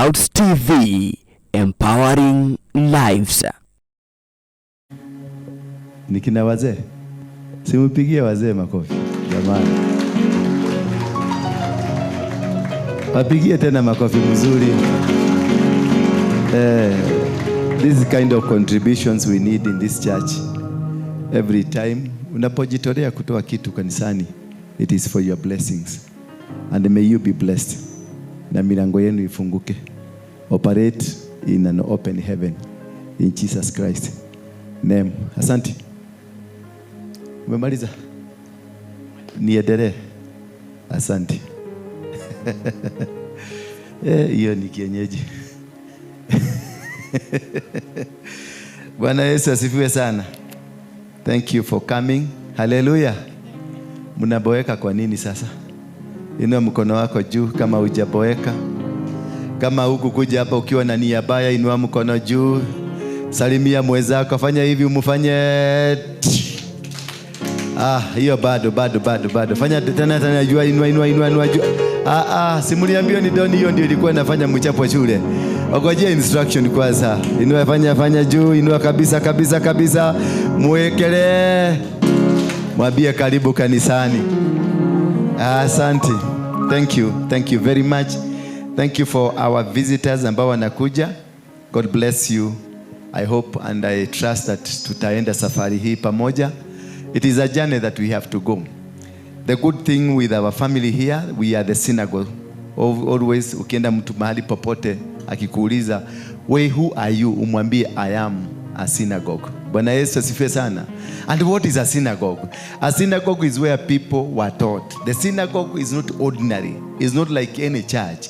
Clouds TV, empowering lives. Ni kina wazee, simpigie wazee makofi jamani, wapigie tena makofi mzuri. This kind of contributions we need in this church every time. Unapojitolea kutoa kitu kanisani, it is for your blessings and may you be blessed, na milango yenu ifunguke. Operate in an open heaven in Jesus Christ name. Asante. Umemaliza? Niendelee? Asante. Hiyo ni kienyeji. Bwana Yesu asifiwe sana. Thank you for coming. Hallelujah. Mnaboeka kwa nini sasa? Inua mkono wako juu kama hujaboeka. Kama huku kuja hapa ukiwa na nia baya, inua mkono juu. Salimia mwenzako, fanya hivi umfanye. Hiyo bado bado bado bado. Fanya tena tena, jua, inua inua inua inua juu. Simuliambio ni doni, hiyo ndio ilikuwa inafanya mchapo shule. Ogojea instruction kwanza. Inua, fanya fanya juu, inua kabisa kabisa kabisa. Mwekele. Mwambie karibu kanisani. Asante. Thank you. Thank you very much. Thank you for our visitors ambao wanakuja. God bless you. I hope and I trust that tutaenda safari hii pamoja. It is a journey that we have to go. The good thing with our family here, we are the synagogue. Always ukienda mtu mahali popote akikuuliza, we who are you? Umwambie I am a synagogue. Bwana Yesu asifiwe sana. And what is a synagogue? A synagogue is where people were taught. The synagogue is not ordinary. It's not like any church.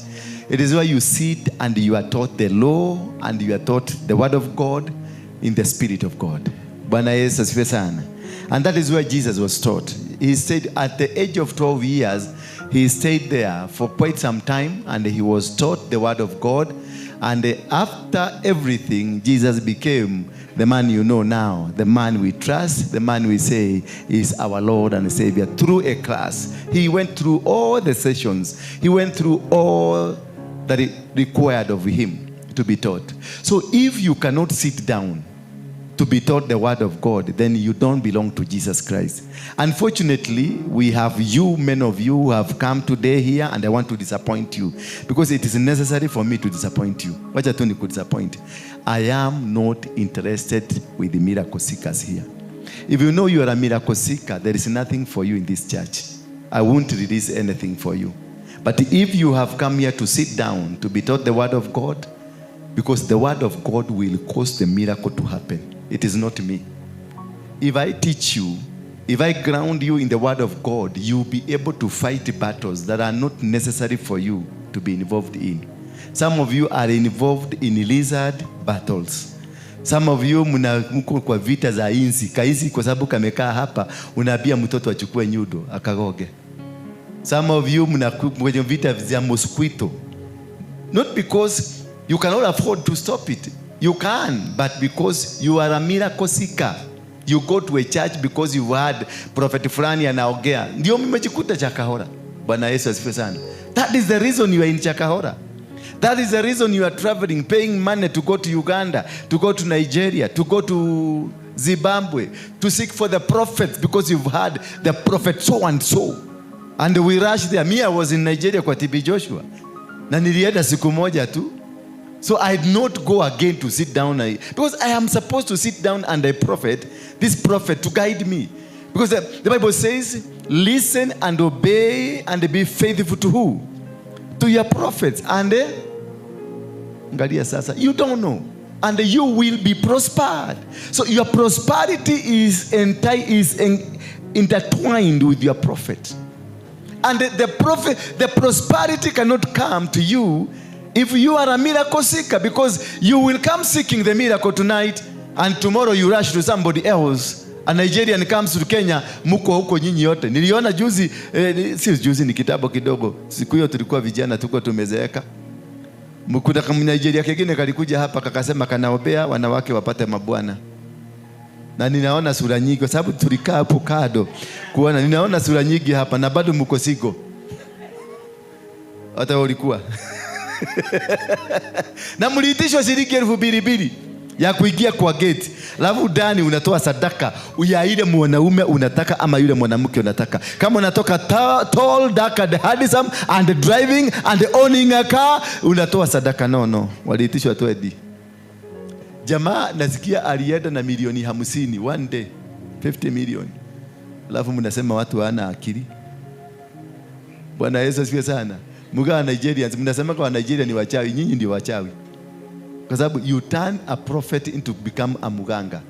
It is where you sit and you are taught the law and you are taught the word of God in the spirit of God. Bwana Yesu asifiwe sana. And that is where Jesus was taught. He stayed at the age of 12 years. He stayed there for quite some time and he was taught the word of God. And after everything, Jesus became the man you know now, the man we trust, the man we say is our Lord and Savior, through a class. He went through all the sessions. He went through all that it required of him to be taught. So if you cannot sit down to be taught the word of God, then you don't belong to Jesus Christ. Unfortunately, we have you, many of you who have come today here, and I want to disappoint you because it is necessary for me to disappoint you. Wacha tu nikudisappoint. I am not interested with the miracle seekers here. If you know you are a miracle seeker, there is nothing for you in this church. I won't release anything for you. But if you have come here to sit down, to be taught the word of God, because the word of God will cause the miracle to happen. It is not me. If I teach you, if I ground you in the word of God, you'll be able to fight battles that are not necessary for you to be involved in. Some of you are involved in lizard battles. Some of you mko kwa vita za inzi. Kainzi kwa sababu kamekaa hapa, unaambia mtoto achukue nyundo akagoge. Some of you mna kwenye vita vya mosquito. Not because you cannot afford to stop it. You can, but because you are a miracle seeker. You go to a church because you've heard prophet fulani anaongea. Ndio mmejikuta Chakahora. Bwana Yesu asifiwe sana. That is the reason you are in Chakahora. That is the reason you are traveling, paying money to go to Uganda, to go to Nigeria, to go to Zimbabwe, to seek for the prophets because you've heard the prophet so and so. And we rush there. Me, I was in Nigeria kwa TB Joshua. Na nilienda siku moja tu. So I did not go again to sit down. Because I am supposed to sit down and a prophet, this prophet to guide me. Because the Bible says, listen and obey and be faithful to who? To your prophets. And angalia sasa, you don't know. And you will be prospered. So your prosperity is intertwined with your prophet. And the prosperity cannot come to you if you are a miracle seeker, because you will come seeking the miracle tonight and tomorrow you rush to somebody else. A Nigerian comes to Kenya, mko huko nyinyi yote. Niliona juzi, si juzi, ni kitambo kidogo. Siku hiyo tulikuwa vijana, tuko tumezeeka. Mkuta kama Nigeria kingine kalikuja hapa kakasema kanaombea wanawake wapate mabwana. Na ninaona sura nyingi kwa sababu tulikaa hapo kado kuona, ninaona sura nyingi hapa na bado mko sigo. Hata ulikuwa. Na mliitishwa shilingi 2,000 ya kuingia kwa gate. Alafu ndani unatoa sadaka ya ile mwanaume unataka ama yule mwanamke unataka. Kama unatoka tall, dark and handsome and driving and owning a car, unatoa sadaka. No, waliitishwa 20. Jamaa nasikia alienda na milioni 50 one day, 50 million. Alafu mnasema watu hawana akili. Bwana Yesu asifiwe sana. Mgawa Nigerians, mnasema kwa Nigeria ni wachawi, nyinyi ndio wachawi. Kwa sababu you turn a prophet into become a muganga.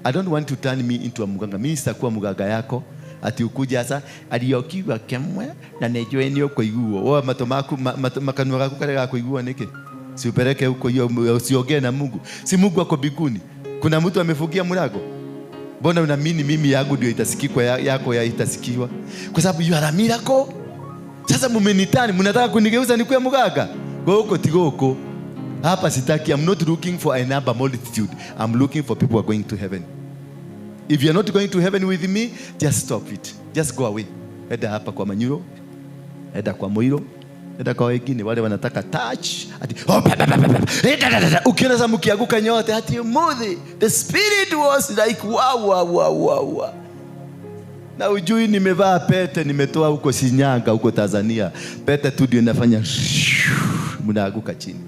I don't want to turn me into a muganga. Mimi sitakuwa muganga yako. Ati ukuja sasa aliokiwa kemwe na nejwe ni kuiguo. Wewe mato maku makanua gaku kare ga kuigua niki? Si upeleke huko hiyo, usiongee na Mungu. Si Mungu ako mbinguni. Kuna mtu amefungia mlango? Mbona unaamini mimi yangu ndio itasikikwa, yako ya itasikiwa? Kwa sababu you are a miracle. Sasa mumenitani, mnataka kunigeuza nikuwe muganga? Goko tigoko. Hapa sitaki. I'm not looking for a number multitude. I'm looking for people who are going to heaven. If you're not going to heaven with me, just stop it. Just go away. Enda hapa kwa Manyuro, enda kwa Moiro, enda kwa wengine wale wanataka touch. Ati, oh, pa, pa, pa, pa, pa. Da, da, da, da. Ukiona sasa mkianguka nyote, ati muthi. The spirit was like wow, wow, wow, wow, wow. Na ujui nimevaa pete, nimetoa huko Shinyanga, huko Tanzania. Pete tu ndio inafanya mnaanguka chini.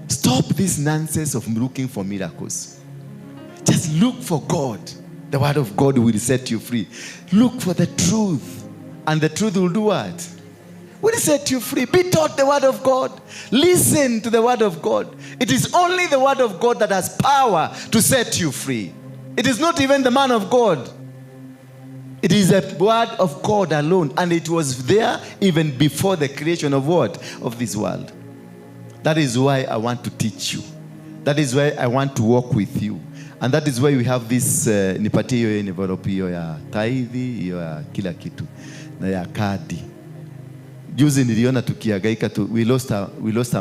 Stop this nonsense of looking for miracles. Just look for God. The word of God will set you free. Look for the truth. And the truth will do what? Will set you free. Be taught the word of God. Listen to the word of God. It is only the word of God that has power to set you free. It is not even the man of God. It is the word of God alone. And it was there even before the creation of what? Of this world. That is why I want to teach you. That is why I want to walk with you. And that is why we have this, nipatie hiyo envelope hiyo ya tithe, hiyo ya kila kitu, na ya kadi. Juzi niliona tukihangaika tu, we lost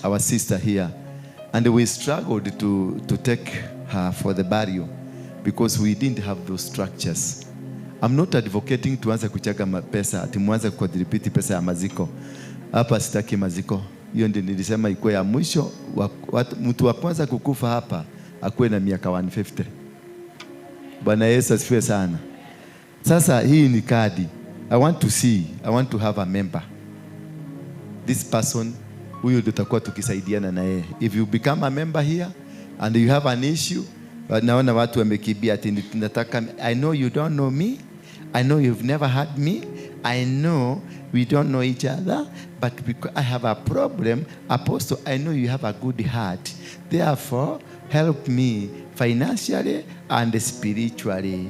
our sister here. And we struggled to take her for the burial because we didn't have those structures. I'm not advocating tuanze kuchanga pesa, ati muanze kudhibiti pesa ya maziko. Hapa sitaki maziko. Hiyo ndio nilisema ikuwe ya mwisho. Mtu wa kwanza kukufa hapa akuwe na miaka 150. Bwana Yesu asifiwe sana. Sasa hii ni kadi. I want to see, I want to have a member. This person, huyu ndio tutakuwa tukisaidiana na yeye. If you become a member here and you have an issue, but naona watu wamekimbia ati nataka, I know you don't know me. I know you've never had me. I know we don't know each other, but because I have a problem, Apostle, I know you have a good heart. Therefore, help me financially and spiritually.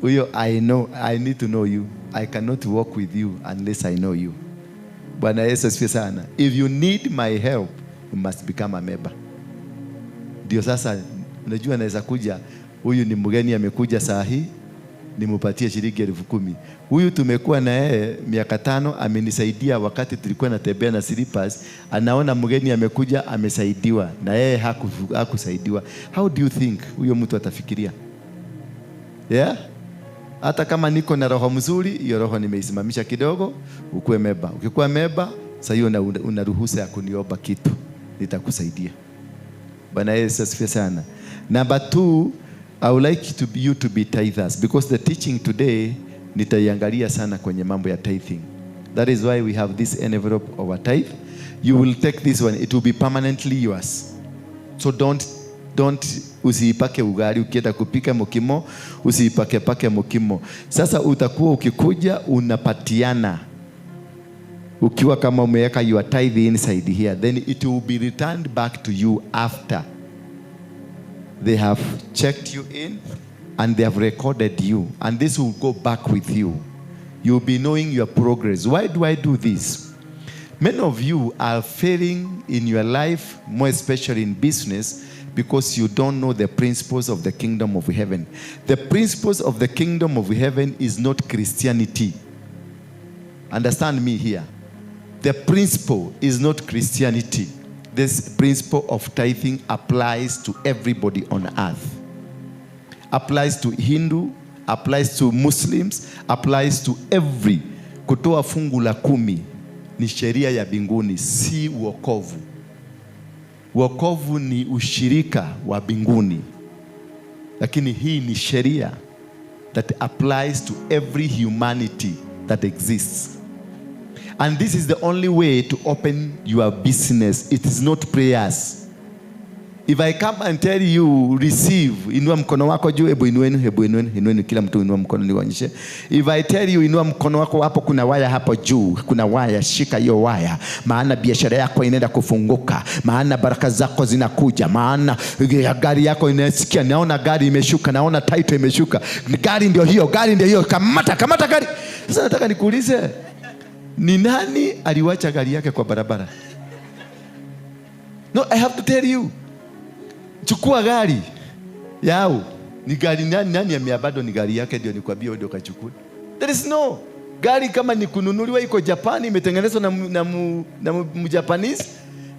Huyo, I know, I need to know you. I cannot walk with you unless I know you. Bwana Yesu asifiwe sana. If you need my help, you must become a member. Ndio sasa unajua naweza kuja, huyu ni mgeni amekuja saa hii, nimupatie shilingi 10,000. Huyu tumekuwa na yeye miaka 5, amenisaidia wakati tulikuwa natembea na slippers, anaona mgeni amekuja amesaidiwa na yeye hakusaidiwa. How do you think huyo mtu atafikiria? Yeah? Hata kama niko na roho mzuri, hiyo roho nimeisimamisha kidogo, ukuwe member. Ukikuwa member, sasa hiyo una ruhusa ya kuniomba kitu, nitakusaidia. Bwana Yesu asifiwe sana. Number 2, I would like you to be tithers because the teaching today nitaiangalia sana kwenye mambo ya tithing. That is why we have this envelope of a tithe. You will take this one, it will be permanently yours. So don't usiipake ugali ukienda kupika mukimo, usiipake pake mukimo. Sasa utakuwa ukikuja unapatiana. Ukiwa kama umeweka your tithe inside here, then it will be returned back to you after they have checked you in and they have recorded you. And this will go back with you. You'll be knowing your progress. Why do I do this? Many of you are failing in your life, more especially in business, because you don't know the principles of the kingdom of heaven. The principles of the kingdom of heaven is not Christianity. Understand me here. The principle is not Christianity. This principle of tithing applies to everybody on earth. Applies to Hindu, applies to Muslims, applies to every. Kutoa fungu la 10 Ni sheria ya mbinguni, si wokovu. Wokovu ni ushirika wa mbinguni, lakini hii ni sheria that applies to every humanity that exists. And this is the only way to open your business. It is not prayers. If I come and tell you receive, inua mkono wako juu, hebu inueni, hebu inueni, inueni, kila mtu inua mkono niwaonyeshe. If I tell you inua mkono wako hapo, kuna waya hapo juu, kuna waya, shika hiyo waya, maana biashara yako inaenda kufunguka, maana baraka zako zinakuja, maana gari yako inasikia, naona gari imeshuka, naona title imeshuka, gari ndio hiyo, gari ndio hiyo, kamata, kamata gari. Sasa nataka nikuulize, ni nani aliwacha gari yake kwa barabara? No, I have to tell you. Chukua gari yao. Ni gari nani, nani ameabado ni gari yake ndio nikwambie ndio kachukue. There is no gari kama ni kununuliwa, iko Japani, imetengenezwa na Mjapanese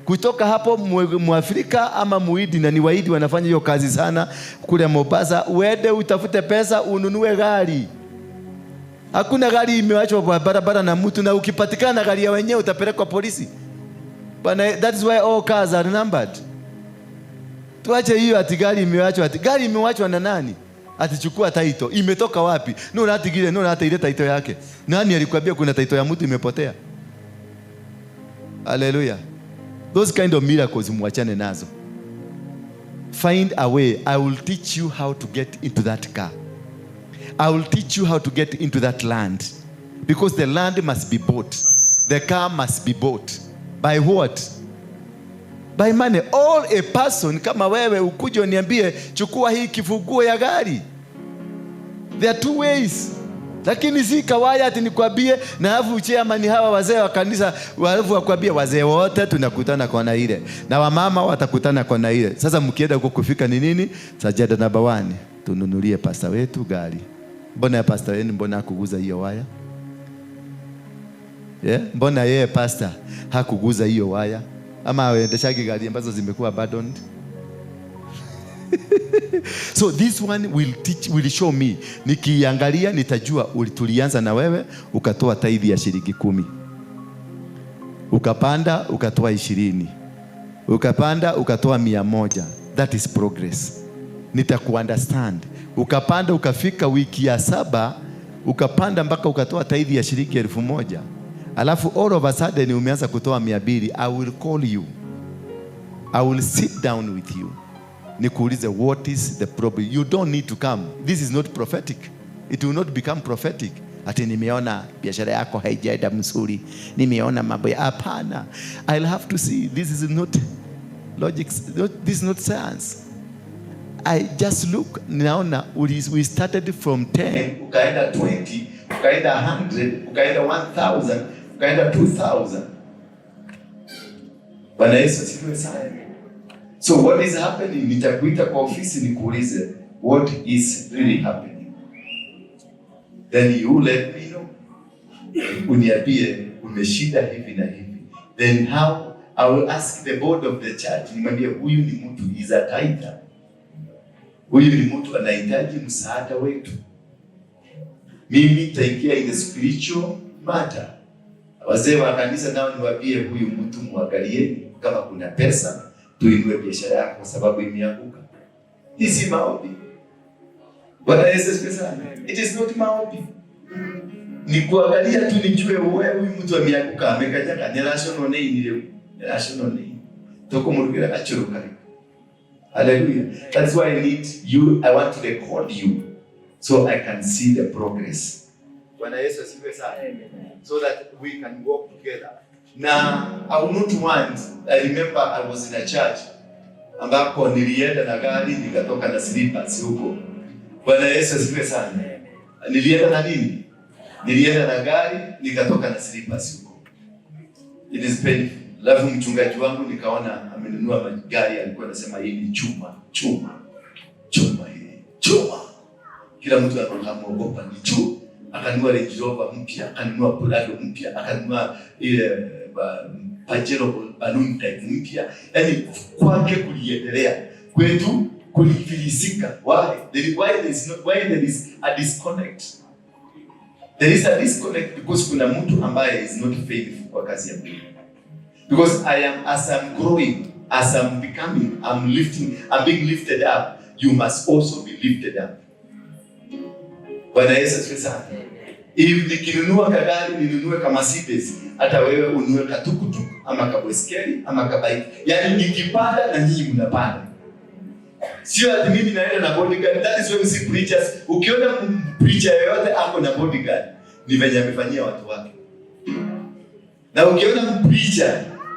kutoka hapo Muafrika ama Muhindi, na ni Wahindi wanafanya hiyo kazi sana kule Mombasa. Uende utafute pesa ununue gari. Hakuna gari imewachwa kwa barabara na mtu, na ukipatikana na gari ya wenyewe utapelekwa polisi. Bana, that is why all cars are numbered. Tuache hiyo ati gari imewachwa, ati gari imewachwa na nani? Ati chukua title. Imetoka wapi? No ratigire, no rata ile title yake. Nani alikwambia kuna title ya mtu imepotea? Hallelujah. Those kind of miracles muachane nazo. Find a way. I will teach you how to get into that car. I will teach you how to get into that land. Because the land must be bought. The car must be bought. By what? By money. All a person kama wewe ukuje uniambie chukua hii kifunguo ya gari. There are two ways. Lakini si kawaya ati nikwambie na alafu chairman hawa wazee wa kanisa alafu wakwambie wazee wote tunakutana kona ile na wamama watakutana kona ile. Sasa mkienda huko kufika ni nini? Sajada namba 1, tununulie pasta wetu gari. Mbona ya pasta wenu mbona hakuguza hiyo waya? Yeah? Mbona yeye pasta hakuguza hiyo waya? Ama aendeshagi gari ambazo zimekuwa abandoned? So this one will teach, will show me. Nikiangalia nitajua tulianza na wewe ukatoa tithe ya shilingi 10. Ukapanda ukatoa 20. Ukapanda ukatoa 100. That is progress. Nitakuunderstand. Ukapanda ukafika wiki ya 7, ukapanda mpaka ukatoa tithe ya shilingi 1000. Alafu all of a sudden umeanza kutoa 200. I will call you. I will sit down with you. Nikuulize, what is the problem? You don't need to come. This is not prophetic. It will not become prophetic. Ati nimeona biashara yako haijaenda mzuri. Nimeona mambo ya hapana. I'll have to see. This is not logic. This is not science. I just look. Naona we started from 10, ukaenda 20, ukaenda 100, ukaenda 1000, ukaenda 2000. Bwana Yesu asifiwe sana. So what is happening? Nitakuita kwa ofisi nikuulize what is really happening. Then you let me know. Uniambie umeshinda hivi na hivi. Then how I will ask the board of the church, nimwambie huyu ni mtu is a tither. Huyu ni mtu anahitaji msaada wetu. Mimi nitaingia in the spiritual matter. Wazee wa kanisa nao niwaambie huyu mtu muangalie kama kuna pesa tuinue biashara yako kwa sababu imeanguka. Hii si maombi. Bwana Yesu asifiwe sana. It is not maombi. Ni kuangalia tu nijue wewe huyu mtu ameanguka amekanyaga ni rational nei ni rational nei. Toko murugira gachuru kari. Hallelujah. That's why I need you. I want to record you so I can see the progress. Bwana Yesu asifiwe sana. So that we can walk together. Now, I will not want, I remember I was in a church ambako nilienda na gari nikatoka na slippers huko. Bwana Yesu asifiwe sana. Nilienda na nini? Nilienda na gari nikatoka na slippers huko. It is painful. Alafu mchungaji wangu nikaona amenunua magari, alikuwa anasema hii ni chuma, chuma. Chuma hii. Chuma. Kila mtu anamuogopa ni chuma. Akanunua Range Rover mpya, akanunua Prado mpya, akanunua ile Pajero balloon type mpya. Yaani kwake kuliendelea, kwetu kulifilisika. Why? Why there is not, why there is a disconnect? There is a disconnect because kuna mtu ambaye is not faithful kwa kazi ya Mungu. Because I am, as I'm growing, as I'm becoming, I'm lifting, I'm being lifted up, you must also be lifted up. Bwana Yesu asifiwe sana. If nikinunua kagari ninunue kama Mercedes, hata wewe ununue katukutuk ama kabaiskeli ama kabike. Yaani nikipanda na nyinyi mnapanda. Sio ati mimi naenda na bodyguard. That is why we see preachers. Ukiona preacher yoyote ako na bodyguard, ni venye amefanyia watu wake. Na ukiona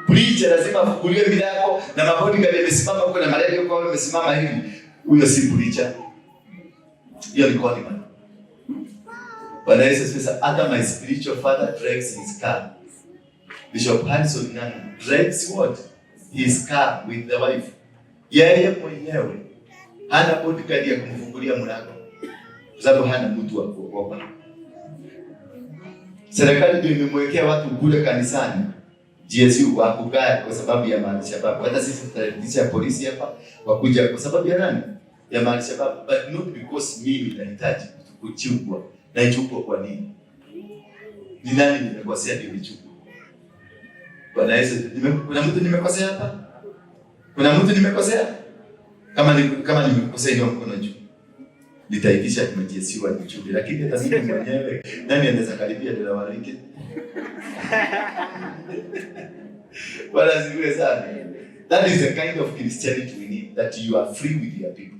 preacher lazima afunguliwe milango na mabodyguard yamesimama huko na malaria huko wamesimama hivi, huyo si preacher. Hiyo ni conman. Bwana Yesu asifiwe sana. Hata my spiritual father drives his car. Bishop Harrison Ng'ang'a drives what? His car with the wife. Yeye mwenyewe hana bodyguard ya kumfungulia mlango kwa sababu hana mtu wa kuogopa. Serikali ndio imemwekea watu kule kanisani GSU wa kuguard kwa sababu ya Maalshabaab. Hata sisi tutarudisha polisi hapa wakuja kwa sababu ya nani? Ya Maalshabaab, but not because mimi nahitaji kuchungwa. Naichukua kwa nini? Ni nani nimekosea ndio nichukue? Bwana Yesu, kuna mtu nimekosea hapa? Kuna mtu nimekosea? Kama nimekosea, inua mkono juu. Nitaitisha kwa GSU wanichunge, lakini hata mimi mwenyewe, nani anaweza karibia dola warike? Bwana asifiwe sana. That is the kind of Christianity we need, that you are free with your people.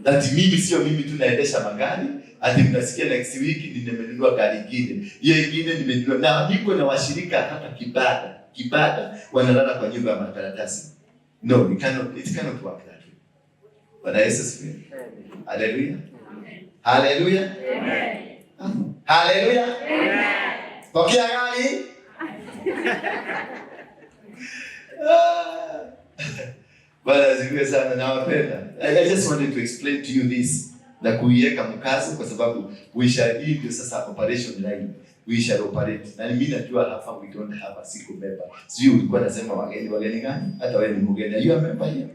That mimi sio mimi tu naendesha magari, ati mnasikia next week nimenunua gari ingine. Hiyo ingine nimenunua. Na niko na washirika hata kibada wanalala kwa nyumba ya makaratasi. No, it cannot work that way. Bwana Yesu asifiwe. Haleluya. Haleluya. Haleluya. Pokea gari. Ah. Bwana asifiwe sana, nawapenda. I just wanted to explain to you this na kuiweka mkazo kwa sababu we shall, hii ndio sasa operation line. We shall operate. Na mimi najua hapa we don't have a single member. Sijui ulikuwa nasema wageni, wageni gani? Hata wewe ni mgeni. Are you a member here?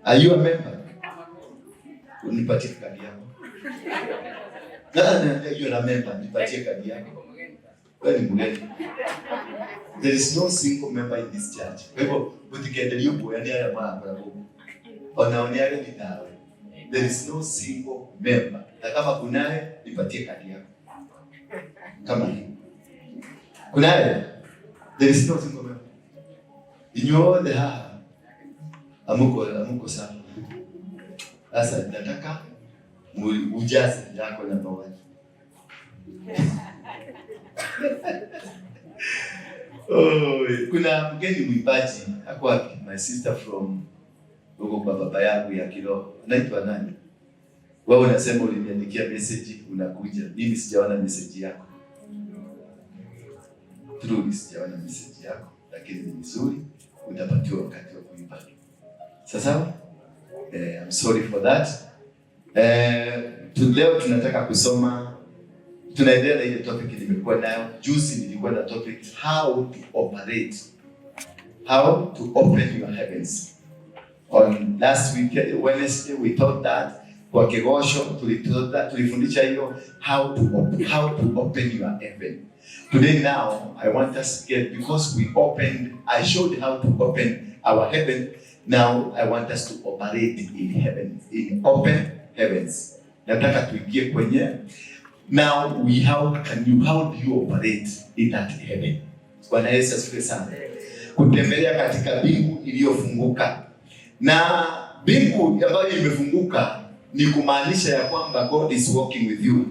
Are you a member? Unipatie kadi yako. Na na you are a member, nipatie kadi yako. Wewe ni mgeni. There is no single member in this church. Kwa hivyo mtikendelia kuoya ni aya marakora gũkũ. Ona o nĩ ageni nawe. There is no single member. Na kama kunaye, nipatie kadi yako. Kama hii. Kunaye? There is no single member. Inyuothe haha amuko sawa. Sasa nataka ujaze yako number one. Oh, kuna mgeni mwimbaji ako wapi? My sister from huko kwa baba yangu ya kiroho. Anaitwa nani? Wewe unasema uliniandikia message unakuja. Mimi sijaona message yako. Truly sijaona message yako, lakini ni vizuri, utapatiwa wakati wa kuimba. Sasa I'm sorry for that. Leo tunataka kusoma, tunaendelea na ile topic nimekuwa nayo. Juzi nilikuwa na topic how to operate, how to open your heavens. On last week Wednesday we taught that kwa Kigosho tulifundisha hiyo how to open your heaven. Today now I want us to get, because we opened, I showed how to open our heaven. Now I want us to operate in heaven, in open heavens. Nataka tuingie kwenye now we how do you operate in that heaven? Bwana Yesu asifiwe sana. Kutembelea katika mbingu iliyofunguka. Na mbingu ambayo imefunguka ni kumaanisha ya kwamba God is walking with you.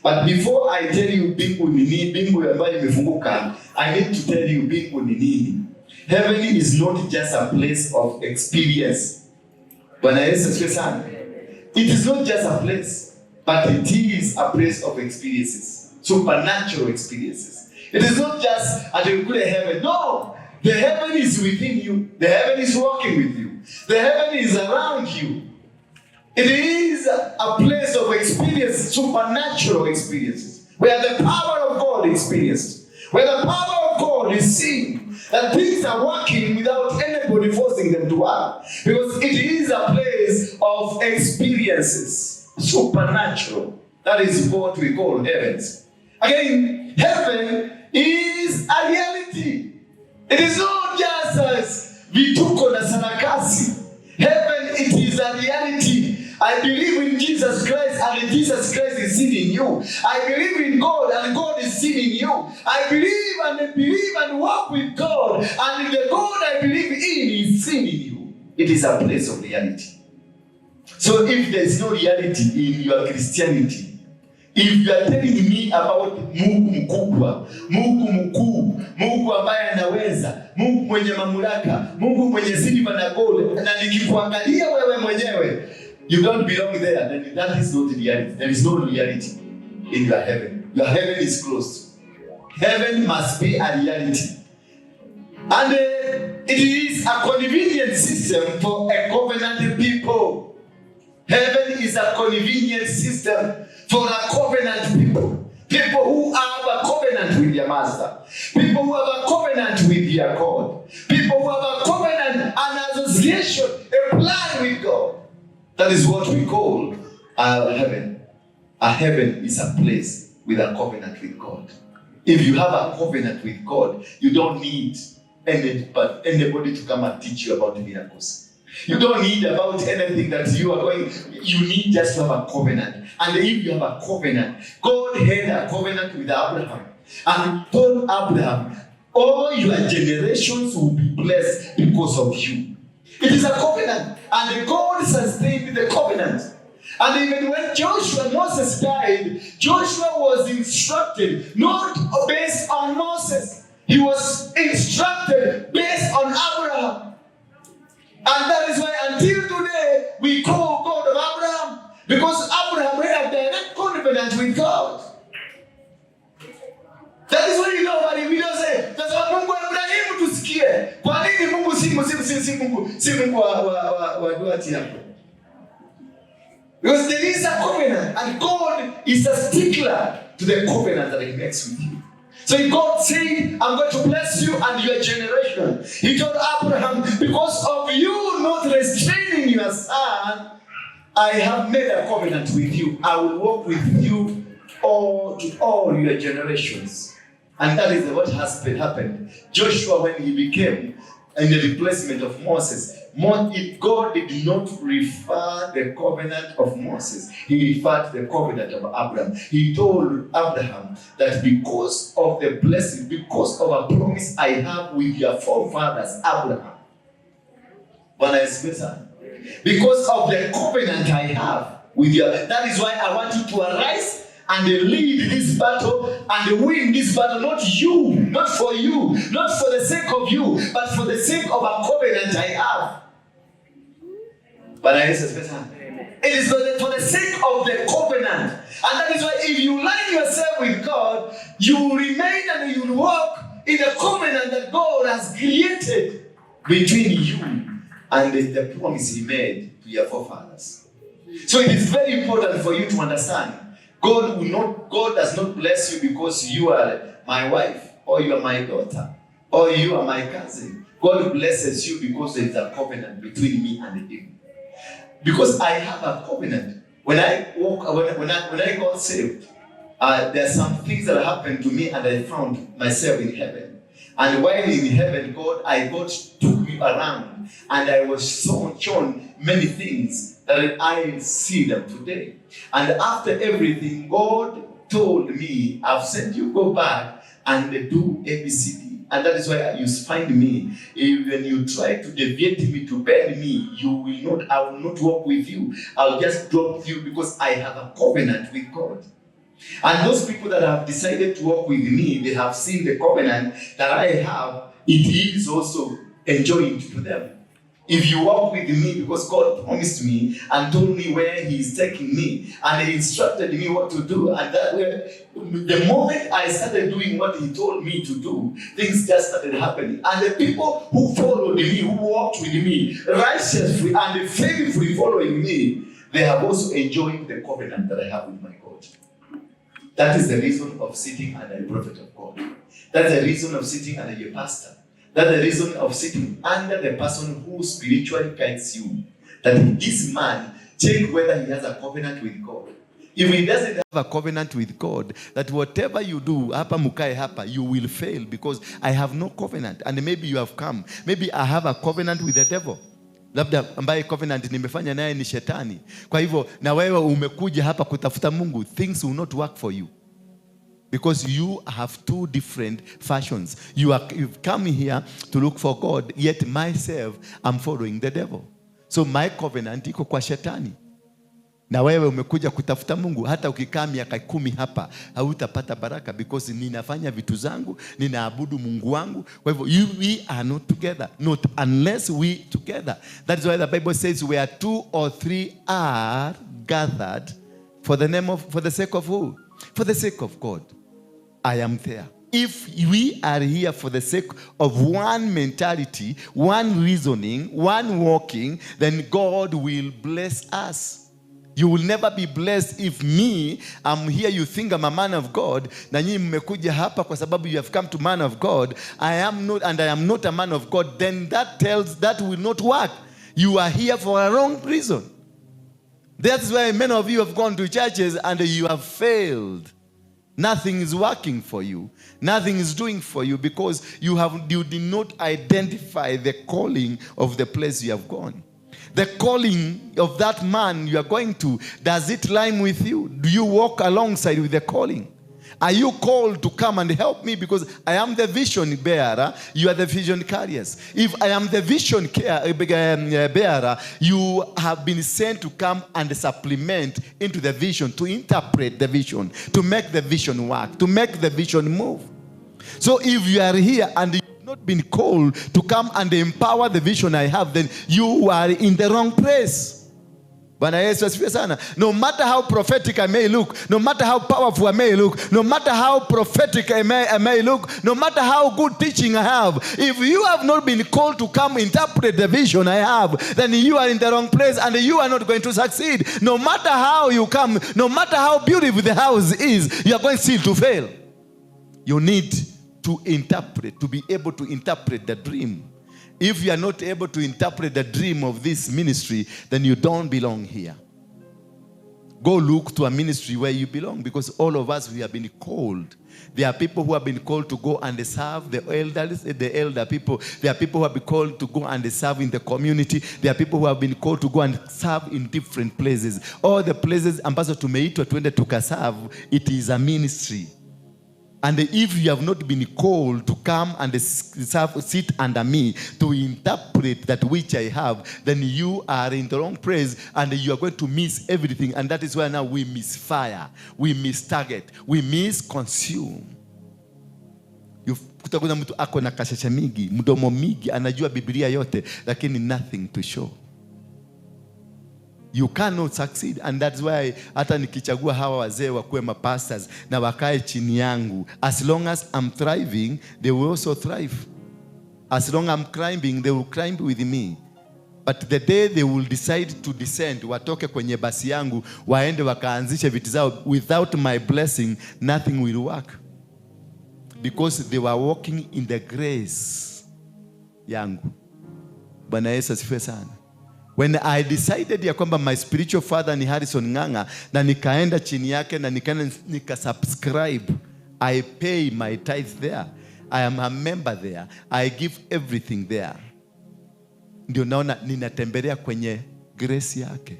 But before I tell you mbingu ni nini, mbingu ambayo imefunguka, I need to tell you mbingu ni nini. Heaven is not just a place of experience. Bwana Yesu asifiwe sana. It is not just a place, but it is a place of experiences, supernatural experiences. It is not just at the heaven. No, the heaven is within you. The heaven is walking with you. The heaven is around you. It is a place of experience, supernatural experiences, where the power of God is experienced, where the power of God is seen, that things are working without anybody forcing them to work. Because it is a place of experiences, supernatural. That is what we call heavens. Again, heaven is a reality. It is not just as vituko na sarakasi. Heaven, it is a reality. I believe in Jesus Christ and Jesus Christ is seen in you. I believe in God and God is seen in you. I believe and I believe and walk with God, and the God I believe in is seen in you. It is a place of reality. So if there is no reality in your Christianity, if you are telling me about Mungu mkubwa, Mungu mkuu, Mungu ambaye anaweza, Mungu mwenye mamlaka, Mungu mwenye silver na gold, na nikikuangalia wewe mwenyewe, you don't belong there, then that is not reality. There is no reality in your heaven. Your heaven is closed. Heaven must be a reality. And it is a convenient system for a covenant people. Heaven is a convenient system for a covenant people. People who have a covenant with their master. People who have a covenant with their God. People who have a covenant, an association, a plan with God. That is what we call a heaven. A heaven is a place with a covenant with God. If you have a covenant with God, you don't need anybody to come and teach you about miracles. You don't need about anything that you are going. You need just to have a covenant. And if you have a covenant, God had a covenant with Abraham and told Abraham, all your generations will be blessed because of you. It is a covenant, and God sustained the covenant. And even when Joshua, Moses died, Joshua was instructed not based on Moses. He was instructed based on Abraham. And that is why until today we call God of Abraham, because Abraham had a direct covenant with God. That is why we don't say, sasa Mungu wa Ibrahimu tusikie. Kwa nini Mungu si Mungu wa Duati hapo? Because there is a covenant, and God is a stickler to the covenant that he makes with you. So if God said, I'm going to bless you and your generation. He told Abraham, because of you not restraining your son, I have made a covenant with you. I will walk with you all to all your generations. And that is what has been happened. Joshua, when he became in the replacement of Moses, if God did not refer the covenant of Moses, he referred to the covenant of Abraham. He told Abraham that because of the blessing, because of a promise I have with your forefathers, Abraham. Bwana Yesu sana. Because of the covenant I have with you. That is why I want you to arise and lead this battle and win this battle. Not you, not for you, not for the sake of you, but for the sake of a covenant I have. Bwana Yesu asifiwe sana. It is for the sake of the covenant. And that is why if you line yourself with God, you will remain and you will walk in the covenant that God has created between you and the promise he made to your forefathers. So it is very important for you to understand God does not bless you because you are my wife or you are my daughter or you are my cousin. God blesses you because there is a covenant between me and him. Because I have a covenant. When I walk, when I got saved, there are some things that happened to me and I found myself in heaven. And while in heaven, God took me around and I was so shown many things that I see them today. And after everything, God told me, I've sent you, go back and do ABCD. And that is why you find me. If when you try to deviate me, to bend me, you will not, I will not walk with you. I'll just drop you because I have a covenant with God. And those people that have decided to walk with me, they have seen the covenant that I have. It is also enjoined to them. If you walk with me, because God promised me and told me where He is taking me, and He instructed me what to do, and that way, the moment I started doing what He told me to do, things just started happening. And the people who followed me, who walked with me, righteously and faithfully following me, they have also enjoyed the covenant that I have with my God. That is the reason of sitting under a prophet of God. That's the reason of sitting under your pastor. That's the reason of sitting under the person who spiritually guides you. That this man, check whether he has a covenant with God. If he doesn't have a covenant with God, that whatever you do, hapa mukae hapa, you will fail because I have no covenant. And maybe you have come. Maybe I have a covenant with the devil. Labda ambaye covenant nimefanya naye ni shetani. Kwa hivyo na wewe umekuja hapa kutafuta Mungu, things will not work for you. Because you have two different fashions. You've come here to look for God, yet myself, I'm following the devil. So my covenant iko kwa shetani. Na wewe umekuja kutafuta Mungu, hata ukikaa miaka 10 hapa hautapata baraka because ninafanya vitu zangu, ninaabudu Mungu wangu. Kwa hivyo we are not together, not unless we together. That is why the Bible says where two or three are gathered for the name of, for the sake of who? For the sake of God. I am there. If we are here for the sake of one mentality, one reasoning, one walking, then God will bless us. You will never be blessed if me, I'm here, you think I'm a man of God, na nyinyi mmekuja hapa kwa sababu you have come to man of God, I am not, and I am not a man of God, then that tells that will not work. You are here for a wrong reason. That's why many of you have gone to churches and you have failed. Nothing is working for you. Nothing is doing for you because you did not identify the calling of the place you have gone. The calling of that man you are going to, does it line with you? Do you walk alongside with the calling? Are you called to come and help me? Because I am the vision bearer, you are the vision carriers. If I am the vision bearer, you have been sent to come and supplement into the vision, to interpret the vision, to make the vision work, to make the vision move. So if you are here and you have not been called to come and empower the vision I have, then you are in the wrong place. Bwana Yesu asifiwe sana. No matter how prophetic I may look, no matter how powerful I may look, no matter how prophetic I may look, no matter how good teaching I have, if you have not been called to come interpret the vision I have, then you are in the wrong place and you are not going to succeed. No matter how you come, no matter how beautiful the house is, you are going still to fail. You need to interpret, to be able to interpret the dream. If you are not able to interpret the dream of this ministry, then you don't belong here. Go look to a ministry where you belong, because all of us, we have been called. There are people who have been called to go and serve the elders, the elder people. There are people who have been called to go and serve in the community. There are people who have been called to go and serve in different places. All the places ambazo tumeitwa tuende tukaserve, it is a ministry. And if you have not been called to come and serve, sit under me to interpret that which I have, then you are in the wrong place and you are going to miss everything. And that is why now we misfire, we miss target, we miss consume. Utakuta mtu ako na kashasha mingi, mdomo mingi, anajua Biblia yote, lakini nothing to show. You cannot succeed. And that's why hata nikichagua hawa wazee wakuwe mapastors na wakae chini yangu, as long as I'm thriving, they will also thrive. As long as I'm climbing, they will climb with me. But the day they will decide to descend, watoke kwenye basi yangu, waende wakaanzishe viti zao, without my blessing, nothing will work. Because they were walking in the grace yangu. Bwana Yesu asifiwe sana. When I decided ya kwamba my spiritual father ni Harrison Ng'ang'a, na nikaenda chini yake na nikaenda nikasubscribe, I pay my tithe there. I am a member there. I give everything there. Ndio naona ninatembelea kwenye grace yake.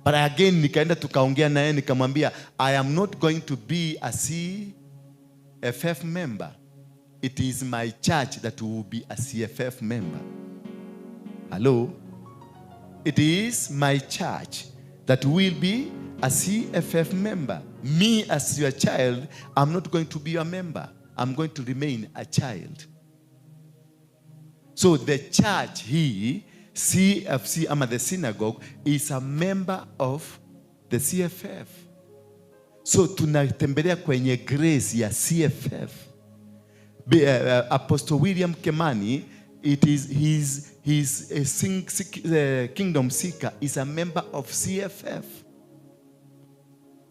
But again nikaenda tukaongea naye nikamwambia, I am not going to be a CFF member. It is my church that will be a CFF member. Hello? It is my church that will be a CFF member. Me as your child, I'm not going to be a member. I'm going to remain a child. So the church here, CFC, ama the synagogue, is a member of the CFF. So tunatembelea kwenye grace ya CFF. Apostle William Kimani, it is his kingdom seeker, is a member of CFF.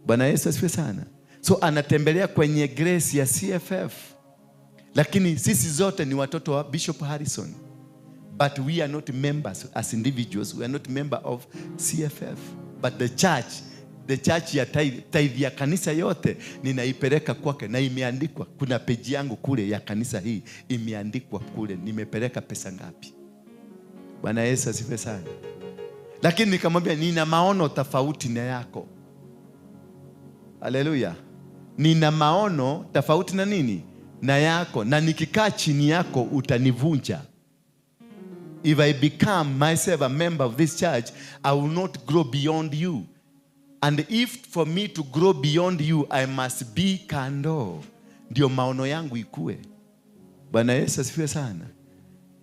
Bwana Yesu asifiwe sana. So anatembelea kwenye grace ya CFF. Lakini sisi zote ni watoto wa Bishop Harrison. But we are not members as individuals. We are not member of CFF. But the church The church ya tithe, tithe ya kanisa yote ninaipeleka kwake, na imeandikwa. Kuna peji yangu kule ya kanisa hii imeandikwa kule, nimepeleka pesa ngapi. Bwana Yesu asifiwe sana. Lakini nikamwambia, nina maono tofauti na yako. Haleluya! Nina maono tofauti na nini? Na yako, na nikikaa chini yako utanivunja. If I become myself a member of this church, I will not grow beyond you. And if for me to grow beyond you, I must be kando, ndio maono yangu ikue. Bwana Yesu asifiwe sana.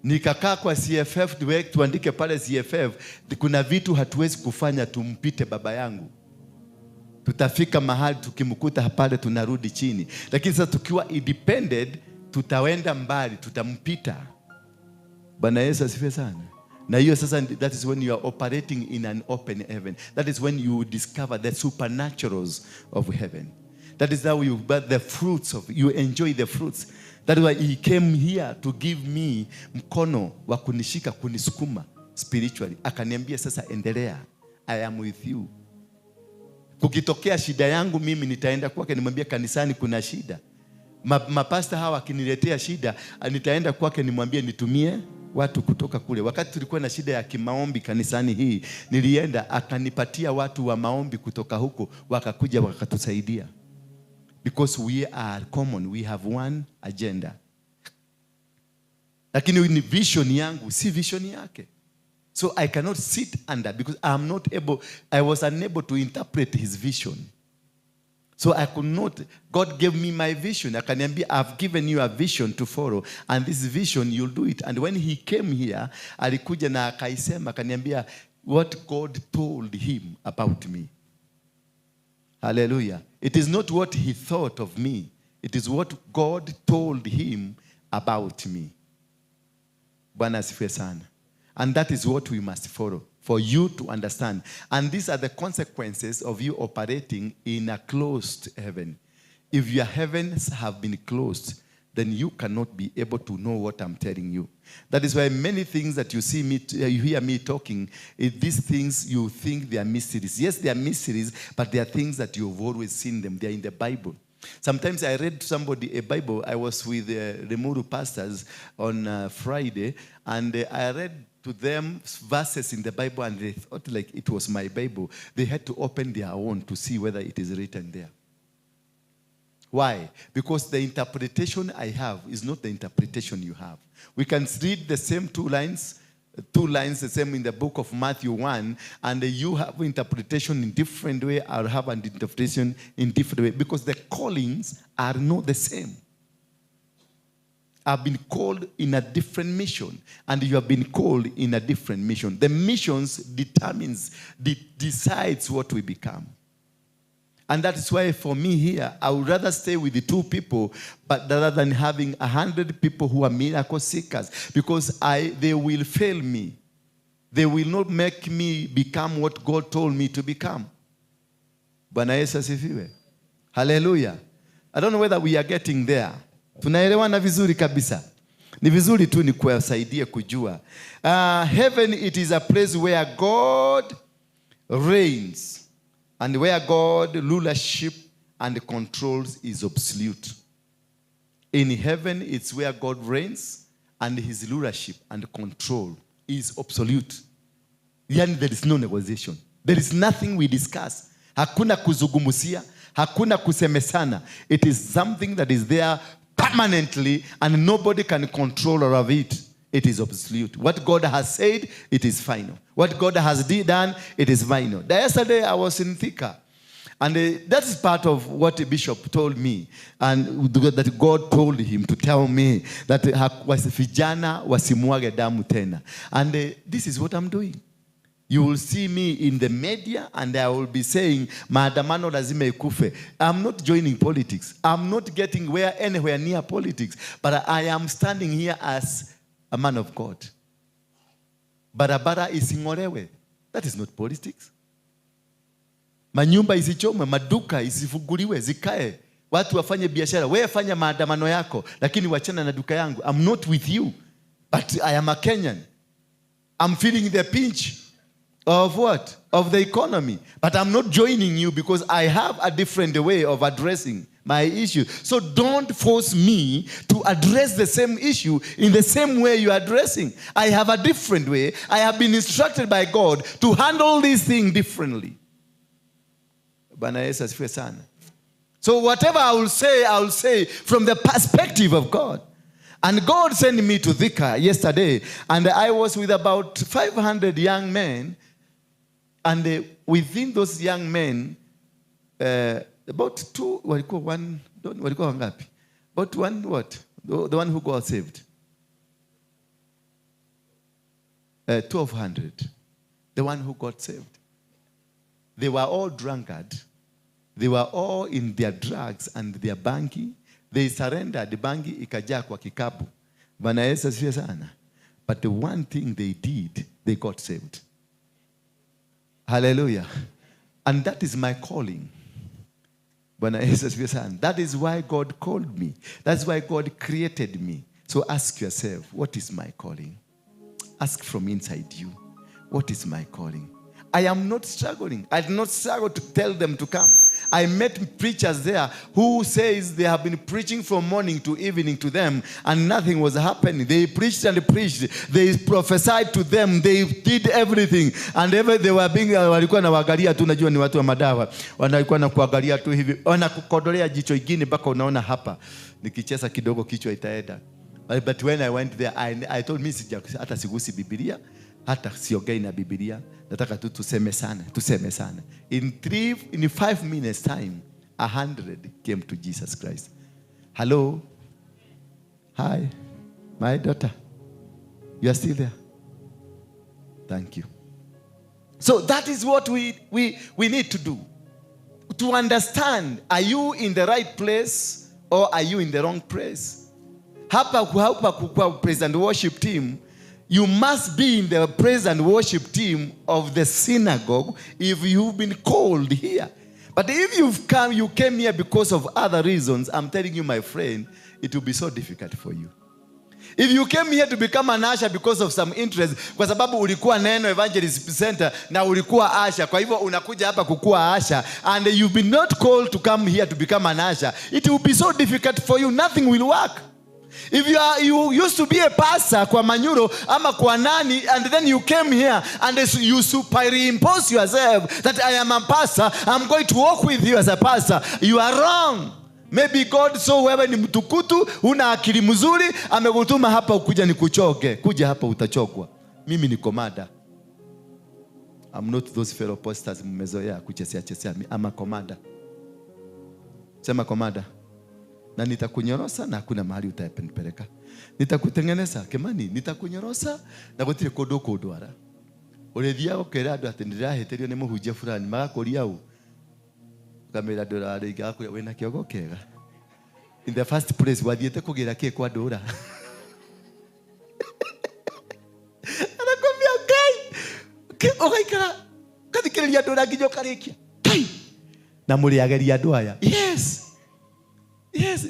Nikakaa kwa CFF, tuandike pale CFF, kuna vitu hatuwezi kufanya tumpite baba yangu. Tutafika mahali tukimkuta pale tunarudi chini, lakini sasa tukiwa independent tutaenda mbali, tutampita. Bwana Yesu asifiwe sana. Na hiyo sasa, that is when you are operating in an open heaven. That is when you discover the supernaturals of heaven. That is how you bear the fruits of, you enjoy the fruits. That is why he came here to give me mkono wa kunishika, kunisukuma spiritually. Akaniambia, "Sasa endelea, I am with you." Kukitokea shida yangu mimi nitaenda kwake nimwambie kanisani kuna shida. Mapasta hawa akiniletea shida, nitaenda kwake nimwambie nitumie watu kutoka kule. Wakati tulikuwa na shida ya kimaombi kanisani hii, nilienda akanipatia watu wa maombi kutoka huko, wakakuja wakatusaidia. Because we are common, we have one agenda. Lakini ni vision yangu, si vision yake. So I cannot sit under because I am not able, I was unable to interpret his vision. So I could not, God gave me my vision. Akaniambia, "I've given you a vision to follow, and this vision, you'll do it." And when he came here, alikuja na akaisema, akaniambia what God told him about me. Hallelujah. It is not what he thought of me. It is what God told him about me. Bwana asifiwe sana. And that is what we must follow for you to understand. And these are the consequences of you operating in a closed heaven. If your heavens have been closed, then you cannot be able to know what I'm telling you. That is why many things that you see me, you hear me talking, if these things you think they are mysteries. Yes, they are mysteries, but they are things that you've always seen them. They are in the Bible. Sometimes I read to somebody a Bible. I was with the Limuru pastors on Friday, and I read to them verses in the Bible, and they thought like it was my Bible. They had to open their own to see whether it is written there. Why? Because the interpretation I have is not the interpretation you have. We can read the same two lines the same in the book of Matthew 1, and you have interpretation in different way, I'll have an interpretation in different way, because the callings are not the same. I've been called in a different mission, and you have been called in a different mission. The missions decides what we become. And that is why for me here, I would rather stay with the two people, but rather than having 100 people who are miracle seekers, because they will fail me. They will not make me become what God told me to become. Bwana Yesu asifiwe. Hallelujah. I don't know whether we are getting there. Tunaelewana vizuri kabisa. Ni vizuri tu ni kuwasaidie kujua. Heaven, it is a place where God reigns and where God rulership and controls is absolute. In heaven, it's where God reigns and his rulership and control is absolute. Yani there is no negotiation. There is nothing we discuss. Hakuna kuzungumzia, hakuna kusemesana. It is something that is there permanently and nobody can control all of it. It is absolute. What God has said, it is final. What God has done, it is final. Yesterday I was in Thika. And that is part of what the bishop told me. And that God told him to tell me that vijana wasimwage damu tena. And this is what I'm doing. You will see me in the media and I will be saying, "Maandamano lazima ikufe." I'm not joining politics. I'm not getting anywhere near politics. But I am standing here as a man of God. Barabara ising'olewe. That is not politics. Manyumba isichomwe, maduka isifunguliwe, zikae. Watu wafanye biashara. Wewe fanya maandamano yako, lakini wachana na duka yangu. I'm not with you, but I am a Kenyan. I'm feeling the pinch. Of what? Of the economy. But I'm not joining you because I have a different way of addressing my issue. So don't force me to address the same issue in the same way you are addressing. I have a different way. I have been instructed by God to handle this thing differently. Bwana Yesu asifiwe sana. So whatever I will say from the perspective of God. And God sent me to Thika yesterday, and I was with about 500 young men. And within those young men, about two, walikuwa one, walikuwa wangapi? About one what? The one who got saved. 1,200. The one who got saved. They were all drunkard. They were all in their drugs and their bangi. They surrendered. Bangi ikajaa kwa kikapu. Bwana Yesu asifiwe sana. But the one thing they did, they got saved. Hallelujah. And that is my calling. Bwana Yesu asifiwe sana. That is why God called me. That's why God created me. So ask yourself, what is my calling? Ask from inside you, what is my calling? I am not struggling. I did not struggle to tell them to come. I met preachers there who says they have been preaching from morning to evening to them and nothing was happening. They preached and preached. They prophesied to them. They did everything. And ever they were being, walikuwa na waangalia tu, najua ni watu wa madawa. Walikuwa na kuangalia tu hivi. Wanakukodolea jicho ingine mpaka unaona hapa. Nikicheza kidogo kichwa itaenda. But when I went there, I told me sija, hata sigusi Biblia, hata siongei na Biblia. Nataka tu tuseme sana, tuseme sana. In 5 minutes time, 100 came to Jesus Christ. Hello? Hi, my daughter. You are still there? Thank you. So that is what we need to do. To understand, are you in the right place or are you in the wrong place? Hapa hapa kwa praise and worship team, you must be in the praise and worship team of the synagogue if you've been called here. But if you came here because of other reasons, I'm telling you, my friend, it will be so difficult for you. If you came here to become an usher because of some interest, kwa sababu ulikuwa Neno Evangelist Center na ulikuwa usher, kwa hivyo unakuja hapa kukuwa usher, and you've been not called to come here to become an usher, it will be so difficult for you. Nothing will work. If you used to be a pastor kwa Manyuro ama kwa nani, and then you came here and you superimpose yourself that I am a pastor, I'm going to walk with you as a pastor, you are wrong. Maybe God saw wewe ni mtukutu, huna akili mzuri, amekutuma hapa ukuja nikuchoke. Kuja hapa utachokwa. Mimi ni komanda. I'm not those fellow pastors mmezoea kuchezea chezea. I'm a commander. Sema commander. Na nitakunyorosa na hakuna mahali utapenipeleka. Nitakutengeneza, Kimani, nitakunyorosa na gutire kundu kundwara. Urithiaga ukera andu ati ndirahitirio ni muhunjia fulani, magakuria u. Ukamera ndura ringi agakuria wina kiogo kega. In the first place wathiete kugira ki kwa ndura. Anakwambia Ngai, ugaikara ukathikiriria ndura nginya ukarikia. Ngai. Na muriageria andu aya. Yes. Yes,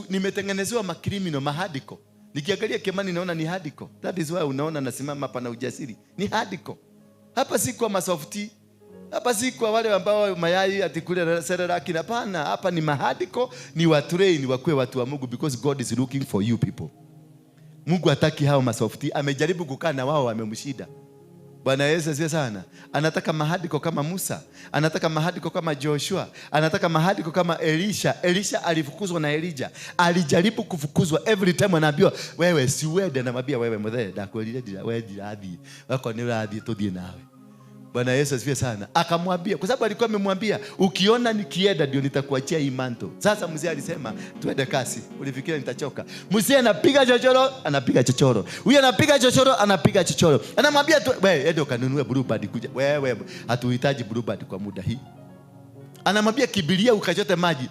nimetengenezewa makrimino mahadiko. Nikiangalia Kimani naona ni hadiko. That is why unaona nasimama hapa na ujasiri. Ni hadiko. Hapa si kwa masofti. Hapa si kwa wale ambao mayai ati kule sereraki. Hapana, hapa ni mahadiko, ni wa train wakuwe watu wa Mungu because God is looking for you people. Mungu hataki hao masofti. Amejaribu kukaa na wao wamemshinda. Bwana Yesu asifiwe sana. Anataka mahadiko kama Musa, anataka mahadiko kama Joshua, anataka mahadiko kama Elisha. Elisha alifukuzwa na Elijah. Alijaribu kufukuzwa every time anaambiwa wewe si uende, anamwambia wewe mzee ndakwĩrire ndira wewe ndirathiĩ. Wako ni urathiĩ tuthiĩ nawe. Bwana Yesu asifiwe sana. Akamwambia kwa sababu alikuwa amemwambia ukiona nikienda ndio nitakuachia hii mantle. Sasa mzee alisema tuende kasi. Ulifikiria nitachoka? Mzee anapiga chochoro, anapiga chochoro. Huyu anapiga chochoro, anapiga chochoro. Anamwambia tu wewe ende ukanunue Blue Band kuja. Wewe hatuhitaji Blue Band kwa muda hii. Anamwambia kibiria ukachote maji.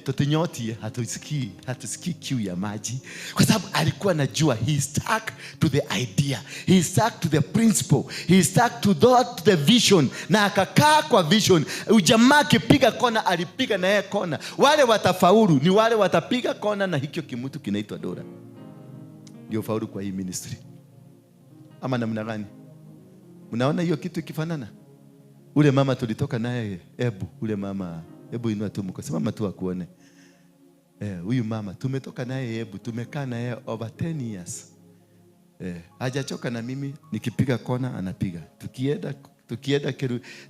Tutinyotie, hatusikii kiu ya maji. Kwa sababu alikuwa anajua he stuck to the idea. He stuck to the principle. He stuck to the vision. Na akakaa kwa vision. Ujamaa akipiga kona, alipiga na yeye kona. Wale watafaulu ni wale watapiga kona na hikyo kimutu kinaitwa Dora. Ndio faulu kwa hii ministry. Ama namna gani? Mnaona hiyo kitu ikifanana? Ule mama tulitoka naye, ebu ule mama, ebu inua tu mkono, simama tu akuone. Huyu mama tumetoka naye, ebu tumekaa naye over 10 years. Hajachoka na mimi, nikipiga kona anapiga.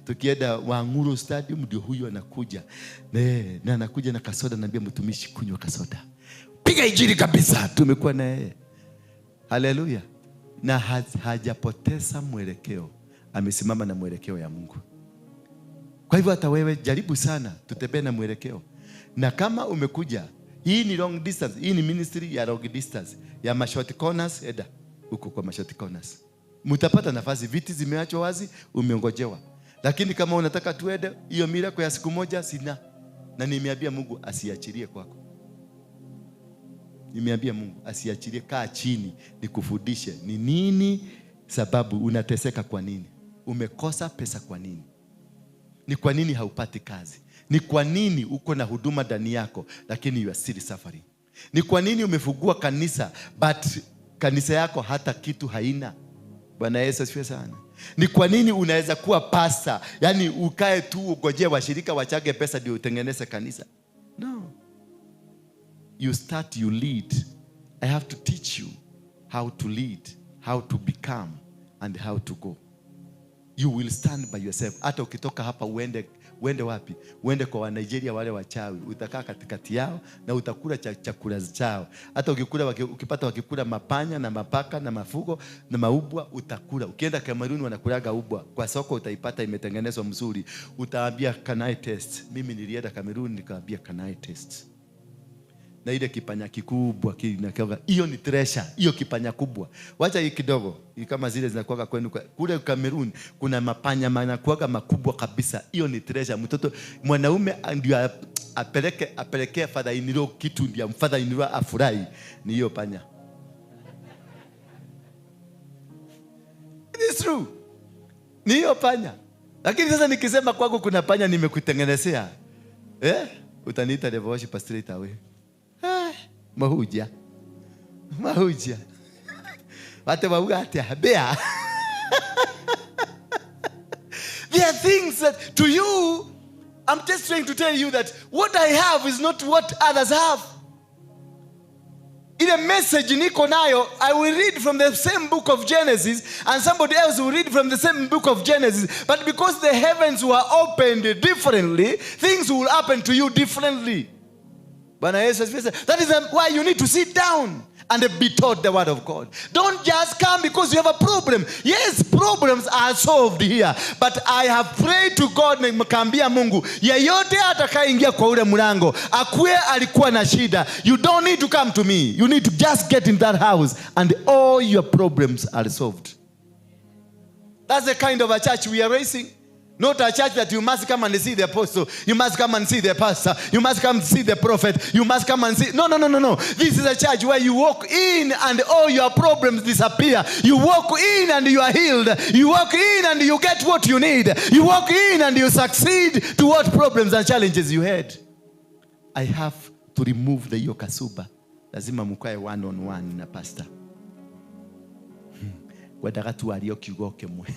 Tukienda Wanguru Stadium ndio huyu anakuja. Na anakuja na kasoda, naambia mtumishi kunywa kasoda. Piga injili kabisa. Tumekuwa na yeye. Haleluya. Na hajapoteza mwelekeo. Amesimama na mwelekeo ya Mungu. Kwa hivyo hata wewe jaribu sana tutembee na mwelekeo. Na kama umekuja, hii ni long distance, hii ni ministry ya long distance, ya mashort corners, eda huko kwa mashort corners. Mtapata nafasi, viti zimeachwa wazi, umeongojewa. Lakini kama unataka tuende hiyo miracle ya siku moja, sina. Na nimeambia Mungu asiachilie kwako. Nimeambia Mungu asiachilie, kaa chini nikufundishe ni nini sababu unateseka, kwa nini umekosa pesa, kwa nini, ni kwa nini haupati kazi, ni kwa nini uko na huduma ndani yako lakini you are still suffering, ni kwa nini umefungua kanisa but kanisa yako hata kitu haina. Bwana Yesu asifiwe sana. Ni kwa nini unaweza kuwa pastor, yani ukae tu ugojee washirika wachage pesa ndio utengeneze kanisa? No. You start, you lead. I have to teach you how to lead, how to become, and how to go. You will stand by yourself. Hata ukitoka hapa uende wapi? Uende kwa wa Nigeria wale wachawi, utakaa katikati yao na utakula chakula chao. Hata ukipata wakikula mapanya na mapaka na mafugo na maubwa utakula. Ukienda Kamerun wanakulaga ubwa. Kwa soko utaipata imetengenezwa mzuri. Utaambia can I taste? Mimi nilienda Kamerun nikaambia can I taste? Na ile kipanya kikubwa kinakuwa, hiyo ni treasure, hiyo kipanya kubwa. Wacha hii kidogo, hii kama zile zinakuwa kwenu kule Cameroon kuna mapanya yanakuwa makubwa kabisa. Hiyo ni treasure. Mtoto mwanaume ndio apeleke father in law kitu, ndio father in law afurahi ni hiyo panya. It is true. Ni hiyo panya. Lakini sasa nikisema kwako kuna panya nimekutengenezea, utaniita devil worshipper straight away. Mahuja. Mahuja. Wate wauga atia, bea. There are things that to you, I'm just trying to tell you that what I have is not what others have. Ile message niko nayo, I will read from the same book of Genesis and somebody else will read from the same book of Genesis. But because the heavens were opened differently, things will happen to you differently. Bwana Yesu asifiwe. That is why you need to sit down and be taught the word of God. Don't just come because you have a problem. Yes, problems are solved here. But I have prayed to God, nikamwambia Mungu, yeyote atakayeingia kwa ule mlango, akue alikuwa na shida. You don't need to come to me. You need to just get in that house and all your problems are solved. That's the kind of a church we are raising. Not a church that you must come and see the apostle, you must come and see the pastor, you must come see the prophet, you must come and see. No, no, no, no, no. This is a church where you walk in and all your problems disappear. You walk in and you are healed. You walk in and you get what you need. You walk in and you succeed to what problems and challenges you had. I have to remove the hiyo kasuba. Lazima mkae one on one na pastor. Wendaga tu ario kiugo kimwe.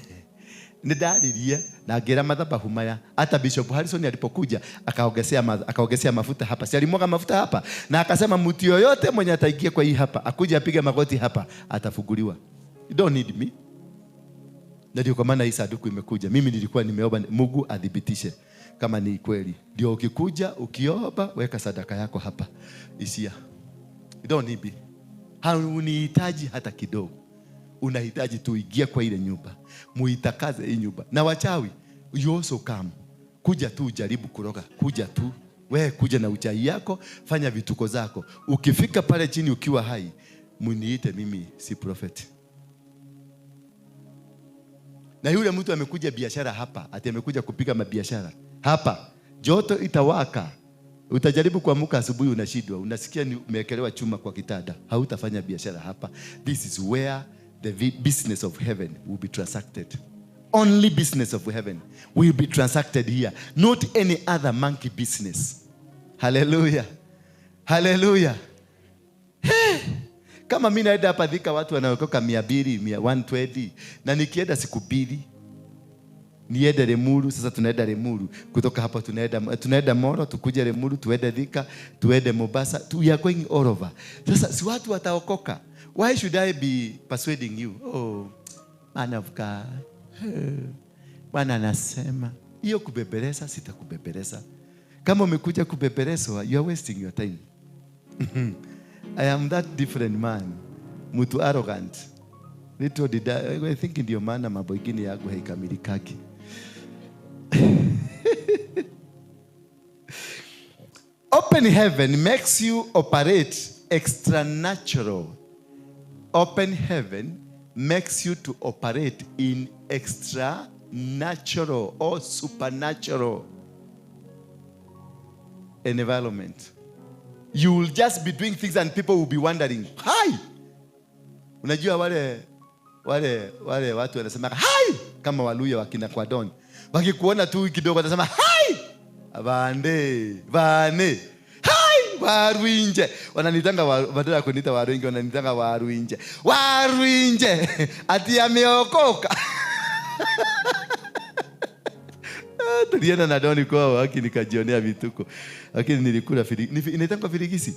Nidaririe na ngira madhabahu maya. Hata Bishop Harrison alipokuja akaongezea mafuta hapa. Si alimwaga mafuta hapa na akasema mtu yoyote mwenye ataingia kwa hii hapa, akuja apige magoti hapa, atafunguliwa. You don't need me. Na ndio kwa maana hii sanduku imekuja. Mimi nilikuwa nimeomba Mungu athibitishe kama ni kweli. Ndio ukikuja ukiomba weka sadaka yako hapa. Ishia. You don't need me. Haunihitaji hata kidogo. Unahitaji tuingie kwa ile nyumba. Muitakaze hii nyumba. Na wachawi, you also come. Kuja tu ujaribu kuroga. Kuja tu. Wewe kuja na uchawi yako, fanya vituko zako. Ukifika pale chini ukiwa hai, muniite mimi si prophet. Na yule mtu amekuja biashara hapa, ati amekuja kupiga mabiashara hapa, joto itawaka. Utajaribu kuamka asubuhi unashindwa, unasikia ni umewekelewa chuma kwa kitanda. Hautafanya biashara hapa. This is where the business of heaven will be transacted. Only business of heaven will be transacted here. Not any other monkey business. Hallelujah. Hallelujah. Hey. Kama mimi naenda hapa Thika watu wanaokoka mia mbili, mia one twenty, na nikienda siku mbili, Niende Limuru. Sasa tunaenda Limuru, kutoka hapo tunaenda Moro, tukuje Limuru, tuende Thika, tuende Mombasa. We are going all over. Sasa si watu wataokoka? Why should I be persuading you? Oh, man of God, Bwana anasema hiyo kubebeleza, sitakubebeleza. Kama umekuja kubebelezwa, you are wasting your time. I am that different man, mtu arrogant. Little did I think ndio maana mambo ingine yangu haikamilikaki. Open heaven makes you operate extranatural. Open heaven makes you to operate in extranatural or supernatural environment. You will just be doing things and people will be wondering, hi! Unajua wale watu wanasema hi! Kama Waluya wakina Kwadon. Wakikuona tu kidogo wanasema hi! Vande, vane. Hi! Waruinje. Wananitanga badala ya kuniita Waruinge, wananitanga Waruinje. Waruinje. Ati ameokoka. Tulienda na Doni kwao, haki nikajionea vituko. Lakini nilikula inaitangwa firigisi.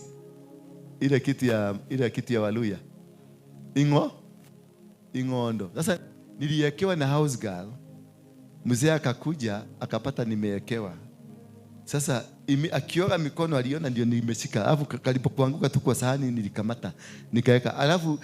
Ile kitu ya Waluya. Ingo? Ingondo. Sasa niliekewa na house girl. Mzee akakuja akapata nimeekewa. Sasa akioga mikono aliona ndio nimeshika. Alafu kalipokuanguka tu kwa sahani nilikamata nikaeka. Alafu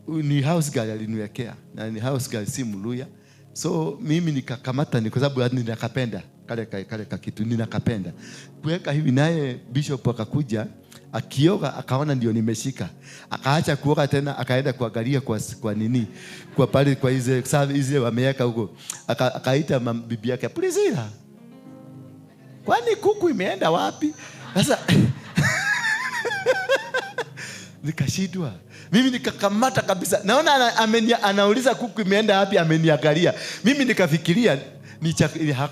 ni house girl aliniwekea. Na ni house girl si Mluya. So mimi nikakamata ni kwa sababu ninakapenda kale ka kitu ninakapenda. Kuweka hivi, naye bishop akakuja akioga akaona ndio nimeshika. Akaacha kuoga tena akaenda kuangalia kwa nini? Kwa pale kwa hizo hizo wameweka huko. Akaita bibi yake, Priscilla. Kwani kuku imeenda wapi? Sasa nikashindwa. Mimi nikakamata kabisa. Naona anauliza kuku imeenda wapi, ameniangalia. Mimi nikafikiria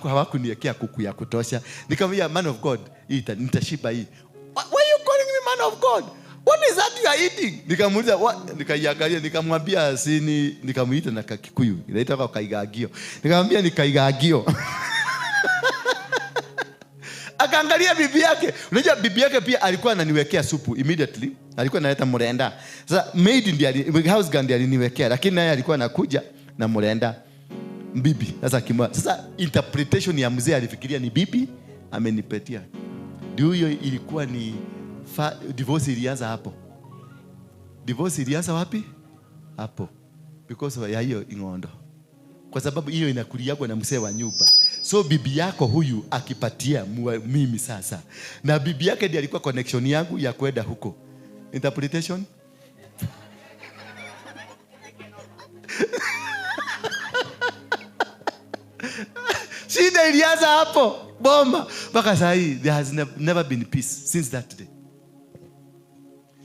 hawakuniwekea kuku ya kutosha. Nikamwambia man of God, nitashiba hii. Why are you calling me man of God? What is that you are eating? Nikamuuliza, what? Nikaiangalia, nikamwambia sini, nikamuita na Kikuyu. Inaitwa kwa kaigagio. Nikamwambia ni kaigagio. Akaangalia bibi yake. Unajua bibi yake pia alikuwa ananiwekea supu immediately. Alikuwa analeta mrenda. Sasa maid ndiye house girl ndiye aliniwekea, lakini naye alikuwa anakuja na mrenda bibi. Sasa kimwa. Sasa interpretation ya mzee alifikiria ni bibi amenipatia. Ndio hiyo ilikuwa ni divorce ilianza hapo. Divorce ilianza wapi? Hapo. Because ya hiyo ingondo. Kwa sababu hiyo inakuliagwa na mzee wa nyumba. So bibi yako huyu akipatia mimi sasa. Na bibi yake ndiye alikuwa connection yangu ya kwenda huko. Interpretation? Shida ilianza hapo. Bomba. Mpaka saa hii there has never been peace since that day.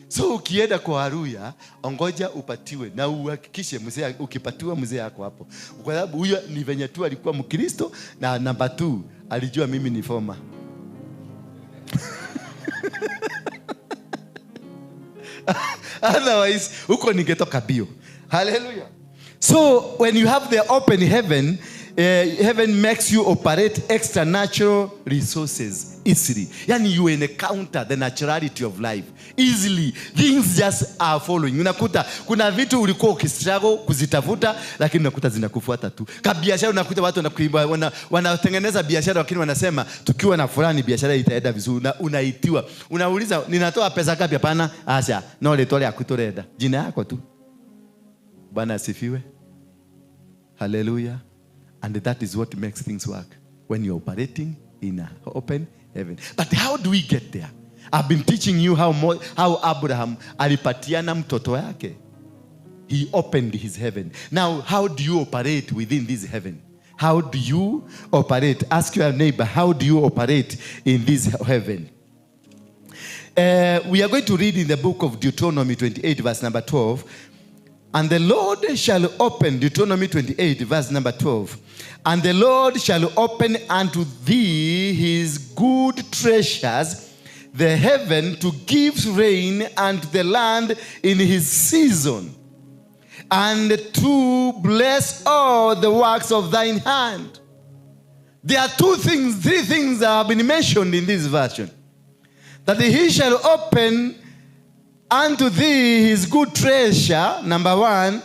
So ukienda kwa Haruya, ongoja upatiwe na uhakikishe mzee, ukipatiwa mzee yako hapo. Kwa sababu huyo ni venye tu alikuwa Mkristo na namba 2 alijua mimi ni former. Otherwise huko ningetoka bio. Hallelujah. So when you have the open heaven, heaven makes you operate extra natural resources easily. Yani you encounter the naturality of life easily. Things just are following. Unakuta kuna vitu ulikuwa ukistruggle kuzitafuta, lakini unakuta zinakufuata tu. Ka biashara unakuta watu wanakuimba, wanatengeneza biashara, lakini wanasema tukiwa na fulani biashara itaenda vizuri. Na unaitiwa. Unauliza ninatoa pesa ngapi? Hapana, acha. No letole akutoreda. Jina yako tu. Bwana asifiwe. Hallelujah. And that is what makes things work when you're operating in an open heaven. But how do we get there? I've been teaching you how Abraham alipatiana mtoto yake. He opened his heaven. Now, how do you operate within this heaven? How do you operate? Ask your neighbor, how do you operate in this heaven? We are going to read in the book of Deuteronomy 28, verse number 12. And the Lord shall open, Deuteronomy 28, verse number 12. And the Lord shall open unto thee his good treasures, the heaven, to give rain unto the land in his season, and to bless all the works of thine hand. There are two things, three things that have been mentioned in this version. That he shall open unto thee his good treasure, number one,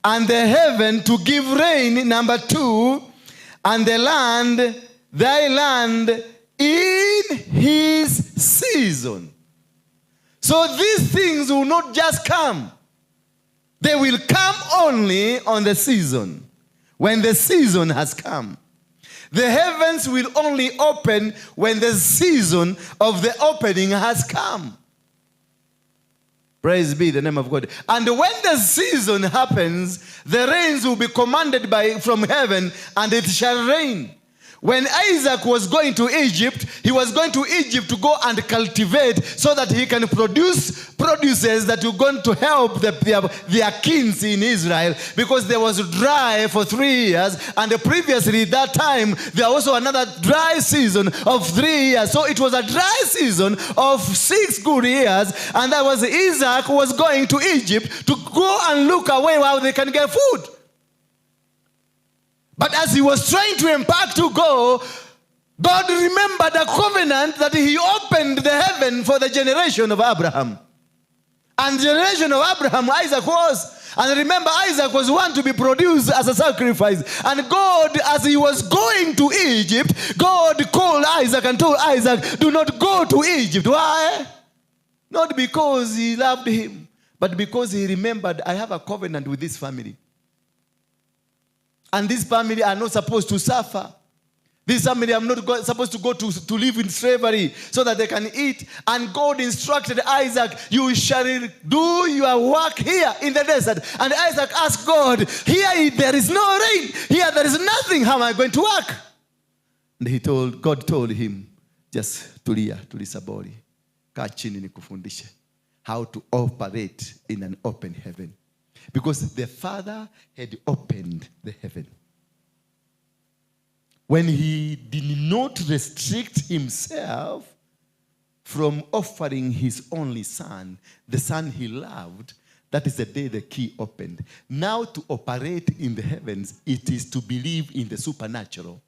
and the heaven to give rain, number two, and the land, thy land, in his season. So these things will not just come. They will come only on the season. When the season has come. The heavens will only open when the season of the opening has come. Praise be the name of God. And when the season happens, the rains will be commanded from heaven, and it shall rain. When Isaac was going to Egypt, he was going to Egypt to go and cultivate so that he can produce produces that were going to help their kins in Israel, because there was dry for 3 years, and previously that time there was also another dry season of 3 years. So it was a dry season of 6 good years, and that was Isaac was going to Egypt to go and look away how they can get food. But as he was trying to embark to go, God remembered the covenant that he opened the heaven for the generation of Abraham. And the generation of Abraham, Isaac was. And remember, Isaac was one to be produced as a sacrifice. And God, as he was going to Egypt, God called Isaac and told Isaac, do not go to Egypt. Why? Not because he loved him, but because he remembered, I have a covenant with this family. And this family are not supposed to suffer. This family are not supposed to go to live in slavery so that they can eat. And God instructed Isaac, you shall do your work here in the desert. And Isaac asked God, here there is no rain. Here there is nothing. How am I going to work? And God told him, just tulia, tulisabori. Kaa chini nikufundishe how to operate in an open heaven. Because the Father had opened the heaven. When he did not restrict himself from offering his only son, the son he loved, that is the day the key opened. Now to operate in the heavens, it is to believe in the supernatural.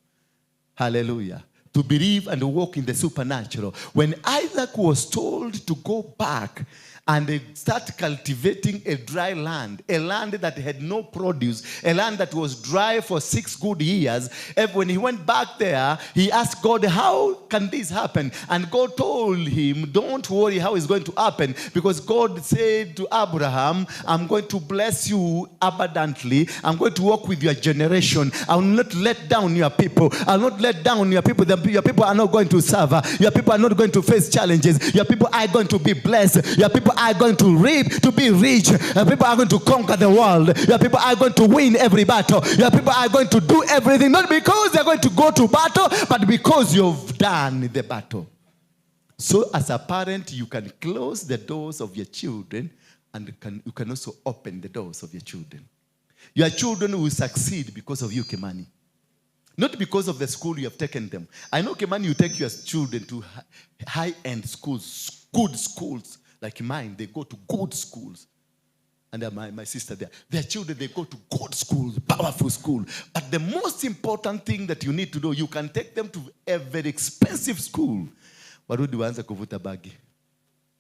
Hallelujah. To believe and walk in the supernatural. When Isaac was told to go back and they start cultivating a dry land, a land that had no produce, a land that was dry for 6 good years. And when he went back there, he asked God, how can this happen? And God told him, don't worry how it's going to happen, because God said to Abraham, I'm going to bless you abundantly. I'm going to walk with your generation. I will not let down your people. I will not let down your people. Your people are not going to suffer. Your people are not going to face challenges. Your people are going to be blessed. Your people are going to reap, to be rich. Your people are going to conquer the world. Your people are going to win every battle. Your people are going to do everything, not because they're going to go to battle, but because you've done the battle. So as a parent, you can close the doors of your children, and you can also open the doors of your children. Your children will succeed because of you, Kimani. Not because of the school you have taken them. I know, Kimani, you take your children to high-end schools, good schools. Like mine, they go to good schools. And my sister there, their children, they go to good schools, powerful school. But the most important thing that you need to do, you can take them to a very expensive school. Warudi waanze kuvuta bagi.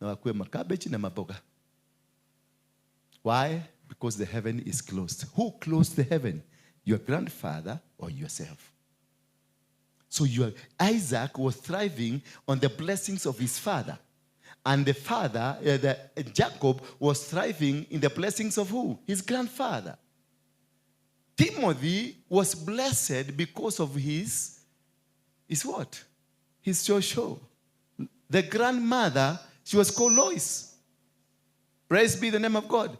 Na wakue makabeji na maboga. Why? Because the heaven is closed. Who closed the heaven? Your grandfather or yourself? So Isaac was thriving on the blessings of his father. And the father, Jacob, was thriving in the blessings of who? His grandfather. Timothy was blessed because of his what? His shosho. The grandmother, she was called Lois. Praise be the name of God.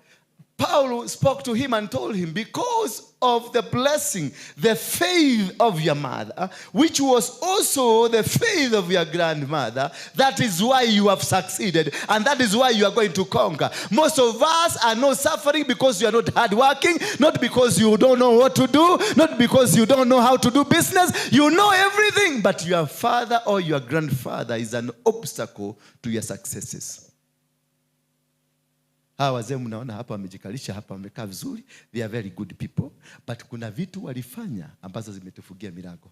Paul spoke to him and told him, because of the blessing, the faith of your mother, which was also the faith of your grandmother, that is why you have succeeded, and that is why you are going to conquer. Most of us are not suffering because you are not hardworking, not because you don't know what to do, not because you don't know how to do business. You know everything, but your father or your grandfather is an obstacle to your successes. Hawa wazee mnaona hapa wamejikalisha hapa, wamekaa vizuri. They are very good people. But kuna vitu walifanya ambazo zimetufungia milango.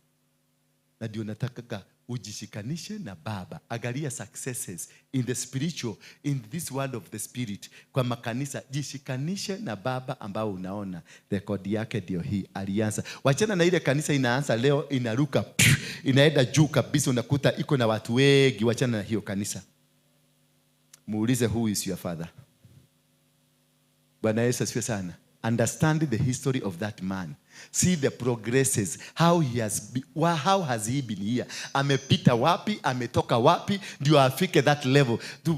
Na ndio natakaga ujishikanishe na Baba. Angalia successes in the spiritual, in this world of the spirit. Kwa makanisa, jishikanishe na Baba ambao unaona rekodi yake ndio hii alianza. Wachana na ile kanisa inaanza leo inaruka pyu, inaenda juu kabisa, unakuta iko na watu wengi. Wachana na hiyo kanisa. Muulize, "Who is your father?" Bwana Yesu asifiwe sana. Understand the history of that man. See the progresses, how has he been here? Amepita wapi, ametoka wapi ndio afike that level.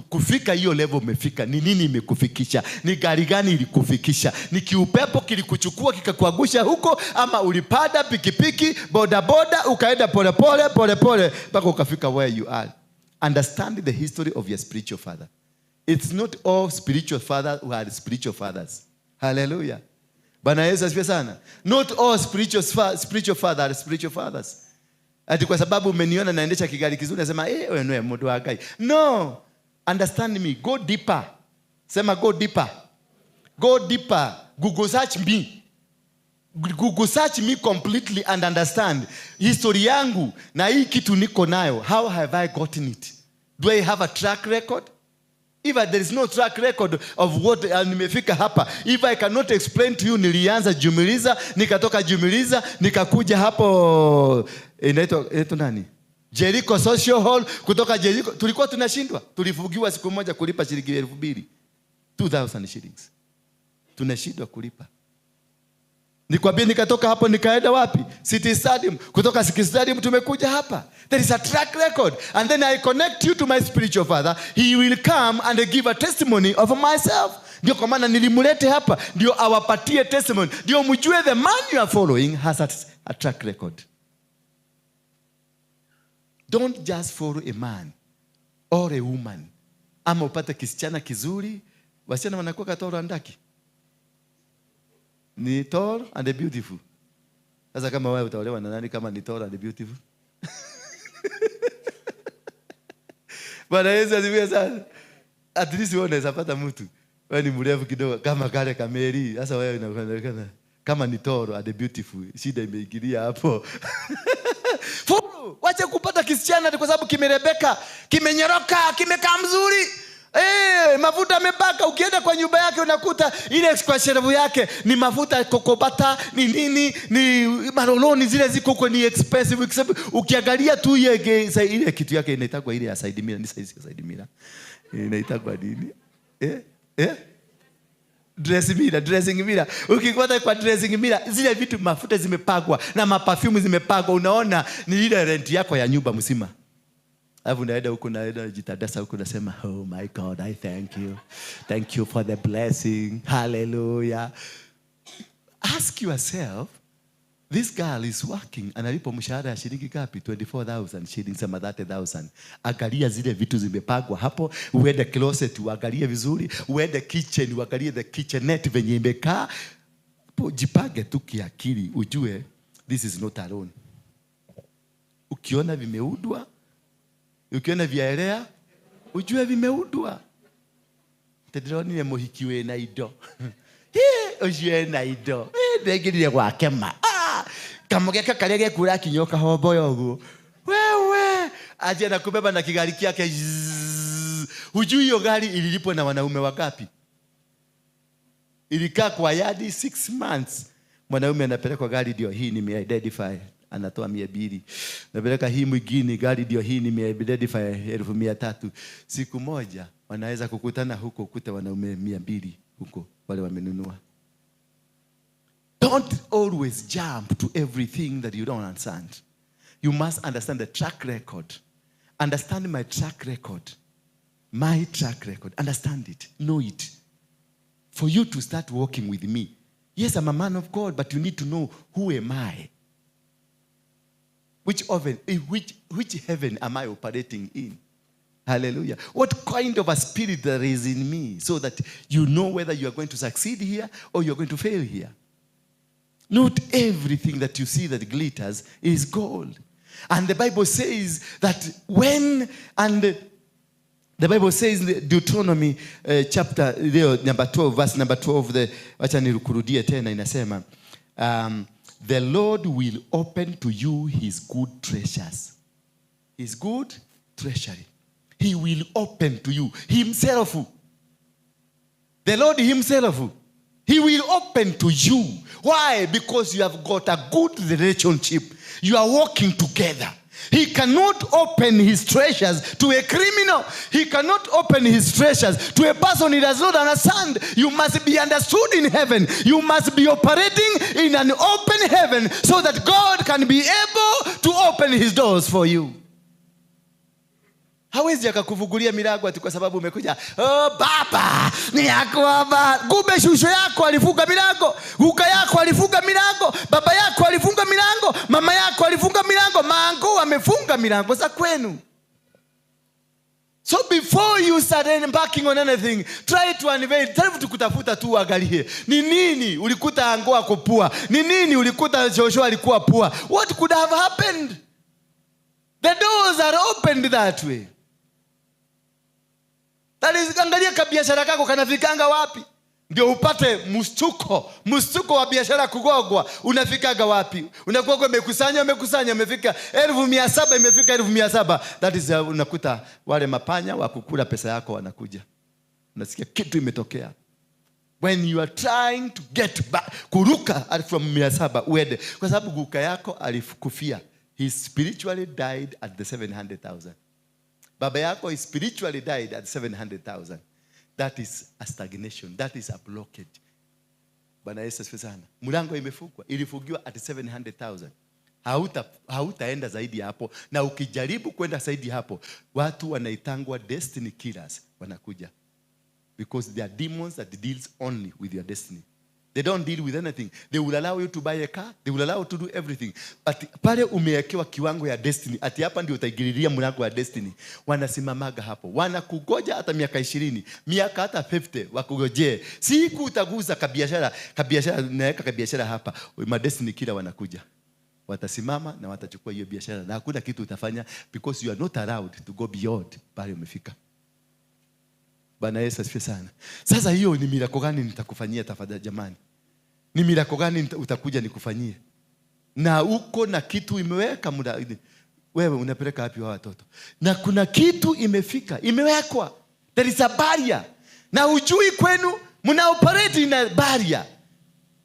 Kufika hiyo level umefika, ni nini imekufikisha? Ni gari gani ilikufikisha? Ni kiupepo kilikuchukua kikakuangusha huko, ama ulipanda pikipiki, bodaboda, ukaenda polepole polepole mpaka ukafika where you are? Understand the history of your spiritual father. It's not all spiritual fathers who are spiritual fathers. Hallelujah. Bwana Yesu asifiwe sana. Not all spiritual father are spiritual fathers. Ati kwa sababu umeniona naendesha kigari kizuri, nasema, "Eh, wewe ni mtu wa Ngai." No. Understand me. Go deeper. Sema, "Go deeper." Go deeper. Google search me. Google search me completely and understand history yangu na hii kitu niko nayo. How have I gotten it? Do I have a track record? If there is no track record of what nimefika hapa, if I cannot explain to you nilianza Jumiliza, nikatoka Jumiliza, nikakuja hapo inaitwa nani? Jericho Social Hall, kutoka Jericho tulikuwa tunashindwa. Tulifungiwa siku moja kulipa shilingi 2,000. 2000 shillings. Tunashindwa kulipa. Nikwambie, nikatoka hapo nikaenda wapi? City Stadium. Kutoka City Stadium tumekuja hapa. There is a track record. And then I connect you to my spiritual father. He will come and give a testimony of myself. Ndio kwa maana nilimlete hapa, ndio awapatie testimony, ndio mjue the man you are following has a track record. Don't just follow a man or a woman, ama upate kisichana kizuri. Wasichana wanakuwa katoro andaki ni tall and beautiful. Sasa kama wewe utaolewa na nani kama ni tall and beautiful? Bwana Yesu asifiwe sana. At least wewe unaweza pata mtu. Wewe ni mrefu kidogo kama kale kameri. Sasa wewe unaonekana kama ni tall and beautiful. Shida imeingilia hapo. Follow. Wacha kupata kisichana kwa sababu kimerebeka, kimenyoroka, kimekaa mzuri. Mafuta amepaka. Ukienda kwa nyumba yake unakuta ile kwa sherevu yake ni mafuta kokobata, ni nini, ni maroloni zile ziko huko, ni expensive. Ukiangalia tu ile kitu yake inaitagwa ile ya side mirror, ni size ya side mirror. Inaitagwa nini? Eh? Eh? Dressing mirror, dressing mirror. Ukikuta kwa dressing mirror zile vitu mafuta zimepakwa na maperfume zimepakwa, unaona ni ile rent yako ya nyumba mzima. Alafu unaenda huko, naenda jitadasa huko, unasema, "Oh my God, I thank you. Thank you for the blessing. Hallelujah." Ask yourself, this girl is working, analipwa mshahara ya shilingi ngapi? 24,000 shillings ama 30,000. Angalia zile vitu zimepangwa hapo, uende closet uangalie vizuri, uende kitchen uangalie the kitchenette venye imekaa. Hapo jipange tu kiakili ujue this is not alone. Ukiona vimeudwa, ukiona vyaelea, ujue vimeudwa. Ndĩronire mũhiki wĩna indo. Ũcio ena indo. Ndengĩrire gwake ma. Kamũgeka karĩa gekura akinya ũkahomboya ũguo. Wewe, aje na kubeba na kigari kyake. Zzz. Hujui hiyo gari ililipwa na wanaume wangapi? Ilikaa kwa yadi 6 months. Mwanaume anapelekwa, "Gari ndio hii, nimeidentify." Anatoa 200. Napeleka hii mwingine, "Gari ndio hii, nimeidentify," 300,000. Siku moja wanaweza kukutana huko, ukute wanaume 200 huko wale wamenunua. Don't always jump to everything that you don't understand. You must understand the track record. Understand my track record. My track record. Understand it. Know it. For you to start working with me. Yes, I'm a man of God, but you need to know, who am I? Which oven, which heaven am I operating in? Hallelujah. What kind of a spirit there is in me, so that you know whether you are going to succeed here or you're going to fail here. Not everything that you see that glitters is gold. And the Bible says that when, and the Bible says in Deuteronomy chapter number 12, verse number 12, wacha nikurudie tena, inasema, The Lord will open to you his good treasures. His good treasury. He will open to you himself. The Lord himself. He will open to you. Why? Because you have got a good relationship. You are working together. He cannot open his treasures to a criminal. He cannot open his treasures to a person he does not understand. You must be understood in heaven. You must be operating in an open heaven so that God can be able to open his doors for you. Hawezi akakufungulia milango ati kwa sababu umekuja, "Oh baba, ni yako baba." Kumbe shusho yako alifunga milango, guka yako alifunga milango, baba yako alifunga milango, mama yako alifunga milango, maango amefunga milango za kwenu. So before you start embarking on anything, try to unveil, try to kutafuta tu uangalie. Ni nini ulikuta ango ako poor? Ni nini ulikuta shosho alikuwa poor? What could have happened? The doors are opened that way. That is, angalia kabiashara kako kanafikanga wapi, ndio upate mshtuko, mshtuko wa biashara kugogwa. Unafikaga wapi? Unakuwa umekusanya, umekusanya, umefika 700,000, imefika 700,000. That is, unakuta wale mapanya wa kukula pesa yako wanakuja, unasikia kitu imetokea. When you are trying to get back, kuruka from 700 uende, kwa sababu guka yako alikufia. He spiritually died at the 700,000. Baba yako he spiritually died at 700,000. That is a stagnation. That is a blockage. Bwana Yesu asifiwe sana. Mlango imefungwa, ilifungiwa at 700,000. Hautaenda zaidi ya hapo, na ukijaribu kwenda zaidi ya hapo, watu wanaitangwa destiny killers wanakuja. Because they are demons that deals only with your destiny. They don't deal with anything. They will allow you to buy a car. They will allow you to do everything. But pale umewekewa kiwango ya destiny, ati hapa ndio utaingililia mlango wa destiny. Wanasimamaga hapo. Wanakugoja hata miaka 20, miaka hata 50 wakugojee. Siku utaguza kabiashara, kabiashara naweka kabiashara hapa. Ma destiny killer wanakuja. Watasimama na watachukua hiyo biashara na hakuna kitu utafanya because you are not allowed to go beyond pale umefika. Bwana Yesu asifiwe sana. Sasa hiyo ni miracle gani nitakufanyia tafadhali jamani? Ni miracle gani utakuja nikufanyie? Na uko na kitu imeweka muda, wewe unapeleka wapi wa watoto? Na kuna kitu imefika, imewekwa. There is a barrier. Na hujui kwenu mna operate in a barrier.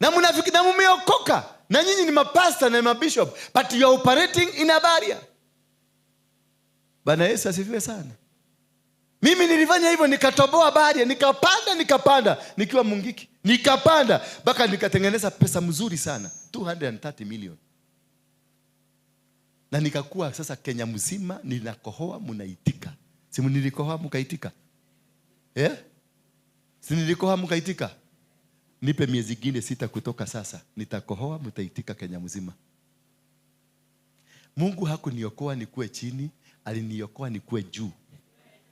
Na mnafika na mmeokoka. Na nyinyi ni mapasta na mabishop, but you are operating in a barrier. Bwana Yesu asifiwe sana. Mimi nilifanya hivyo, nikatoboa barrier, nikapanda, nikapanda nikiwa Mungiki. Nikapanda mpaka nikatengeneza pesa mzuri sana, 230 million. Na nikakuwa sasa Kenya mzima ninakohoa mnaitika. Si nilikohoa mkaitika? Eh? Si nilikohoa mkaitika? Nipe miezi ingine 6 kutoka sasa, nitakohoa mtaitika Kenya mzima. Mungu hakuniokoa nikuwe chini, aliniokoa nikuwe juu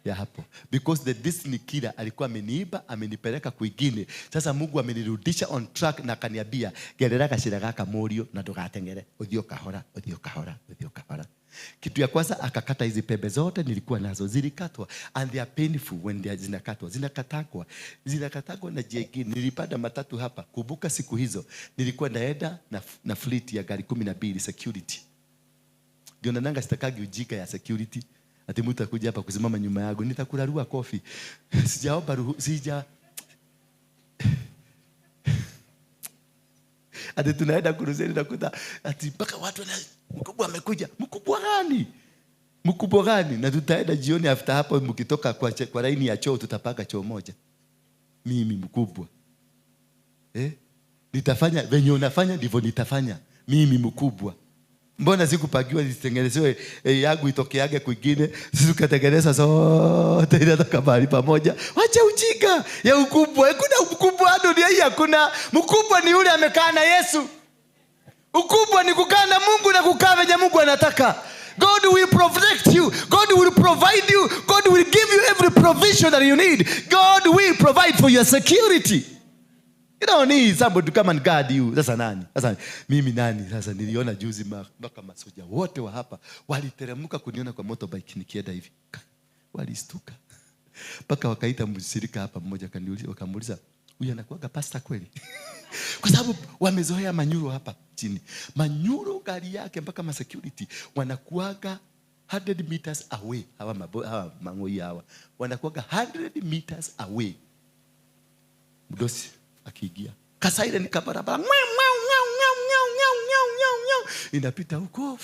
ya hapo. Because the destiny killer alikuwa ameniiba, amenipeleka kwingine. Sasa Mungu amenirudisha on track na akaniambia, gerera gacira gaka murio na ndugatengere, uthio kahora, uthio kahora, uthio kahora. Kitu ya kwanza akakata hizi pembe zote nilikuwa nazo, zilikatwa, and they are painful when they are zinakatwa, zinakatakwa, zinakatakwa na njia ingine. Nilipanda matatu hapa. Kumbuka siku hizo nilikuwa naenda na fleet ya gari 12 security. Ndio nananga sitakagi ujika ya security. Ati mtu akuja hapa kusimama nyuma yangu, nitakurarua kofi. Sijaomba ruhu, sija. Ati tunaenda kuruzeni nakuta ati mpaka watu wana, mkubwa amekuja. Mkubwa gani? Mkubwa gani? Na tutaenda jioni after hapo, mkitoka kwa laini ya choo tutapaka choo moja. Mimi mkubwa. Nitafanya venye unafanya ndivyo nitafanya. Mimi mkubwa. Mbona sikupagiwa nitengenezewe yangu itokeage kwingine, sisi tukatengeneza zote inatoka mahali pamoja. Wacha ujinga ya ukubwa. Hakuna ukubwa dunia hii, hakuna. Mkubwa ni yule amekaa na Yesu. Ukubwa ni kukaa na Mungu na kukaa venye Mungu anataka. God will protect you. God will provide you. God will give you every provision that you need. God will provide for your security. You don't need somebody to come and guard you. Sasa nani? Sasa mimi nani? Sasa niliona juzi mpaka masoja wote wa hapa waliteremka kuniona kwa motorbike nikienda hivi. Walistuka. Mpaka wakaita mshirika hapa mmoja akaniuliza, wakamuuliza, Huyu anakuwaga pastor kweli? Kwa sababu wamezoea Manyuro hapa chini. Manyuro gari yake mpaka ma security wanakuwaga 100 meters away. Hawa mangoi hawa wanakuwaga 100 meters away. Mdosi akiingia, kasaile ni kabarabara, inapita huko,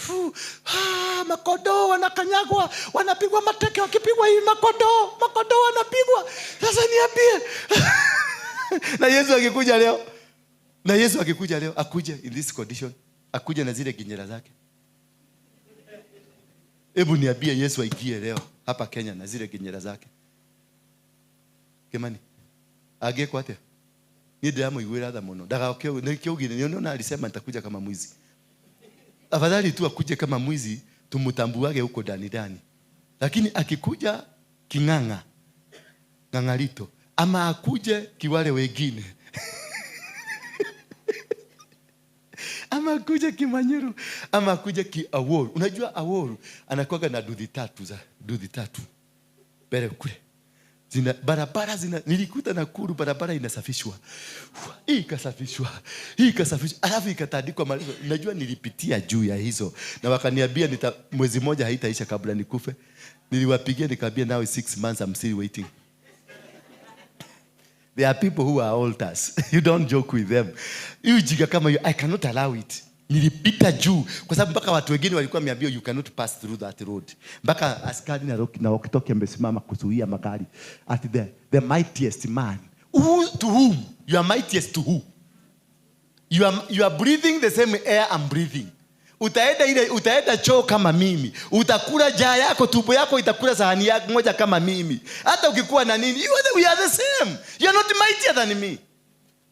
makodoo wanakanyagwa, wanapigwa mateke, wakipigwa hivi makodoo wanapigwa. Sasa niambie. Na Yesu akikuja leo, na Yesu akikuja leo, akuje in this condition, akuje na zile ginyera zake. Hebu niambie, Yesu aingie leo hapa Kenya na zile ginyera zake. Kimani, angĩkwo atĩa? Niĩ ndĩramũiguĩra tha mũno. Ndagaoke nĩkĩo ugire, nĩona alisema nitakuja kama mwizi. Afadhali tu akuje kama mwizi tumtambuage huko ndani ndani. Lakini akikuja king'ang'a, ng'ang'arito, ama akuje kiwale wengine. Ama akuje kimanyuru, ama akuje kiaworu. Unajua aworu anakuwaga na duthi tatu za duthi tatu. Mbele kule. Zina barabara zina, nilikuta Nakuru barabara inasafishwa. Hii ikasafishwa. Hii ikasafishwa. Alafu ikatandikwa malizo. Unajua nilipitia juu ya hizo na wakaniambia mwezi mmoja haitaisha kabla nikufe. Niliwapigia nikamwambia now 6 months I'm still waiting. There are people who are altars. You don't joke with them. You jiga kama you, I cannot allow it. Nilipita juu kwa sababu mpaka watu wengine walikuwa wameambiwa you cannot pass through that road. Mpaka askari na walkie-talkie amesimama kuzuia magari. At the mightiest man. Who, to whom? You are mightiest to who? You are breathing the same air I'm breathing. Utaenda choo kama mimi. Utakula jaa yako, tumbo yako itakula sahani yako moja kama mimi. Hata ukikuwa na nini, we are the same. You are not mightier than me.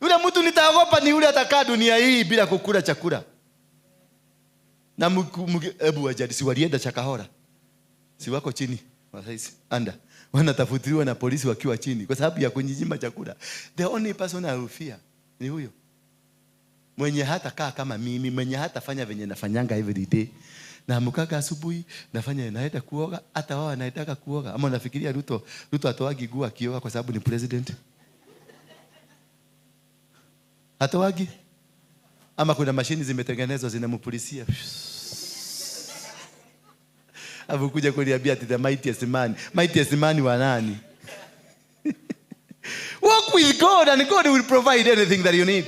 Yule mtu nitaogopa ni yule atakaa dunia hii bila kukula chakula. Na hebu wajadi, si walienda Chakahora? Si wako chini wasaisi anda wanatafutiliwa na polisi wakiwa chini kwa sababu ya kunyima chakula. The only person I will fear ni huyo mwenye hata kaa kama mimi, mwenye hata fanya venye nafanyanga every day. Na mkaka asubuhi nafanya, naenda kuoga, hata wao wanaitaka kuoga. Ama nafikiria Ruto atoagi nguo akioga kwa sababu ni president? Atoagi? Ama kuna mashini zimetengenezwa zinamupulisia. Afu kuja kuniambia ati the mightiest man. Mightiest man wa nani? Walk with God and God will provide anything that you need.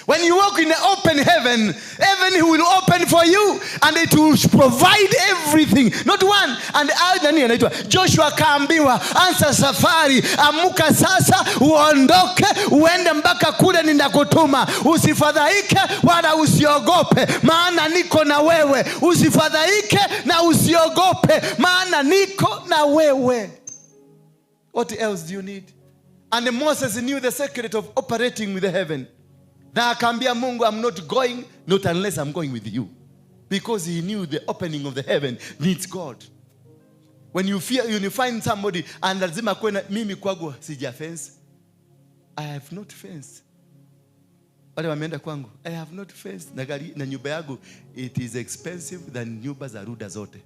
When you walk in the open heaven, heaven will open for you and it will provide everything. Not one. And nani anaitwa Joshua kaambiwa, anza safari, amuka sasa, uondoke, uende mpaka kule ninakutuma. Usifadhaike wala usiogope, maana niko na wewe. Usifadhaike na usiogope, maana niko na wewe. What else do you need? And Moses knew the secret of operating with the heaven. Na akaambia Mungu, I'm not going, not unless I'm going with you. Because he knew the opening of the heaven needs God. When you fear, you find somebody, and lazima kuwe na, mimi kwangu sija fence. I have not fenced. Wale wameenda kwangu, I have not fenced. Na gari, na nyumba yangu, it is expensive than nyumba za Ruda zote.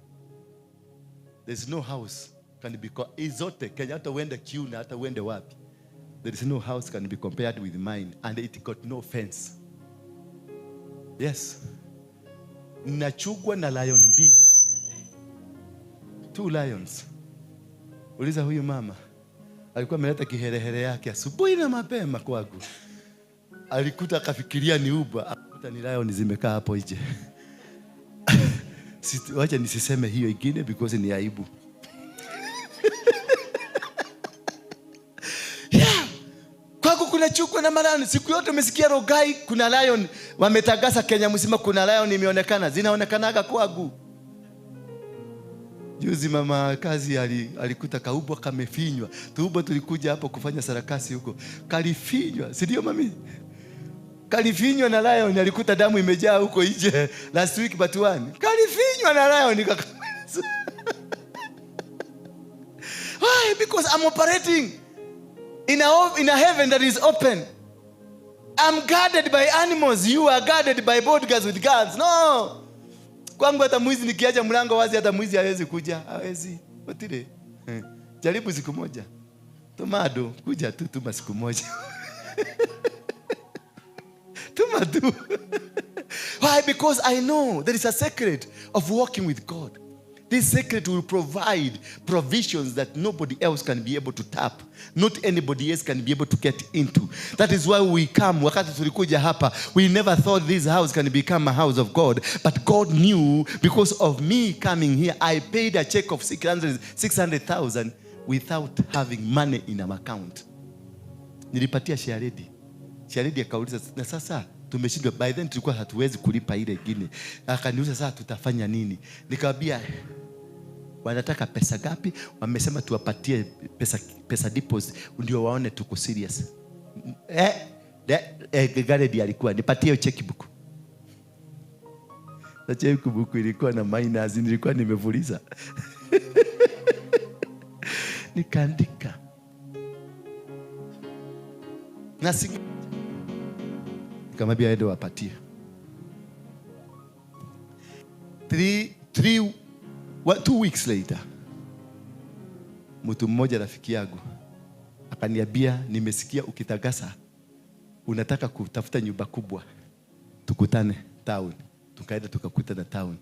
There's no house can be zote Kenya, hata uende Kiu na hata uende wapi. There is no house can be compared with mine, and it got no fence. Yes. Nachugwa na lion mbili. 2 lions. Uliza huyu mama. Alikuwa ameleta kiherehere yake asubuhi na mapema kwangu. Alikuta akafikiria ni ubwa, akakuta ni lion zimekaa hapo nje. Wacha nisiseme hiyo ingine because ni aibu. Kuna chukwa na malani. Siku yote umesikia Rongai kuna lion. Wametangaza Kenya mzima kuna lion imeonekana. Zinaonekanaga kwangu. Juzi mama kazi alikuta kaubwa kamefinywa. Tuubwa tulikuja hapo kufanya sarakasi huko. Kalifinywa, si ndio mami? Kalifinywa na lion, alikuta damu imejaa huko nje. Last week but one. Kalifinywa na lion. Why? Because I'm operating in a heaven that is open. I'm guarded by animals. You are guarded by bodyguards with guns. No. Kwangu hata mwizi nikiacha mlango wazi, hata mwizi hawezi kuja. Hawezi. Otile. Jaribu siku moja. Tomado, kuja tu tuma siku moja. Tuma tu. Why? Because I know there is a secret of walking with God. This secret will provide provisions that nobody else can be able to tap. Not anybody else can be able to get into. That is why we come. Wakati tulikuja hapa, we never thought this house can become a house of God. But God knew, because of me coming here, I paid a check of 600,000 without having money in our account. Nilipatia Sharedi. Sharedi akauliza, na sasa tumeshindwa. By then tulikuwa hatuwezi kulipa ile ingine. Akaniuliza, sasa tutafanya nini? Nikamwambia, wanataka pesa gapi? Wamesema tuwapatie pesa deposit ndio waone tuko serious. Garedi alikuwa nipatie checkbook. Na checkbook ilikuwa na minus, nilikuwa nimefuliza. Nikaandika. Na nikamwambia aende wapatie. 2 weeks later, mtu mmoja rafiki yangu akaniambia, nimesikia ukitangaza unataka kutafuta nyumba kubwa, tukutane town. Tukaenda tukakutana town.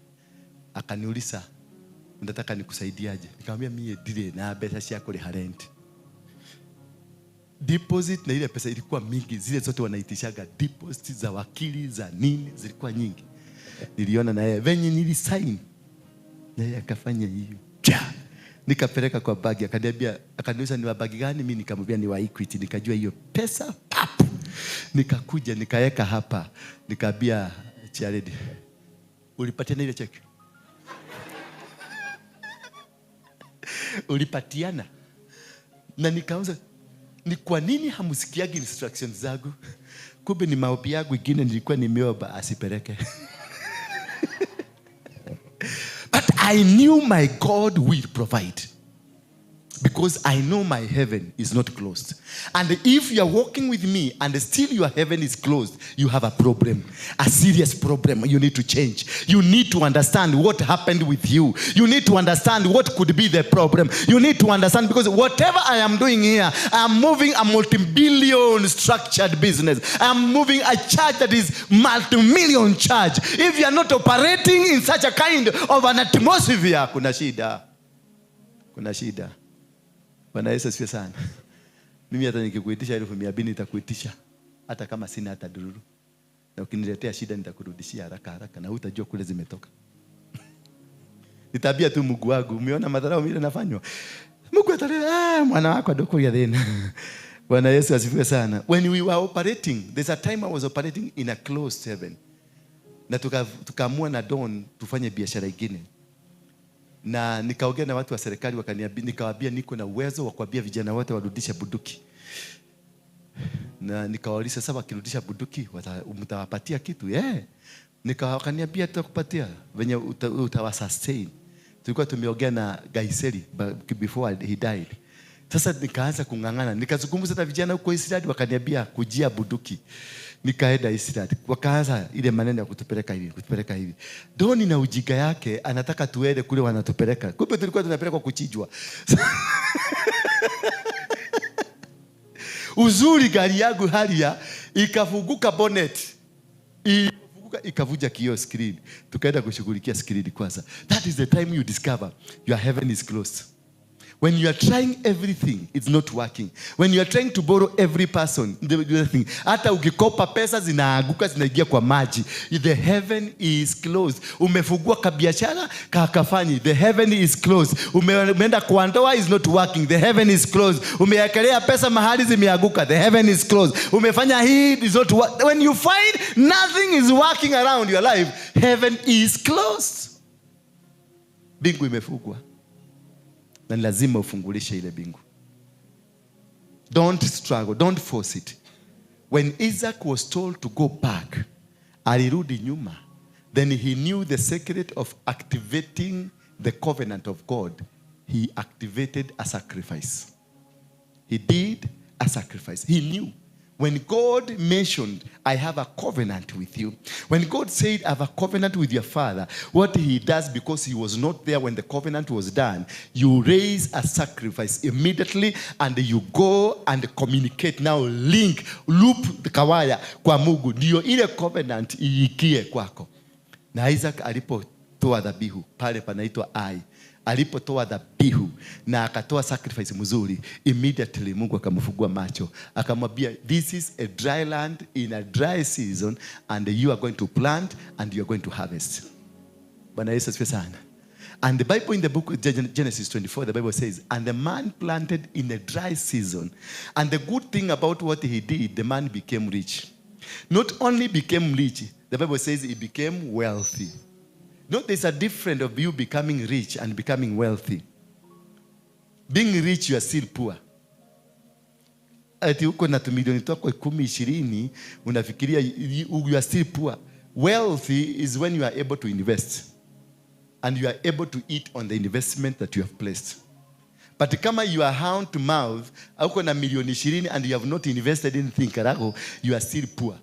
Akaniuliza, unataka nikusaidiaje? Nikamwambia mie ndirĩ na mbeca cia kũrĩha rent. Deposit na ile pesa ilikuwa mingi, zile zote wanaitishaga deposit za wakili za nini zilikuwa nyingi. Niliona na yeye venye nilisign, na yeye akafanya hiyo. Cha! Nikapeleka kwa bagi, akaniambia, akaniuliza ni wa bagi gani? Mimi nikamwambia ni wa Equity. Nikajua hiyo pesa pap. Nikakuja nikaeka hapa, nikaambia Charity, ulipatiana ile check? Ulipatiana? Na nikaanza, ni kwa nini hamusikiagi instructions zangu? Kumbe ni maombi yangu ingine nilikuwa nimeomba asipeleke. But I knew my God will provide. Because I know my heaven is not closed. And if you are walking with me and still your heaven is closed, you have a problem. A serious problem. You need to change. You need to understand what happened with you. You need to understand what could be the problem. You need to understand, because whatever I am doing here, I am moving a multi-billion structured business. I am moving a church that is multi-million church. If you are not operating in such a kind of an atmosphere, kuna shida. Kuna shida. Bwana Yesu asifiwe sana. Mimi hata nikikuitisha 200,000 nitakuitisha, hata kama sina hata dururu. Na ukiniletea shida nitakurudishia haraka haraka na hutajua kule zimetoka. Nitabia tu Mungu wangu. Umeona madharau mimi nafanywa. Mungu ataleta, mwana wako adokulia thina. Bwana Yesu asifiwe sana. When we were operating, there's a time I was operating in a closed heaven. Na tukaamua na Don tufanye biashara ingine. Na nikaongea na watu wa serikali, wakaniambia, nikawaambia niko na uwezo wa kuambia vijana wote warudishe bunduki. Na nikawauliza sasa wakirudisha bunduki mtawapatia kitu? Yeah. Wakaniambia tutakupatia venye utawasustain. Tulikuwa tumeongea na Gaiseri before he died. Sasa nikaanza kung'ang'ana, nikazungumza na vijana huko Israeli, wakaniambia kujia bunduki. Nikaenda Israeli, wakaanza ile maneno ya kutupeleka hivi, kutupeleka hivi. Doni na ujinga yake anataka tuende kule wanatupeleka. Kumbe tulikuwa tunapelekwa kuchinjwa. Uzuri gari yangu Harrier ikafunguka bonnet. Ilifunguka ikavuja kioo screen. Tukaenda kushughulikia screen kwanza. That is the time you discover your heaven is closed. When you are trying everything, it's not working. When you are trying to borrow every person, the thing. Hata ukikopa pesa zinaanguka zinaingia kwa maji. The heaven is closed. Umefungua kabiashara kakafanyi. The heaven is closed. Umeenda kwa ndoa is not working. The heaven is closed. Umewekelea pesa mahali zimeanguka. The heaven is closed. Umefanya hii is not working. When you find nothing is working around your life, heaven is closed. Mbingu imefungwa. Na ni lazima ufungulishe ile bingu. Don't struggle, don't force it. When Isaac was told to go back, alirudi nyuma. Then he knew the secret of activating the covenant of God. He activated a sacrifice. He did a sacrifice. He knew When God mentioned, "I have a covenant with you." When God said, "I have a covenant with your father," what he does, because he was not there when the covenant was done, you raise a sacrifice immediately and you go and communicate. Now link, loop kawaya kwa Mungu. Ndio ile covenant iikie kwako. Na Isaac alipotoa dhabihu pale panaitwa Ai, alipotoa dhabihu na akatoa sacrifice mzuri, immediately Mungu akamfungua macho, akamwambia, "This is a dry land in a dry season and you are going to plant and you are going to harvest." Bwana Yesu asifiwe sana. And the Bible, in the book of Genesis 24, the Bible says, "And the man planted in a dry season." And the good thing about what he did, the man became rich. Not only became rich, the Bible says he became wealthy. No, there's a difference of you becoming rich and becoming wealthy. Being rich, you are still poor. Ati uko na tumilioni twako 10, 20, unafikiria you are still poor. Wealthy is when you are able to invest and you are able to eat on the investment that you have placed. But kama you are hand to mouth, uko na milioni 20 and you have not invested anything karago, you are still poor.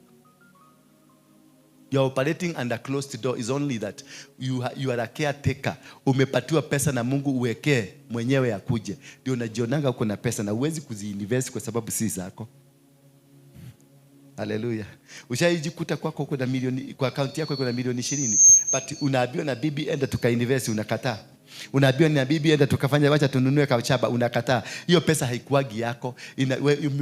You are operating under closed door, is only that you are a caretaker. Umepatiwa pesa na Mungu uwekee mwenyewe akuje. Ndio unajionanga uko na pesa na huwezi kuziinvest kwa sababu si zako. Haleluya. Ushaijikuta kwako uko na milioni, kwa akaunti yako iko na milioni 20, but unaambiwa na bibi, "Enda tukainvest," unakataa. Unaambiwa na bibi, "Enda tukafanya, wacha tununue kachaba," unakataa. Hiyo pesa haikuagi yako.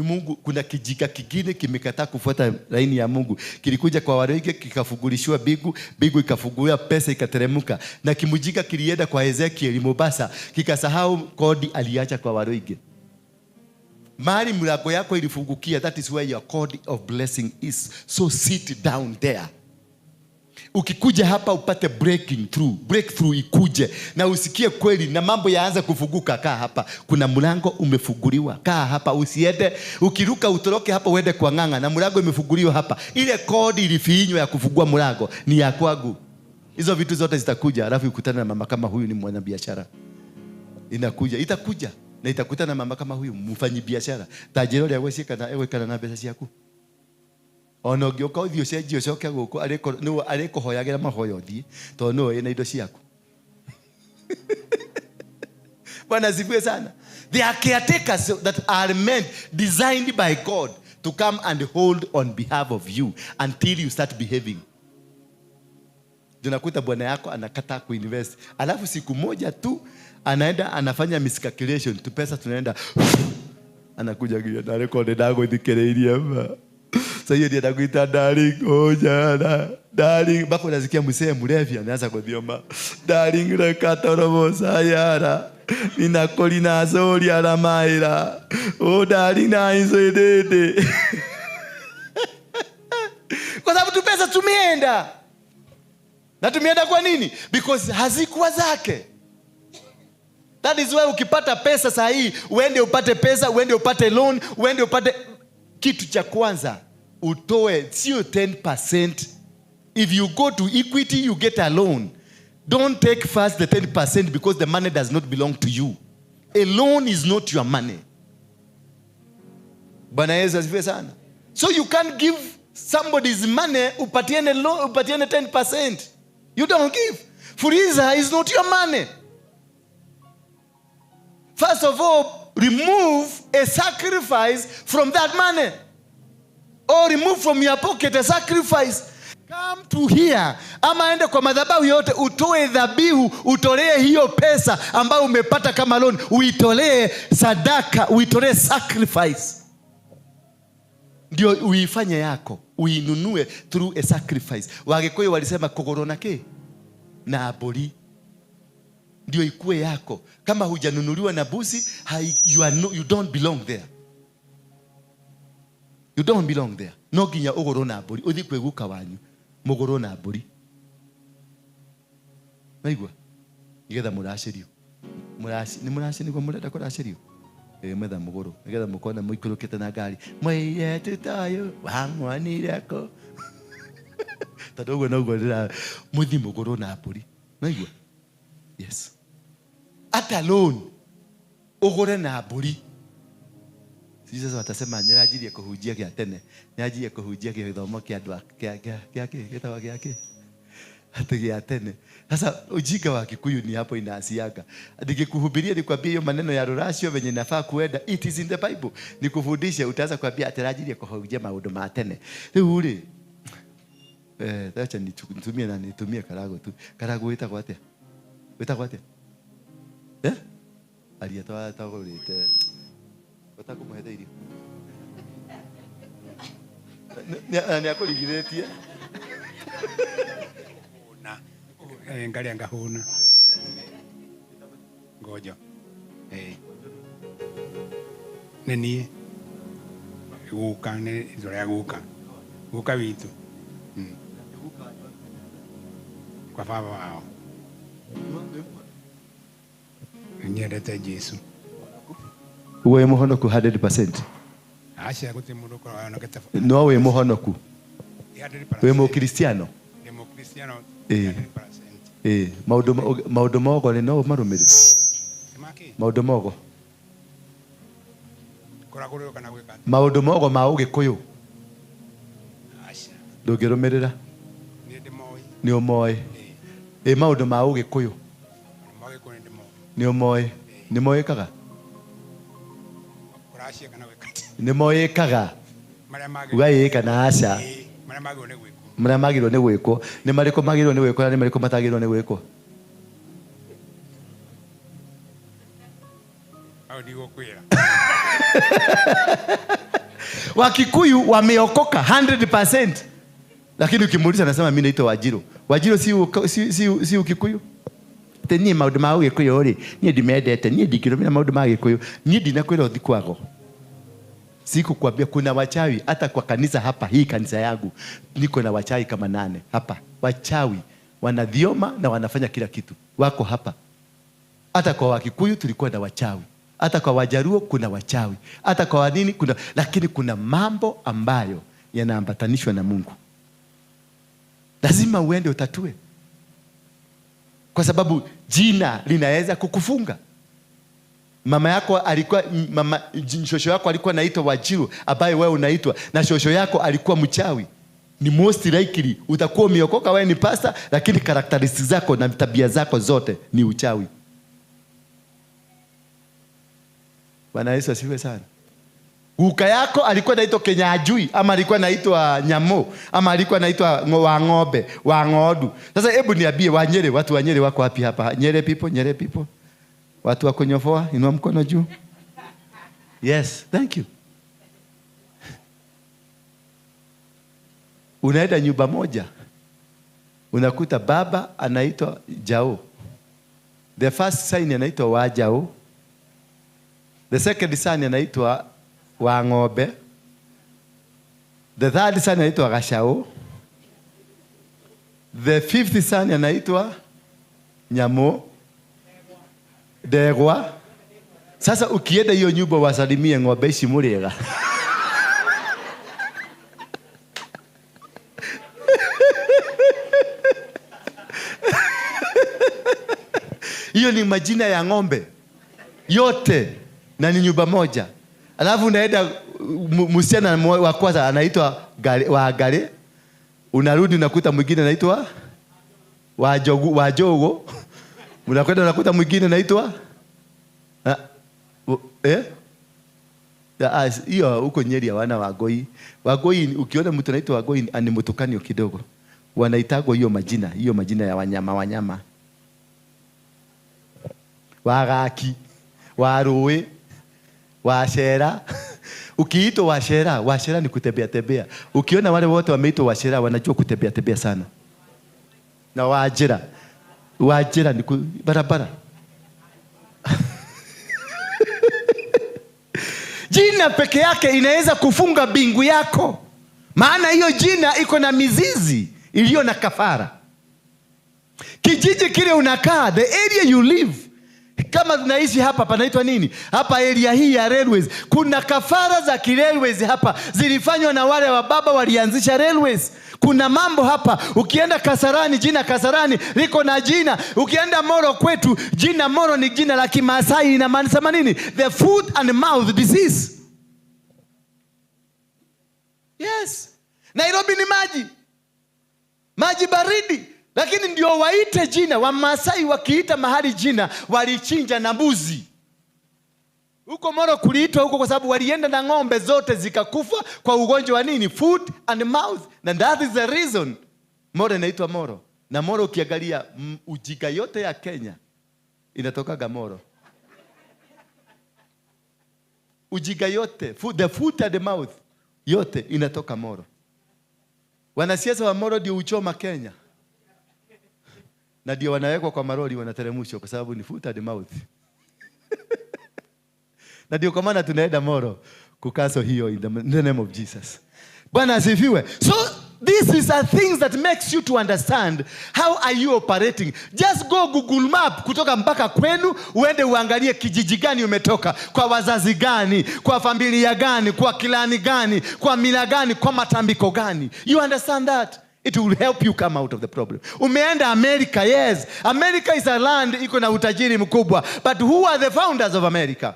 Mungu, kuna kijika kingine kimekataa kufuata laini ya Mungu. Kilikuja kwa Waruinge kikafungulishiwa bigu, bigu ikafunguliwa, pesa ikateremka. Na kimujika kilienda kwa Ezekiel Mombasa, kikasahau kodi aliacha kwa Waruinge. Mahali mlango yako ilifungukia, that is where your cord of blessing is. So sit down there. Ukikuja hapa upate breaking through, breakthrough ikuje na usikie kweli na mambo yaanze kufunguka, kaa hapa. Kuna mlango umefunguliwa, kaa hapa, usiende. Ukiruka utoroke hapa uende kwa Ng'ang'a na mlango imefunguliwa hapa. Ile kodi ilifinywa ya kufungua mlango ni ya kwangu. Hizo vitu zote zitakuja, alafu ukutane na mama kama huyu ni mwanabiashara. Inakuja, itakuja na itakutana na mama kama huyu mfanyi biashara. Tajiri ũrĩa gwĩciĩka egwĩkana na mbeca ciaku. Ona ũngĩũka ũthiĩ ũcenjie ũcoke gũkũ nĩwe arĩkũhoyagĩra mahoya ũthiĩ tondũ nĩwe wĩna indo ciaku. Bwana asifiwe sana. They are caretakers that are meant, designed by God to come and hold on behalf of you until you start behaving. Tunakuta bwana yako anakataa kuinvest, alafu siku moja tu anaenda anafanya miscalculation tu, pesa tunaenda, anakuja nginya na record ndagũthikĩrĩirie ma. Sasa hiyo ndiye anakuita darling, oh jana, darling, mpaka unasikia mzee mlevi anaanza kuthioma, "Darling, reka torobo sayara ninakori sori aramaira, oh darling, na inzoidede," kwa sababu tu pesa tumeenda na tumeenda. Kwa nini? Because hazikuwa zake. That is why ukipata pesa saa hii, uende upate pesa, uende upate loan, uende upate kitu, cha kwanza utoe sio 10%. If you go to Equity, you get a loan, don't take first the 10% because the money does not belong to you. A loan is not your money. Bwana Yesu asifiwe sana. So you can't give somebody's money, upatiane loan, upatiane 10%. You don't give. Fuliza is not your money. First of all, remove a sacrifice from that money or remove from your pocket a sacrifice. Come to here ama ende kwa madhabahu yote utoe dhabihu, utolee hiyo pesa ambayo umepata kama loan, uitolee sadaka, uitolee sacrifice, ndio uifanye yako, uinunue through a sacrifice. Wagikuyu walisema kugurwo na kĩ na mbũri, ndio ikue yako. Kama hujanunuliwa na mbuzi, you, are no, you don't belong there, you don't belong there. No nginya ũgũrwo na mbũri, ũthiĩ kwĩ guka wanyu mũgũrwo na mbũri, naigua nĩgetha mũracĩrio. Nĩ mũraci nĩguo mũrenda kũracĩrio. Ĩ mwetha mũgũrũ nĩgetha mũkona mũikũrũkĩte na ngari mũirĩtu ta ũyũ wamwonire kũ, tondũ ũguo noguo ndĩra mũthiĩ mũgũrwo na mbũri, naigua. Yes, ata loan ũgũre na mbũri. Sijui Sijui sasa watasema nĩranjirie kũhunjia gĩa tene, nĩranjirie kũhunjia gĩthomo kĩa andũ kĩa kĩ gĩtagwo gĩa kĩ ati gĩa tene. Sasa ujinga wa Kikuyu ni hapo inaasiaga. Nikikuhubiria nikwambie hiyo maneno ya ruracio venye inafaa kuenda, it is in the Bible. Nikufundishe utaanza kuambia atirajirie kuhunjia maundu ma tene. Rĩu rĩ, acha nitumie na nitumie karago tu. Karago wĩtagwo atĩa? Wĩtagwo atĩa? Eh? Aria twagũrĩte. Ũtakũmũhete irio. Nĩ akũrigithĩtie. Na ngaria ngahũna. Ngojo. Nĩ niĩ. Guka nĩ itua rĩa guka. Guka witũ. Kwa baba wao. Nyendete Jesu. Wĩ mũhonoku 100%. Aca gũtirĩ mũndũ ũkoragwo ahonokete. No wĩ mũhonoku. Wĩ mũkristiano? Ndĩ mũkristiano 100%. Maũndũ mogo nĩ no ũmarũmĩrĩre? Makĩ? Maũndũ mogo. Kũragũrĩrwo kana gwĩka atĩa? Maũndũ mogo ma Ũgĩkũyũ. Aca. Ndũngĩrũmĩrĩra? Nĩ ndĩmoĩ. Nĩ ũmoĩ. Maũndũ ma Ũgĩkũyũ. Maũndũ ma Ũgĩkũyũ nĩ ndĩmoĩ. Nĩ ũmoĩ. Nĩ moĩkaga? Kũracia kana gwĩka atĩa? Nĩ moĩkaga. Marĩa magĩrĩirwo. Uga ĩĩ kana aca. Marĩa magĩrĩirwo nĩ gwĩkwo. Marĩa magĩrĩirwo nĩ gwĩkwo. Nĩ marĩkũ magĩrĩirwo nĩ gwĩkwo na nĩ marĩkũ matagĩrĩirwo nĩ gwĩkwo? Hau ndigũkwĩra. Wakikuyu wameokoka 100%. Lakini ukimuuliza anasema mimi naitwa Wanjiru. Wanjiru si Ukikuyu? Te niĩ maũndũ ma Ũgĩkũyũ rĩ, niĩ ndimendete, niĩ ndingĩrũmĩrĩra maũndũ ma Gĩkũyũ, niĩ ndinakwĩra ũthi kwago. Sikukwambia kuna wachawi hata kwa kanisa hapa, hii kanisa yangu niko na wachawi kama 8 hapa. Wachawi wanadhioma na wanafanya kila kitu. Wako hapa. Hata kwa Wakikuyu tulikuwa na wachawi. Hata kwa Wajaruo kuna wachawi. Hata kwa nini kuna, lakini kuna mambo ambayo yanaambatanishwa na Mungu. Lazima uende utatue. Kwa sababu jina linaweza kukufunga. Mama yako alikuwa, mama, shosho yako alikuwa anaitwa Wanjiru ambaye wewe unaitwa, na shosho yako alikuwa mchawi. Ni most likely utakuwa umeokoka, wewe ni pastor, lakini characteristics zako na tabia zako zote ni uchawi. Bwana Yesu asifiwe sana. Guka yako alikuwa anaitwa Kenyajui, ama alikuwa anaitwa Nyamo, ama alikuwa anaitwa wa ng'ombe, wa ng'ondu. Sasa hebu niambie wa Nyeri, watu wa Nyeri wako wapi hapa? Nyeri people, Nyeri people. Watu wa kunyofoa, inua mkono juu. Yes, thank you. Unaenda nyumba moja, unakuta baba anaitwa Jao. The first son anaitwa wa Jao. The second son anaitwa wa ng'ombe. The third son anaitwa Gachao. The fifth son anaitwa Nyamo. Ndegwa. Sasa ukienda hiyo nyumba wasalimie ng'ombe ici mũrĩega. Hiyo ni majina ya ng'ombe yote na ni nyumba moja. Alafu unaenda msichana wa kwanza anaitwa wa Gare. Unarudi unakuta mwingine anaitwa wa Jogo. Unakwenda unakuta mwingine anaitwa hiyo huko Nyeri hawana Wagoi. Wagoi ukiona mtu anaitwa Wagoi ni mtukanio kidogo. Wanaitagwa hiyo majina, hiyo majina ya wanyama wanyama. Wagaki, Warui, Washera. Ukiitwa Washera, Washera ni kutembea tembea. Ukiona wale wote wameitwa Washera wanajua kutembea tembea sana. Na Wajira. Wajira ni barabara. Jina peke yake inaweza kufunga bingu yako. Maana hiyo jina iko na mizizi iliyo na kafara. Kijiji kile unakaa, the area you live, kama tunaishi hapa panaitwa nini? Hapa area hii ya railways. Kuna kafara za railways hapa zilifanywa na wale wa baba walianzisha railways. Kuna mambo hapa. Ukienda Kasarani, jina Kasarani liko na jina. Ukienda Moro kwetu, jina Moro ni jina la Kimasai, inamaanisha nini? The foot and mouth disease. Yes, Nairobi ni maji, maji baridi, lakini ndio waite jina. Wamasai wakiita mahali jina, walichinja na mbuzi. Huko Moro kuliitwa huko kwa sababu walienda na ng'ombe zote zikakufa kwa ugonjwa wa nini? Foot and mouth. And that is the reason Moro inaitwa Moro. Na Moro ukiangalia, ujinga yote ya Kenya inatokaga Moro. Ujinga yote, the foot and the mouth yote inatoka Moro. Wanasiasa wa Moro ndio uchoma Kenya. Na ndio wanawekwa kwa maroli, wanateremshwa kwa sababu ni foot and mouth. Na ndio kwa maana tunaenda Moro kukaso hiyo in the name of Jesus. Bwana asifiwe. So this is a things that makes you to understand how are you operating. Just go Google Map kutoka mpaka kwenu, uende uangalie kijiji gani umetoka, kwa wazazi gani, kwa familia gani, kwa clan gani, kwa mila gani, kwa matambiko gani. You understand that? It will help you come out of the problem. Umeenda America, yes. America is a land iko na utajiri mkubwa. But who are the founders of America?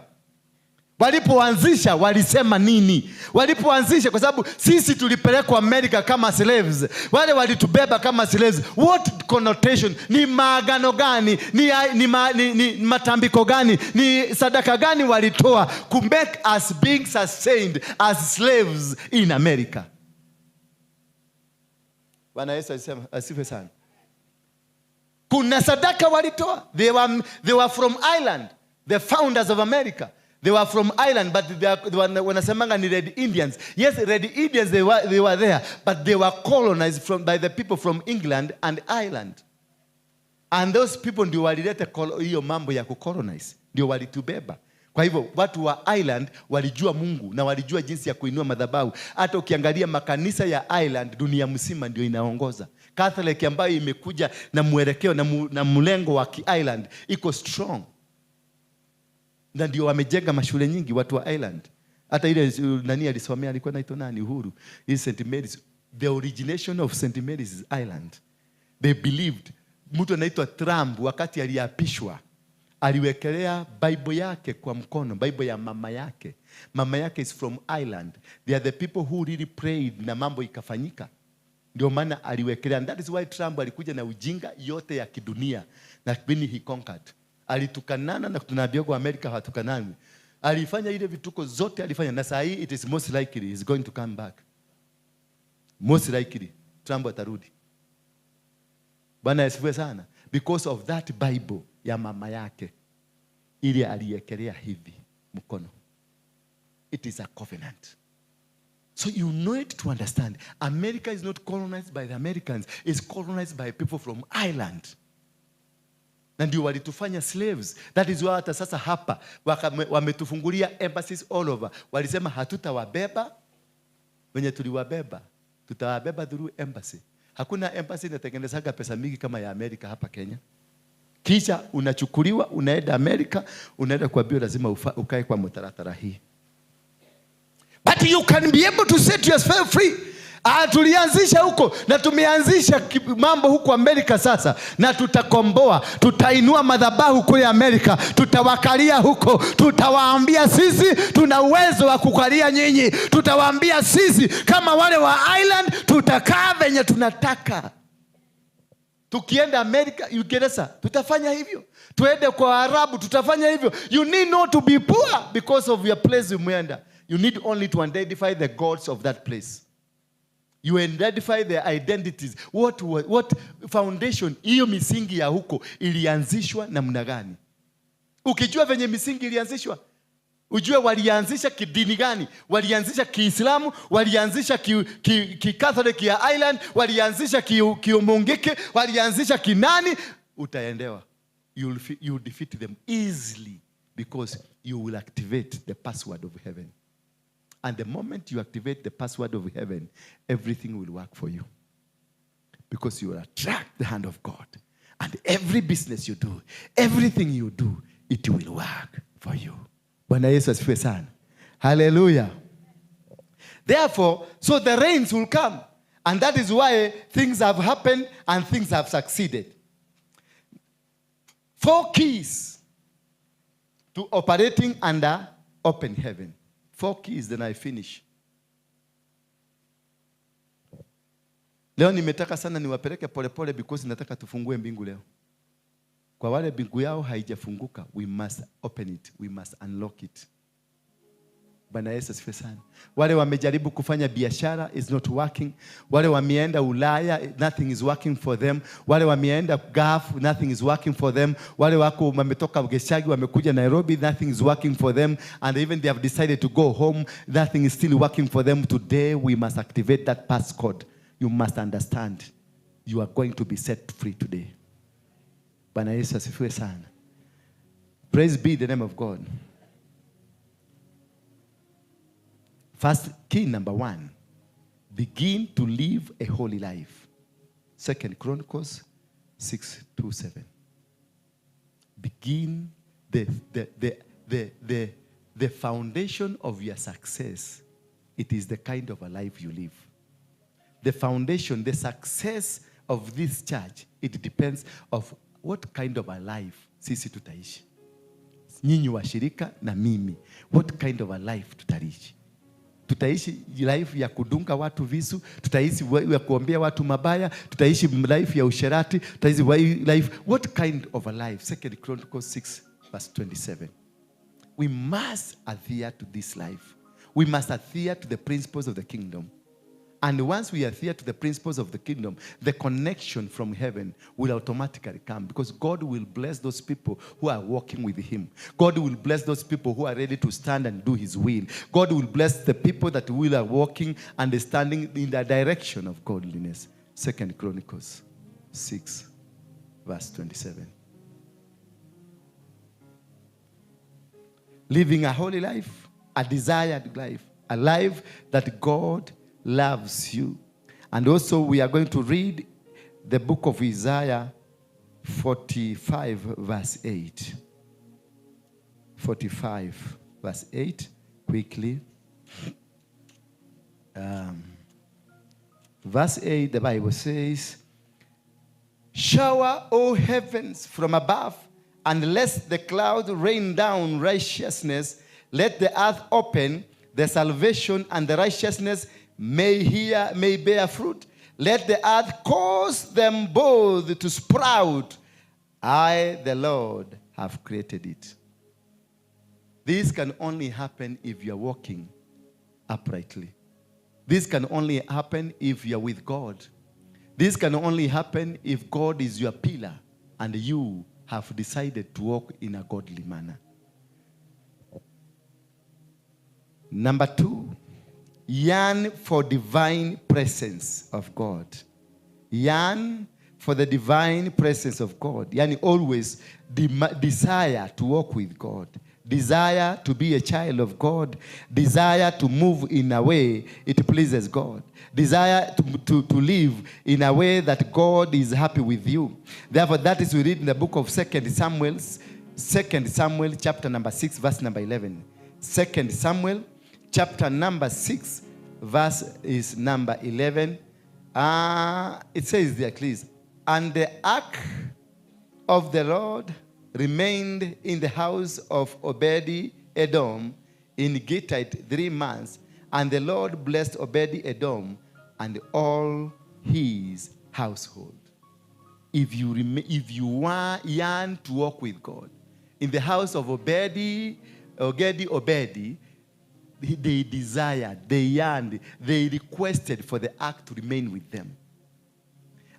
Walipoanzisha walisema nini? Walipoanzisha, kwa sababu sisi tulipelekwa Amerika kama slaves, wale walitubeba kama slaves. What connotation? Ni maagano gani? Ni matambiko gani? Ni sadaka gani walitoa ku make us being sustained as slaves in America? Bwana Yesu asifiwe sana. Kuna sadaka walitoa. They were from Ireland, the founders of America. They were from Ireland, but they were, wanasemanga ni Red Indians. Yes, Red Indians, they were there, but they were colonized by the people from England and Ireland. And those people ndio walileta hiyo mambo ya kucolonize, ndio walitubeba. Kwa hivyo watu wa Ireland walijua Mungu na walijua jinsi ya kuinua madhabahu. Hata ukiangalia makanisa ya Ireland dunia mzima ndio inaongoza. Catholic ambayo imekuja na mwelekeo na mlengo wa ki-Ireland iko strong, na ndio wamejenga mashule nyingi watu wa Ireland. Hata ile nani alisomea, alikuwa anaitwa nani, Uhuru, hii St Mary's, the origination of St Mary's is Ireland. They believed. Mtu anaitwa Trump, wakati aliapishwa, aliwekelea Bible yake kwa mkono, Bible ya mama yake. Mama yake is from Ireland. They are the people who really prayed na mambo ikafanyika. Ndio maana aliwekelea. And that is why Trump alikuja na ujinga yote ya kidunia, lakini he conquered. Alitukanana na tunaambia kwa Amerika hatukanani. Alifanya ile vituko zote alifanya, na saa hii it is most likely he is going to come back. Most likely Trump atarudi. Bwana asifiwe sana. Because of that Bible ya mama yake ile aliekelea hivi mkono. It is a covenant. So you know it to understand. America is not colonized by the Americans. It's colonized by people from Ireland. Na ndio walitufanya slaves. That is why hata sasa hapa wametufungulia embassies all over. Walisema hatutawabeba wenye tuliwabeba, tutawabeba through embassy. Hakuna embassy inatengenezaga pesa mingi kama ya Amerika hapa Kenya. Kisha unachukuliwa, unaenda Amerika, unaenda kuambiwa lazima ukae kwa mtaratara hii. But you can be able to set yourself free. Ah, tulianzisha huko na tumeanzisha mambo huko Amerika sasa, na tutakomboa, tutainua madhabahu kule Amerika, tutawakalia huko, tutawaambia sisi tuna uwezo wa kukalia nyinyi, tutawaambia sisi kama wale wa Ireland tutakaa venye tunataka. Tukienda Amerika, Uingereza, tutafanya hivyo. Tuende kwa Arabu, tutafanya hivyo. You need not to be poor because of your place umeenda. You need only to identify the gods of that place. You identify their identities. What foundation, hiyo misingi ya huko ilianzishwa namna gani? Ukijua venye misingi ilianzishwa, ujue walianzisha kidini gani, walianzisha Kiislamu, walianzisha ki Catholic ya Ireland, walianzisha Kiumungiki, walianzisha kinani, utaendewa. You'll defeat them easily because you will activate the password of heaven. And the moment you activate the password of heaven, everything will work for you. Because you will attract the hand of God. And every business you do, everything you do, it will work for you. Bwana Yesu asifiwe sana. Hallelujah. Therefore, so the rains will come. And that is why things have happened and things have succeeded. Four keys to operating under open heaven. Four keys, then I finish. Leo nimetaka sana niwapeleke polepole because nataka tufungue mbingu leo. Kwa wale mbingu yao haijafunguka, we must open it, we must unlock it. Bwana Yesu asifiwe sana. Wale wamejaribu kufanya biashara is not working. Wale wameenda Ulaya, nothing is working for them. Wale wameenda Gulf, nothing is working for them. Wale wako wametoka Geshagi wamekuja Nairobi, nothing is working for them. And even they have decided to go home, nothing is still working for them. Today we must activate that passcode. You must understand you are going to be set free today. Bwana Yesu asifiwe sana. Praise be the name of God. First key number 1, begin to live a holy life. 2 Chronicles 6:27. Begin the foundation of your success. It is the kind of a life you live. The foundation, the success of this church, it depends of what kind of a life sisi tutaishi. Nyinyi washirika na mimi. What kind of a life tutaishi? Tutaishi life ya kudunga watu visu, tutaishi ya kuombea watu mabaya, tutaishi life ya usherati, tutaishi life. What kind of a life? 2 Chronicles 6 verse 27. We must adhere to this life. We must adhere to the principles of the kingdom. And once we adhere to the principles of the kingdom, the connection from heaven will automatically come, because God will bless those people who are walking with him. God will bless those people who are ready to stand and do his will. God will bless the people that will are walking and standing in the direction of godliness. 2 Chronicles 6, verse 27. Living a holy life, a desired life, a life that God loves you. And also we are going to read the book of Isaiah 45 verse 8. 45 verse 8, quickly. Verse 8, the Bible says, "Shower, O heavens, from above, and let the cloud rain down righteousness. Let the earth open the salvation, and the righteousness may bear fruit. Let the earth cause them both to sprout. I, the Lord, have created it." This can only happen if you are walking uprightly. This can only happen if you are with God. This can only happen if God is your pillar and you have decided to walk in a godly manner. Number 2, yearn for divine presence of God. Yearn for the divine presence of God. Yani always desire to walk with God. Desire to be a child of God. Desire to move in a way it pleases God. Desire to live in a way that God is happy with you. Therefore, that is we read in the book of 2 Samuel, 2 Samuel chapter number 6, verse number 11. 2 Samuel chapter number 6, verse is number 11. It says there, please. "And the ark of the Lord remained in the house of Obed-Edom in Gittite 3 months, and the Lord blessed Obed-Edom and all his household." If you yearn to walk with God, in the house of Obed, they desired, they yearned, they requested for the ark to remain with them.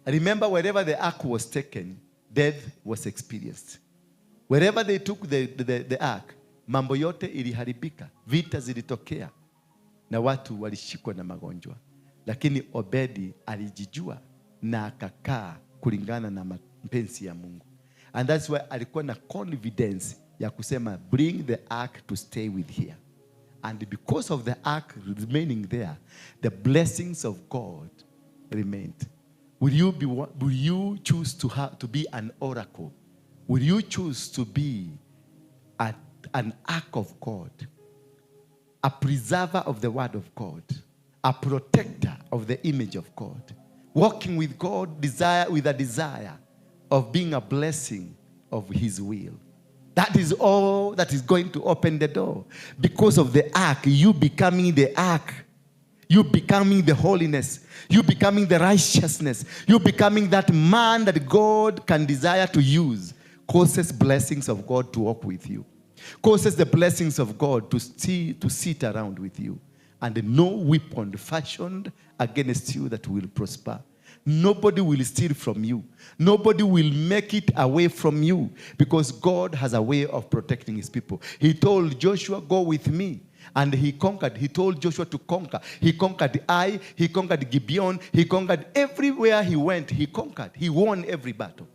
Remember, wherever the ark was taken, death was experienced. Wherever they took the ark, mambo yote iliharibika, vita zilitokea, na watu walishikwa na magonjwa. Lakini Obedi alijijua na akakaa kulingana na mapenzi ya Mungu. And that's why alikuwa na confidence ya kusema, bring the ark to stay with here. And because of the ark remaining there, the blessings of God remained. Will you choose to be an oracle? Will you choose to be an ark of God, a preserver of the word of God, a protector of the image of God, walking with God with a desire of being a blessing of his will? That is all that is going to open the door. Because of the ark, you becoming the ark. You becoming the holiness, you becoming the righteousness, you becoming that man that God can desire to use, causes blessings of God to walk with you, causes the blessings of God to sit around with you. And no weapon fashioned against you that will prosper. Nobody will steal from you. Nobody will make it away from you, because God has a way of protecting his people. He told Joshua, go with me. And he conquered. He told Joshua to conquer. He conquered Ai. He conquered Gibeon. He conquered everywhere he went. He conquered. He won every battle.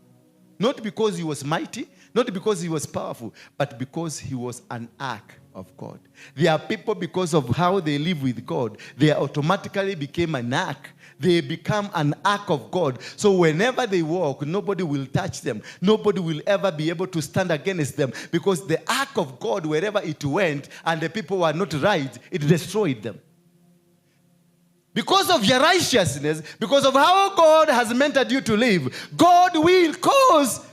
Not because he was mighty, not because he was powerful, but because he was an ark of God. There are people, because of how they live with God, they automatically became an ark. They become an ark of God. So whenever they walk, nobody will touch them. Nobody will ever be able to stand against them, because the ark of God, wherever it went, and the people were not right, it destroyed them. Because of your righteousness, because of how God has mentored you to live, God will cause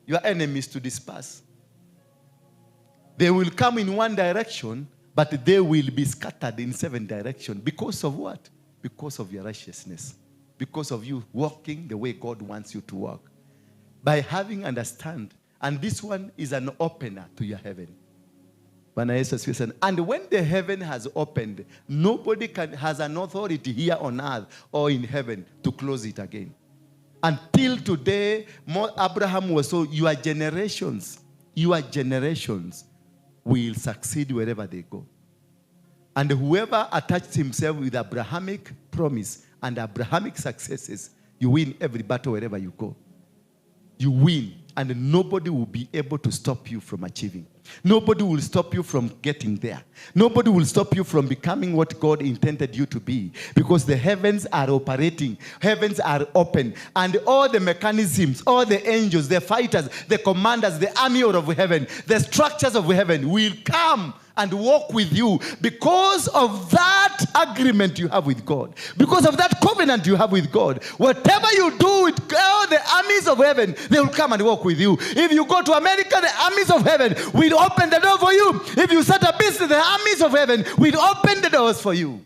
your enemies to disperse. They will come in one direction, but they will be scattered in 7 directions. Because of what? Because of your righteousness. Because of you walking the way God wants you to walk. By having understand, and this one is an opener to your heaven. Bwana Yesu asifiwe sana. And when the heaven has opened, nobody has an authority here on earth or in heaven to close it again. Until today, Abraham was so, your generations will succeed wherever they go. And whoever attached himself with Abrahamic promise and Abrahamic successes, you win every battle wherever you go. You win, and nobody will be able to stop you from achieving. Nobody will stop you from getting there. Nobody will stop you from becoming what God intended you to be, because the heavens are operating. Heavens are open. And all the mechanisms, all the angels, the fighters, the commanders, the army of heaven, the structures of heaven will come and walk with you because of that agreement you have with God, because of that covenant you have with God. Whatever you do with all the armies of heaven, they will come and walk with you. If you go to America, the armies of heaven will open the door for you. If you start a business, the armies of heaven will open the doors for you.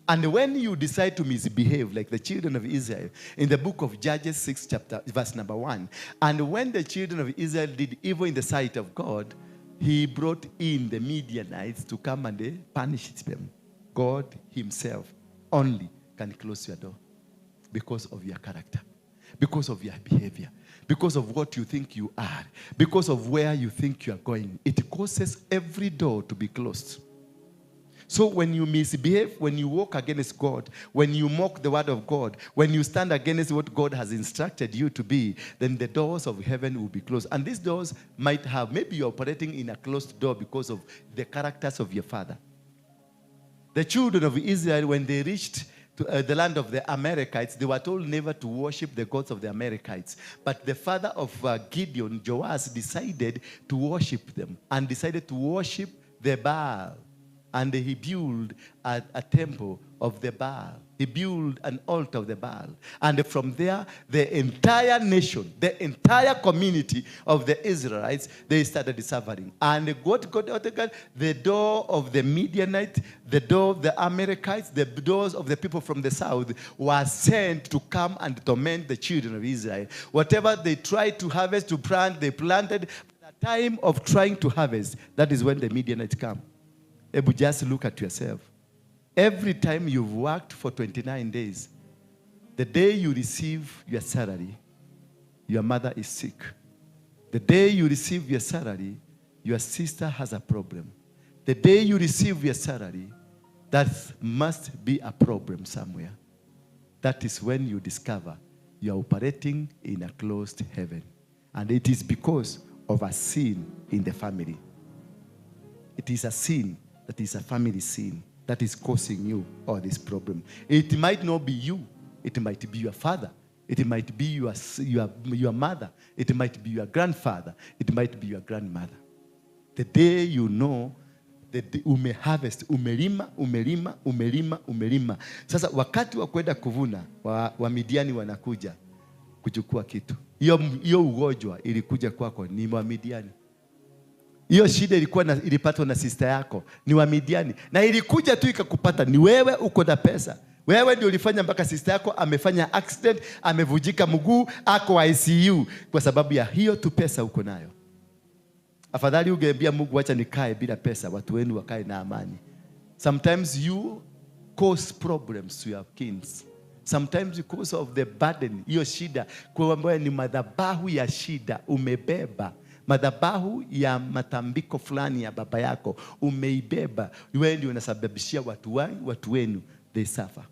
And when you decide to misbehave, like the children of Israel, in the book of Judges 6, chapter, verse number 1, and when the children of Israel did evil in the sight of God, he brought in the Midianites to come and punish them. God himself only can close your door because of your character, because of your behavior, because of what you think you are, because of where you think you are going. It causes every door to be closed. So when you misbehave, when you walk against God, when you mock the word of God, when you stand against what God has instructed you to be, then the doors of heaven will be closed. And these doors might have, maybe you're operating in a closed door because of the characters of your father. The children of Israel, when they reached to the land of the Amalekites, they were told never to worship the gods of the Amalekites. But the father of Gideon, Joash, decided to worship them and decided to worship the Baal. And he built a temple of the Baal. He built an altar of the Baal. And from there, the entire nation, the entire community of the Israelites, they started suffering. And God, the door of the Midianites, the door of the Amalekites, the doors of the people from the south were sent to come and torment the children of Israel. Whatever they tried to harvest, to plant, they planted. At the time of trying to harvest, that is when the Midianites come. Ebu, just look at yourself. Every time you've worked for 29 days, the day you receive your salary, your mother is sick. The day you receive your salary, your sister has a problem. The day you receive your salary, that must be a problem somewhere. That is when you discover you are operating in a closed heaven. And it is because of a sin in the family. It is a sin that is a family sin that is causing you all this problem. It might not be you. It might be your father. It might be your mother. It might be your grandfather. It might be your grandmother. The day you know that umeharvest, umelima, umelima, umelima, umelima. Sasa wakati wa kwenda kuvuna, wa Midiani wanakuja kuchukua kitu. Hiyo ugonjwa ilikuja kwako ni wa Midiani. Hiyo shida ilikuwa ilipatwa na sister yako, ni wa Midiani, na ilikuja tu ikakupata. Ni wewe uko na pesa, wewe ndio ulifanya mpaka sister yako amefanya accident, amevujika mguu, ako ICU kwa sababu ya hiyo tu pesa uko nayo. Afadhali ungeambia Mungu, wacha nikae bila pesa, watu wenu wakae na amani. Sometimes you cause problems to your kids. Sometimes because of the burden, hiyo shida, kwa ambayo ni madhabahu ya shida umebeba, madhabahu ya matambiko fulani ya baba yako umeibeba, wewe ndio unasababishia watu wenu they suffer.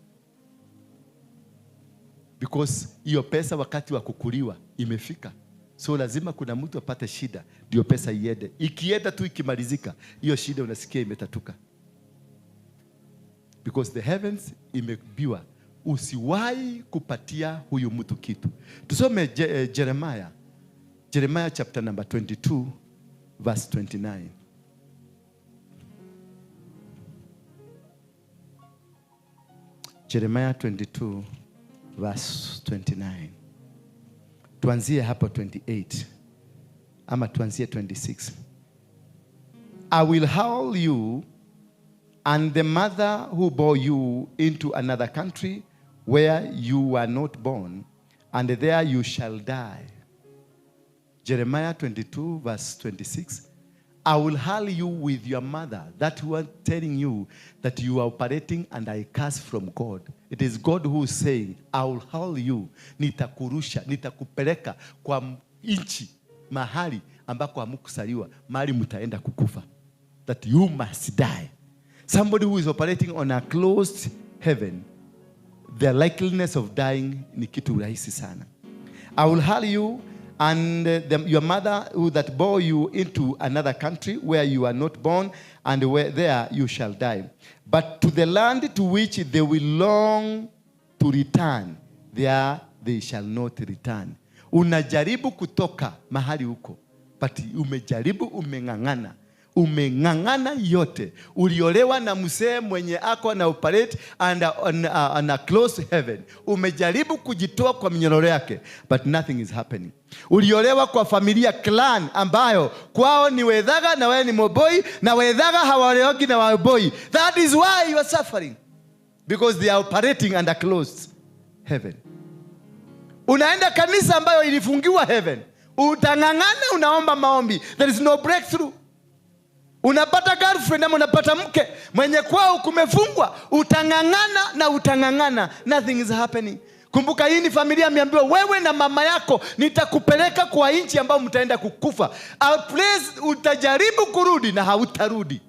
Because hiyo pesa wakati wa kukuliwa imefika. So lazima kuna mtu apate shida ndio pesa iende. Ikienda tu ikimalizika, hiyo shida unasikia imetatuka. Because the heavens imebiwa, usiwahi kupatia huyu mtu kitu. Tusome Jeremiah. Jeremiah chapter number 22 verse 29. Jeremiah 22 verse 29. Tuanzie hapo 28 ama tuanzie 26. I will haul you and the mother who bore you into another country where you were not born, and there you shall die. Jeremiah 22 verse 26. I will haul you with your mother. That one telling you that you are operating under a curse from God. It is God who is saying, I will haul you. Nitakurusha, nitakupeleka kwa nchi, mahali ambako hamkusaliwa, mahali mtaenda kukufa. That you must die. Somebody who is operating on a closed heaven, the likeliness of dying ni kitu rahisi sana. I will haul you and your mother who that bore you into another country where you are not born, and where there you shall die. But to the land to which they will long to return, there they shall not return. Unajaribu kutoka mahali huko, but umejaribu, umeng'ang'ana. Umeng'ang'ana yote. Uliolewa na mzee mwenye ako na operate and on a close heaven. Umejaribu kujitoa kwa minyororo yake, but nothing is happening. Uliolewa kwa familia clan ambayo kwao ni Wedhaga na wewe ni Moboi, na Wedhaga hawaolewi na Waboi. That is why you are suffering, because they are operating under closed heaven. Unaenda kanisa ambayo ilifungiwa heaven, utang'ang'ana, unaomba maombi, there is no breakthrough. Unapata girlfriend ama unapata mke mwenye kwao kumefungwa, utang'ang'ana na utang'ang'ana, nothing is happening. Kumbuka hii ni familia ameambiwa, wewe na mama yako nitakupeleka kwa nchi ambayo mtaenda kukufa. A place utajaribu kurudi na hautarudi.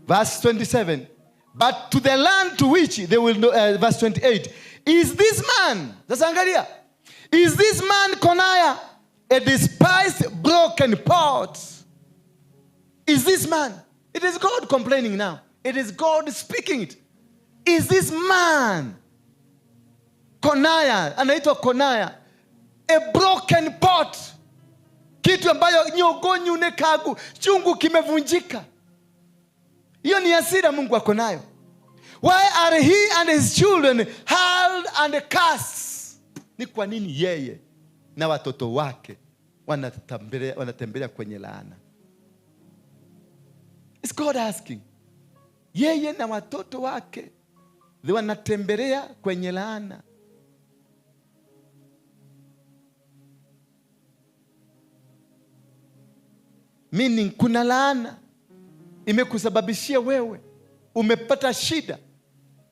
Verse 27. But to the land to which they will know, verse 28. Is this man, sasa angalia, is this man Coniah, a despised broken pot? Is this man? It is God complaining now. It is God speaking it. Is this man Coniah, anaitwa Coniah, a broken pot, kitu ambayo nyogonyu nekagu, chungu kimevunjika. Hiyo ni hasira Mungu ako nayo. Why are he and his children hurled and cast? Ni kwa nini yeye na watoto wake wanatembelea kwenye laana? It's God asking. Yeye na watoto wake wanatembelea kwenye laana. Meaning kuna laana imekusababishia wewe umepata shida.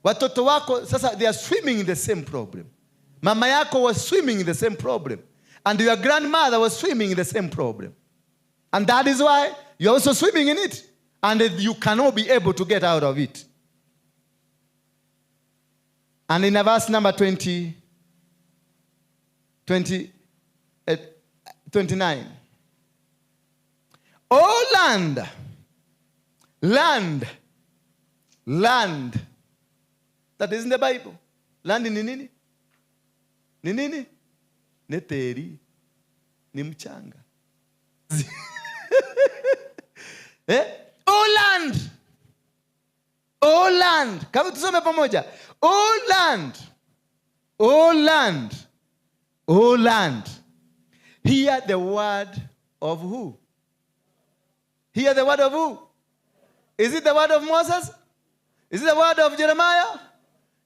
Watoto wako sasa they are swimming in the same problem. Mama yako was swimming in the same problem. And your grandmother was swimming in the same problem. And that is why you are also swimming in it. And you cannot be able to get out of it. And in verse number 29. Oh land, land, land. That is in the Bible. Land ni nini? Ni nini? Ni teri. Ni mchanga. Oh land. Oh land. Kama tusome pamoja. Oh land. Oh land. Oh land. Hear the word of who? Hear the word of who? Is it the word of Moses? Is it the word of Jeremiah?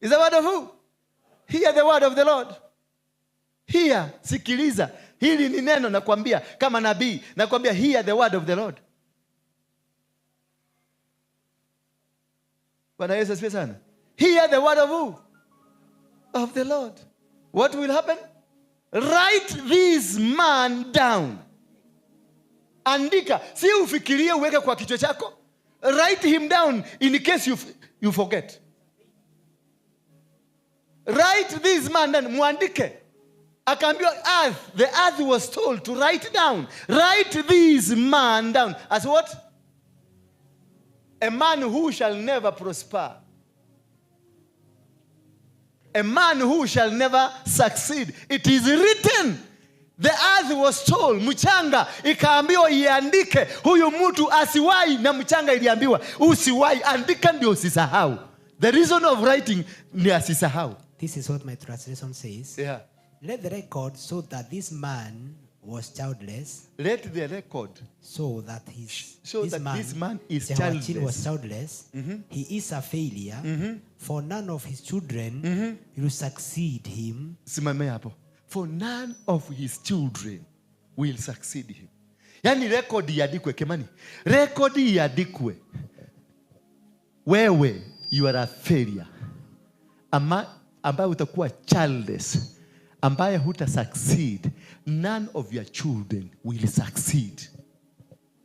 Is the word of who? Hear the word of the Lord. Hear, sikiliza. Hili ni neno nakwambia kama nabii, nakwambia hear the word of the Lord. Bwana Yesu asifiwe sana. Hear the word of who? Of the Lord. What will happen? Write this man down. Andika. Si ufikirie uweke kwa kichwa chako. Write him down in case you forget. Write this man down. Muandike. Akaambiwa earth. The earth was told to write down. Write this man down. As what? A man who shall never prosper. A man who shall never succeed. It is written. The earth was told. Mchanga ikaambiwa iandike. Huyu mtu asiwahi, na mchanga iliambiwa usiwahi, andika ndio usisahau. The reason of writing ni asisahau. This is what my translation says. Yeah. Let the record so that this man was childless. Let the record so that his, so this that man, this man is Jehoiachin childless. Was childless. He is a failure. For none of his children will succeed him. Simame hapo. For none of his children will succeed him. Yani record iandikwe, Kimani. Record iandikwe. Wewe, you are a failure. Ambaye utakuwa childless. Ambaye huta succeed. None of your children will succeed.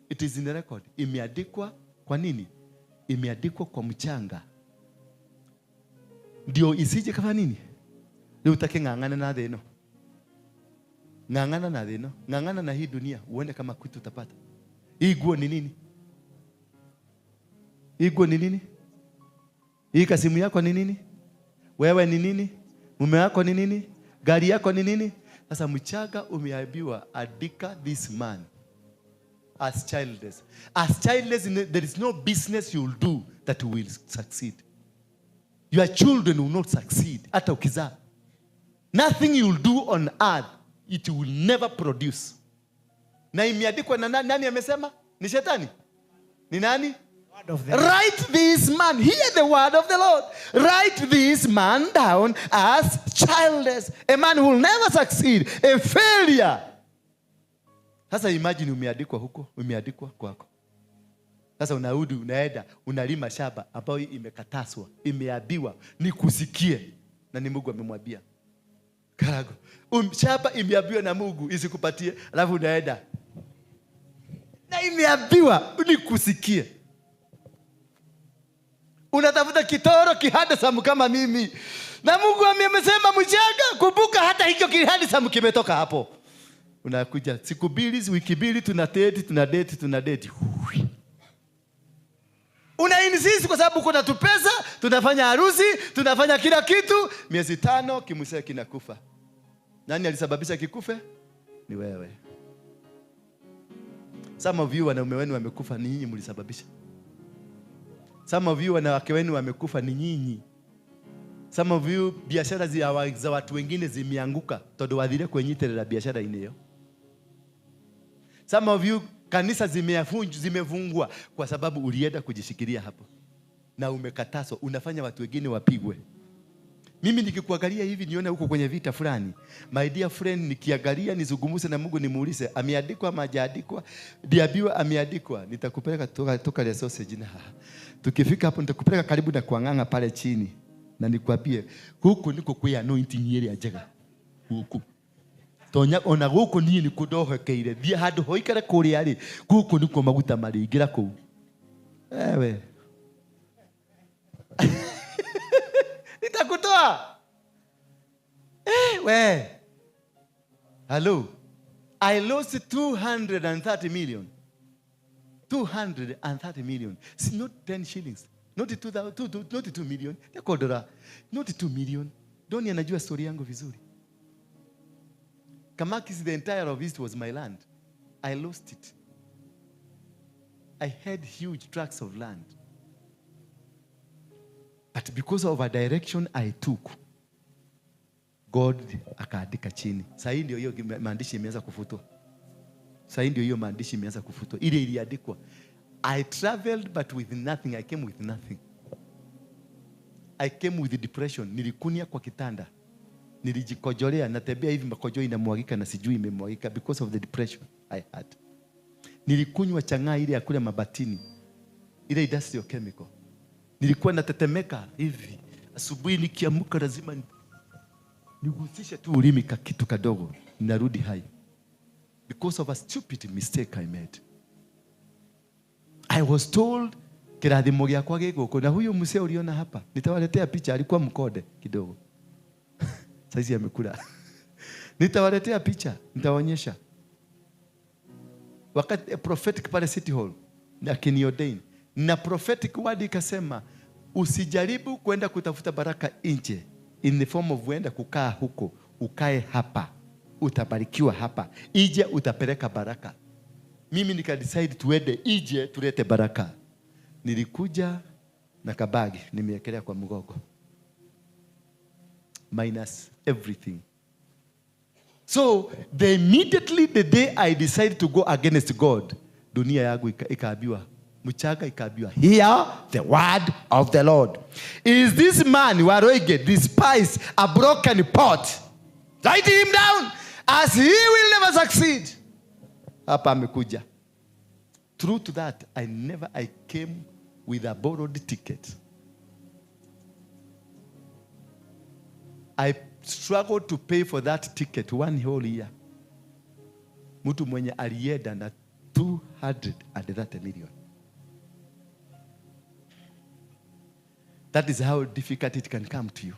It is in the record. Imeandikwa kwa nini? Imeandikwa kwa mchanga. Ndio isije kama nini? Leo utake ng'ang'ana na theno. Ng'ang'ana na theno. Ng'ang'ana na hii dunia uone kama kitu utapata. Hii guo ni nini? Hii guo ni nini? Hii kasimu yako ni nini? Wewe ni nini? Mume wako ni nini? Gari yako ni nini? Sasa mchanga umeambiwa andika this man as childless. As childless, there is no business you will do that will succeed. Your children will not succeed. Hata ukizaa. Nothing you will do on earth, it will never produce. Na imeandikwa na nani? Nani amesema? Ni shetani? Ni nani? Word of the Write this man, hear the word of the Lord. Write this man down as childless. A man who will never succeed. A failure. Sasa imagine umeandikwa huko, umeandikwa kwako. Sasa unarudi, unaenda, unalima shamba ambayo imekataswa, imeambiwa nikusikie, na ni Mungu amemwambia. Karago. Shamba imeambiwa na Mungu isikupatie, alafu unaenda. Na imeambiwa nikusikie. Unatafuta kitoro kihandsome kama mimi. Na Mungu amesema mchanga, kumbuka hata hicho kihandsome kimetoka hapo. Unakuja siku mbili, wiki mbili, tuna date, tuna date, tuna date. Una insist kwa sababu kuna tupesa, tunafanya harusi, tunafanya kila kitu. Miezi 5 kimusee kinakufa. Nani alisababisha kikufe? Ni wewe. Some of you wanaume wenu wamekufa, ni nyinyi mlisababisha. Some of you wanawake wenu wamekufa, ni nyinyi. Some of you biashara za watu wengine zimeanguka tondu wathire kwenyiterera biashara ineo. Some of you kanisa zimefungwa kwa sababu ulienda kujishikilia hapo na umekataswa, unafanya watu wengine wapigwe. Mimi nikikuangalia hivi nione huko kwenye vita fulani, my dear friend, nikiangalia nizungumze na Mungu nimuulize ameandikwa ama hajaandikwa, diabiwa ameandikwa, nitakupeleka toka ile sausage na tukifika hapo nitakupeleka karibu na kuanganga pale chini na nikwambie huku niko kwa anointing ile ya njega huku tonya ona guku ni ni kudohekeire thie handu hoikare kuria ri guku niko maguta maringira kuu ewe nitakutoa we hello, I lost 230 million. 230 million. It's not 10 shillings. Not 2, not 2 million. Takodora. Not 2 million. Doni anajua story yangu vizuri. Kamakis, the entire of it was my land. I lost it. I had huge tracts of land. But because of a direction I took, God akaandika chini. Sasa hii ndio hiyo maandishi imeanza kufutwa. Sasa hii ndio hiyo maandishi imeanza kufutwa. Ile iliandikwa. I traveled but with nothing. I came with nothing. I came with depression. Nilikunia kwa kitanda. Nilijikojolea, natembea hivi makojo inamwagika na sijui imemwagika because of the depression I had. Nilikunywa chang'aa ile ya kule Mabatini, ile industrial chemical. Nilikuwa natetemeka hivi. Asubuhi nikiamka lazima nigusishe tu ulimi ka kitu kadogo, ninarudi hai. Because of a stupid mistake I made. I was told kirathimo gĩakwa gĩ gũkũ, na huyu mzee uliona hapa, nitawaletea picha, alikuwa mkode kidogo. Saizi amekula. Nitawaletea picha, nitawaonyesha. Wakati prophetic pale City Hall, na akiniordain, na prophetic word ikasema, usijaribu kwenda kutafuta baraka nje in the form of kwenda kukaa huko, ukae hapa, utabarikiwa hapa, ije utapeleka baraka. Mimi nika decide tuende ije tulete baraka. Nilikuja na kabagi nimewekelea kwa mgongo, minus everything. So the immediately the day I decided to go against God, dunia yangu ikaambiwa, mchanga ikaambiwa, hear the word of the Lord. Is this man Waroige despise a broken pot? Write him down as he will never succeed. Hapa amekuja. True to that, I never, I came with a borrowed ticket. I struggled to pay for that ticket one whole year. Mtu mwenye alienda na 230 million. That is how difficult it can come to you.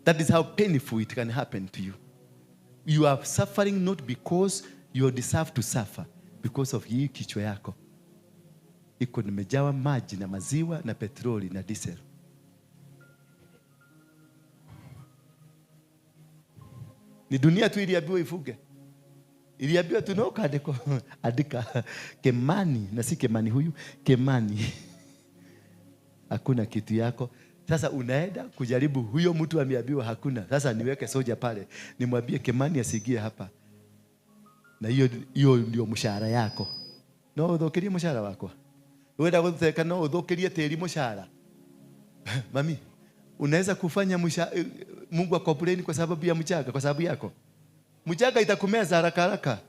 That is how painful it can happen to you. You are suffering not because you deserve to suffer, because of hii kichwa yako. Iko nimejawa maji na maziwa na petroli na diesel. Ni dunia tu iliambiwa ifuge. Iliambiwa tu no kaandiko, andika Kimani, na si Kimani huyu, Kimani. Hakuna kitu yako. Sasa unaenda kujaribu huyo mtu ameambiwa hakuna. Sasa niweke soja pale, nimwambie Kimani asiingie hapa. Na hiyo ndio mshahara yako. No uthukirie mshahara wako. Wenda gutheka no uthukirie tĩri mshahara. Mami, unaweza kufanya Mungu akomplain kwa sababu ya mchanga, kwa sababu yako. Mchanga itakumeza haraka haraka.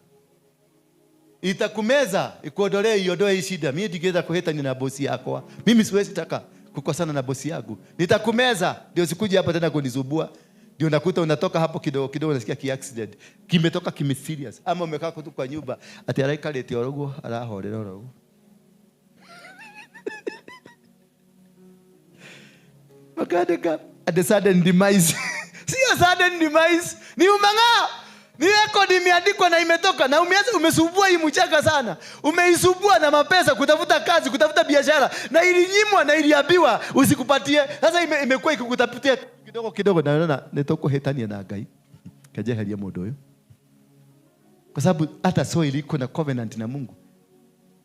Itakumeza, ikuondolee, iondoe hii shida. Mimi ndigeza kuhetania na bosi yako. Mimi siwezi taka kukosana na bosi yangu. Nitakumeza, ndio sikuje hapa tena kunizubua. Ndio nakuta unatoka hapo kidogo kidogo unasikia ki accident. Kimetoka kime serious. Ama umekaa tu kwa nyumba ati araikarĩte oroguo, arahorera oroguo. Makadeka at the sudden demise. Sio sudden demise, ni umang'aa. Ni record imeandikwa na imetoka, na umeanza umesumbua hii mchanga sana. Umeisumbua na mapesa kutafuta kazi, kutafuta biashara, na ilinyimwa na iliambiwa usikupatie. Sasa imekuwa ikikutafutia kidogo kidogo, na unaona nitoko hetania na Ngai. Kajeheria mũndũ ũyũ. Kwa sababu hata soil iko na covenant na Mungu.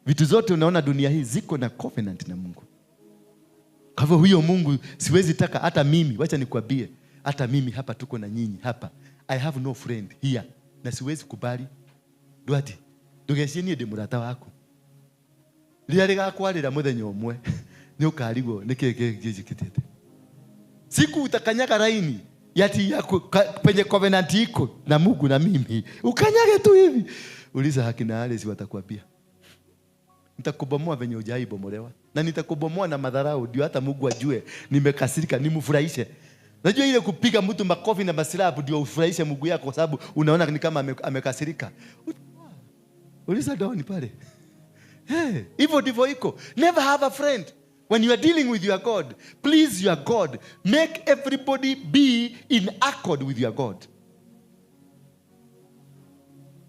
Vitu zote unaona dunia hii ziko na covenant na Mungu. Kwa hivyo huyo Mungu siwezi taka hata mimi, wacha nikwambie, hata mimi hapa tuko na nyinyi hapa. I have no friend here. Na siwezi kubali. Duati, ndugecie niĩ ndĩ mũrata waku. Rĩrĩa rĩgakwarĩra mũthenya ũmwe, nĩ ũkarigwo nĩ kĩĩ kĩnjĩkĩtĩte. Siku utakanyaga laini yati ya penye covenant iko na Mungu na mimi. Ukanyage tu hivi. Uliza hakina Alice watakwambia. Nitakubomoa venye hujaibomolewa. Na nitakubomoa na madharau ndio hata Mungu ajue nimekasirika, nimfurahishe. Unajua ile kupiga mtu makofi na masilabu ndio ufurahishe Mungu yako kwa sababu unaona ni kama amekasirika. Uliza down pale. Hey, hivyo ndivyo iko. Never have a friend. When you are dealing with your God, please your God, make everybody be in accord with your God.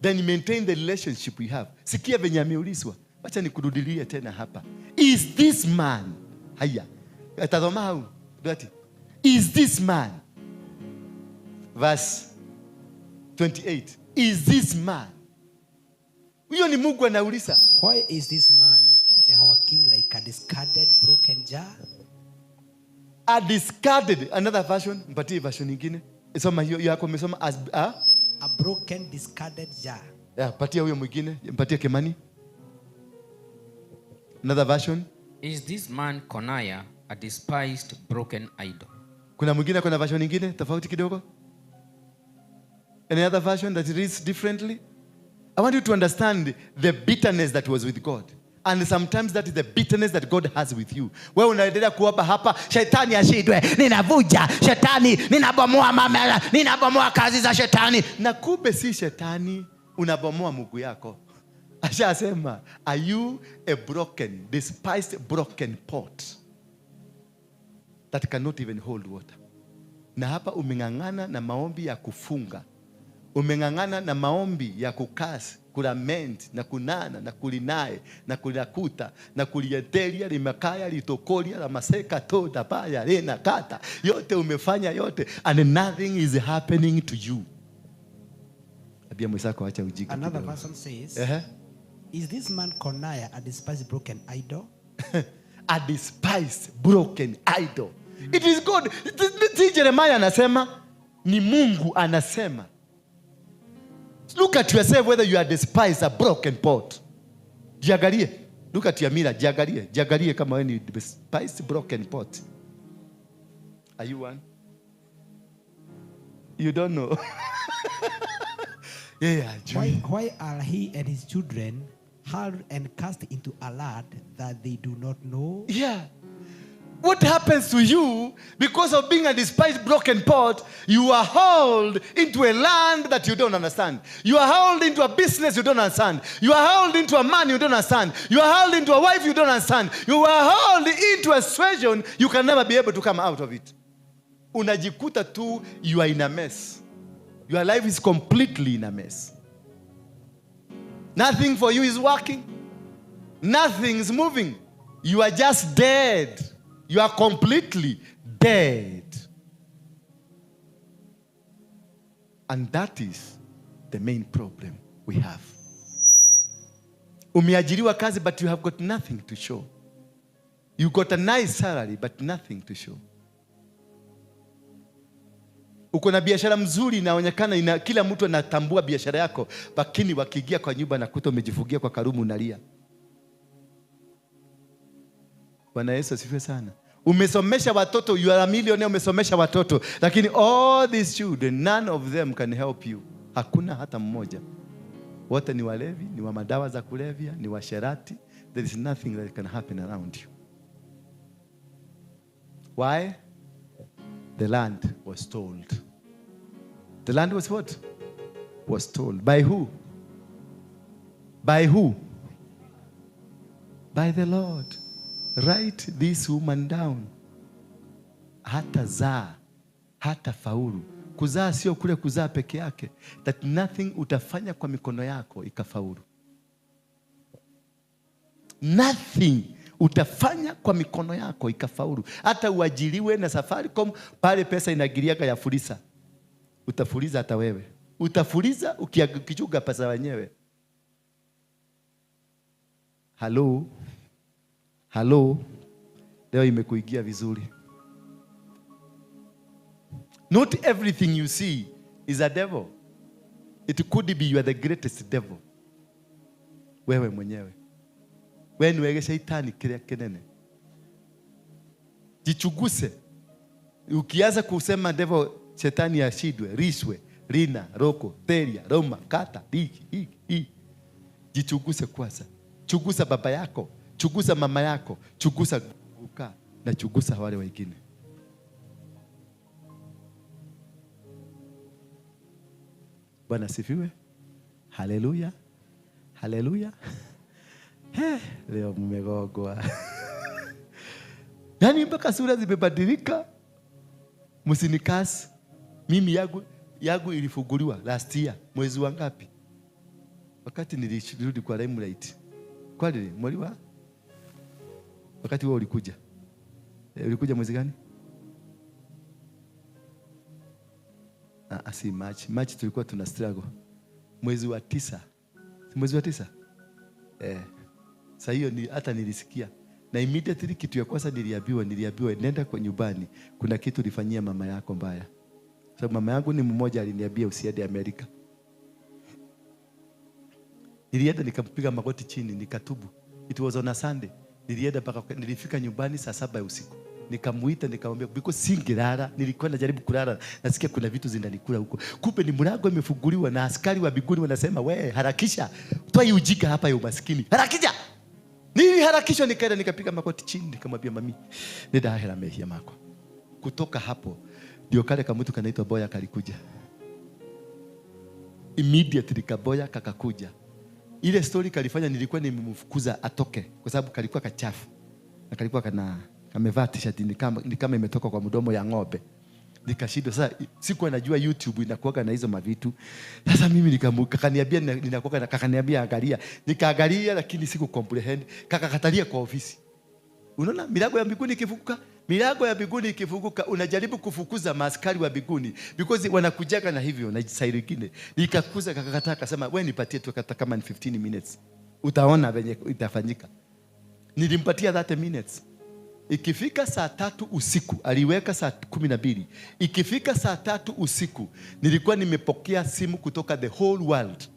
Then maintain the relationship we have. Sikia venye ameulizwa. Wacha nikurudilie tena hapa. Is this man? Haya. Tazama hau. Duati. Is this man? Verse 28. Is this man? Huyo ni Mungu anauliza. Why is this man Jehoiakim like a discarded broken jar? A discarded, another version, mpatie version nyingine. Soma hiyo yako umesoma as A broken discarded jar. Yeah, patia huyo mwingine, mpatie Kimani. Another version. Is this man Coniah a despised broken idol? Kuna mwingine, kuna version nyingine tofauti kidogo? Any other version that reads differently? I want you to understand the bitterness that was with God. And sometimes that is the bitterness that God has with you. Wewe unaendelea kuomba hapa, shetani ashindwe, ninavuja shetani, ninabomoa mamela, ninabomoa kazi za shetani. Na kumbe si shetani, unabomoa mguu yako. Ashasema, are you a broken, despised broken pot that cannot even hold water? Na hapa umeng'ang'ana na maombi ya kufunga. Umeng'ang'ana na maombi ya kukasi, kulament, na kunana, na kulinae, na kulakuta, na kulietelia, limakaya, litokolia, la maseka, toda, baya, lena, kata. Yote umefanya yote, and nothing is happening to you. Abia mwenzako acha ujinga Another kidogo. version says, is this man Coniah a despised broken idol? A despised broken idol. It is God. Si Jeremiah anasema, ni Mungu anasema. Look at yourself whether you are despised a broken pot. Jiangalie. Look at your mirror, jiangalie. Jiangalie kama wewe ni despised broken pot. Are you one? You don't know. Yeah, Why are he and his children hurled and cast into a land that they do not know? Yeah. What happens to you because of being a despised broken pot? You are hauled into a land that you don't understand. You are hauled into a business you don't understand. You are hauled into a man you don't understand. You are hauled into a wife you don't understand. You are hauled into a situation you can never be able to come out of it. Unajikuta tu you are in a mess. Your life is completely in a mess. Nothing for you is working. Nothing is moving. You are just dead. You are completely dead. And that is the main problem we have. Umeajiriwa kazi, but you have got nothing to show. You got a nice salary, but nothing to show. Uko na biashara mzuri inaonekana, kila mtu anatambua biashara yako, lakini wakiingia kwa nyumba na kuta umejifungia kwa karumu unalia. Bwana Yesu asifiwe sana. Umesomesha watoto, you are a millionaire, umesomesha watoto, lakini all these children, none of them can help you. Hakuna hata mmoja. Wote ni walevi, ni wa madawa za kulevya, ni washerati. There is nothing that can happen around you. Why? The land was told. The land was what? Was told. By who? By who? By the Lord. Write this woman down. Hata zaa, hata faulu. Kuzaa sio kule kuzaa peke yake. That nothing utafanya kwa mikono yako ikafaulu. Nothing utafanya kwa mikono yako ikafaulu. Hata uajiriwe na Safaricom, pale pesa inagiriaga ya fuliza. Utafuliza hata wewe. Utafuliza ukichuga pesa wenyewe. Hello. Hello. Leo imekuingia vizuri. Not everything you see is a devil. It could be you are the greatest devil. Wewe mwenyewe. Wewe ni wewe shaitani kile kinene. Jichuguse. Ukianza kusema devil, shetani ashindwe, rishwe, rina, roko, teria, roma, kata, hiki, hiki, hiki. Jichuguse kwanza. Chugusa baba yako, chugusa mama yako, chugusa uka na chugusa wale wengine. Bwana sifiwe. Haleluya. Haleluya. Leo mmegogwa. Yaani mpaka sura zimebadilika. Msinikasi. Mimi yangu ilifunguliwa last year mwezi wa ngapi? Wakati nilirudi kwa Limelight. Kwani mwezi wa? Wakati wewe ulikuja. Ulikuja mwezi gani? Si March. March tulikuwa tuna struggle. Mwezi wa 9. Si mwezi wa 9? Sasa hiyo ni hata nilisikia. Na immediately kitu ya kwanza niliambiwa nenda kwa nyumbani, kuna kitu ulifanyia mama yako mbaya. Sababu mama yangu ni mmoja aliniambia usiende Amerika. Nilienda nikampiga magoti chini nikatubu. It was on a Sunday. Nilienda mpaka nilifika nyumbani saa 7 ya usiku. Nikamuita nikamwambia, because singelala, nilikuwa najaribu kulala, nasikia kuna vitu zinanikula huko. Kumbe ni mlango imefunguliwa na askari wa mbinguni wanasema, we harakisha, toa hii ujinga hapa ya umaskini. Harakisha. Niliharakishwa nikaenda nikapiga magoti chini nikamwambia mami, nindahera mehia makwa. Kutoka hapo ndio kale kamutu kanaitwa Boya kalikuja. Immediately kaboya kakakuja. Ile story kalifanya nilikuwa nimemfukuza atoke kwa sababu kalikuwa kachafu. Na kalikuwa kamevaa t-shirt ni kama imetoka kwa mdomo ya ng'ombe. Nikashindwa sasa, sikuwa najua YouTube inakuwaga na hizo mavitu. Sasa mimi kakaniambia ninakuwaga na, kakaniambia angalia. Nikaangalia lakini siku comprehend. Kakakatalia kwa ofisi. Unaona milango ya mbinguni ikifunguka, milango ya mbinguni ikifunguka, unajaribu kufukuza maaskari wa mbinguni because wanakujaga na hivyo na side nyingine. Nikakuza kakakataa, akasema wewe nipatie tu hata kama ni 15 minutes. Utaona venye itafanyika. Nilimpatia 30 minutes. Ikifika saa 3 usiku, aliweka saa 12. Ikifika saa 3 usiku, nilikuwa nimepokea simu kutoka the whole world.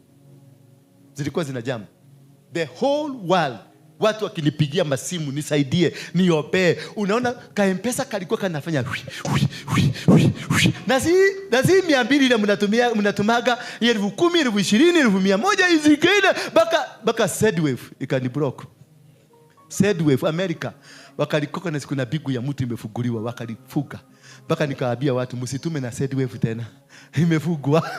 Zilikuwa zinajam. The whole world. Watu wakinipigia masimu, nisaidie, niombee. Unaona ka M-Pesa kalikuwa kanafanya hui, hui, hui, hui, hui. Na si 200 ile mnatumaga 10,000, 20,000, 100,000 hizi zingine mpaka Sendwave ikaniblock. Sendwave America wakalikoka na siku na bigu ya mtu imefunguliwa wakalifuga. Mpaka nikawaambia watu msitume na Sendwave tena. Imefungwa.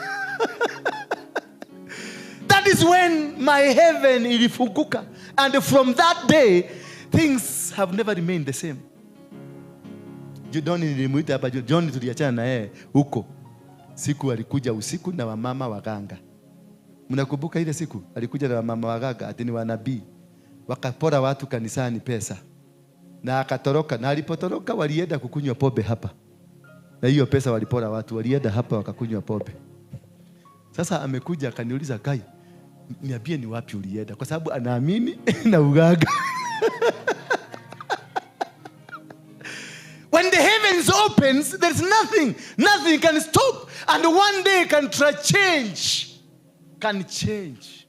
That is when my heaven ilifunguka. And from that day, things have never remained the same. John nilimuita hapa, John tuliachana na yeye huko. Siku alikuja usiku na wamama waganga. Mnakumbuka ile siku? Alikuja na wamama waganga, ati ni wanabii. Wakapora watu kanisani pesa. Na akatoroka. Na alipotoroka walienda kukunywa pombe hapa. Na hiyo pesa walipora watu, walienda hapa wakakunywa pombe. Sasa amekuja akaniuliza, Kai, niambie ni wapi ulienda, kwa sababu anaamini na uganga. When the heavens opens, there's nothing, nothing can stop. And one day can try change. Can change.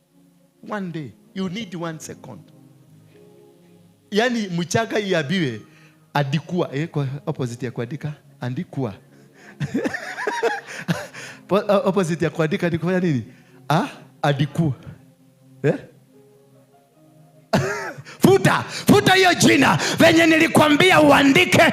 One day. You need 1 second. Yani mchanga iambiwe andikua, kwa opposite ya kuandika, andikua. Opposite ya kuandika ni kufanya nini? Andikua. Futa, futa hiyo jina venye nilikwambia uandike.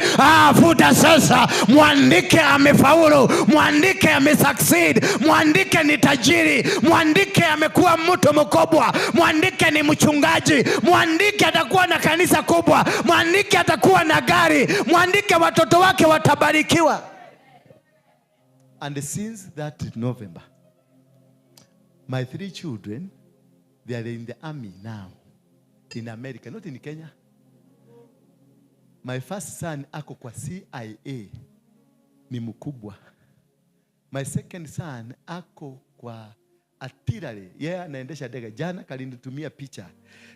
Futa sasa. Mwandike amefaulu, mwandike amesucceed, mwandike ni tajiri, mwandike amekuwa mtu mkubwa, mwandike ni mchungaji, mwandike atakuwa na kanisa kubwa, mwandike atakuwa na gari, mwandike watoto wake watabarikiwa. And since that November, my 3 children, they are in the army now. In America, not in Kenya. My first son ako kwa CIA, ni mkubwa. My second son ako kwa artillery. Yeye anaendesha ndege. Jana kalinitumia picha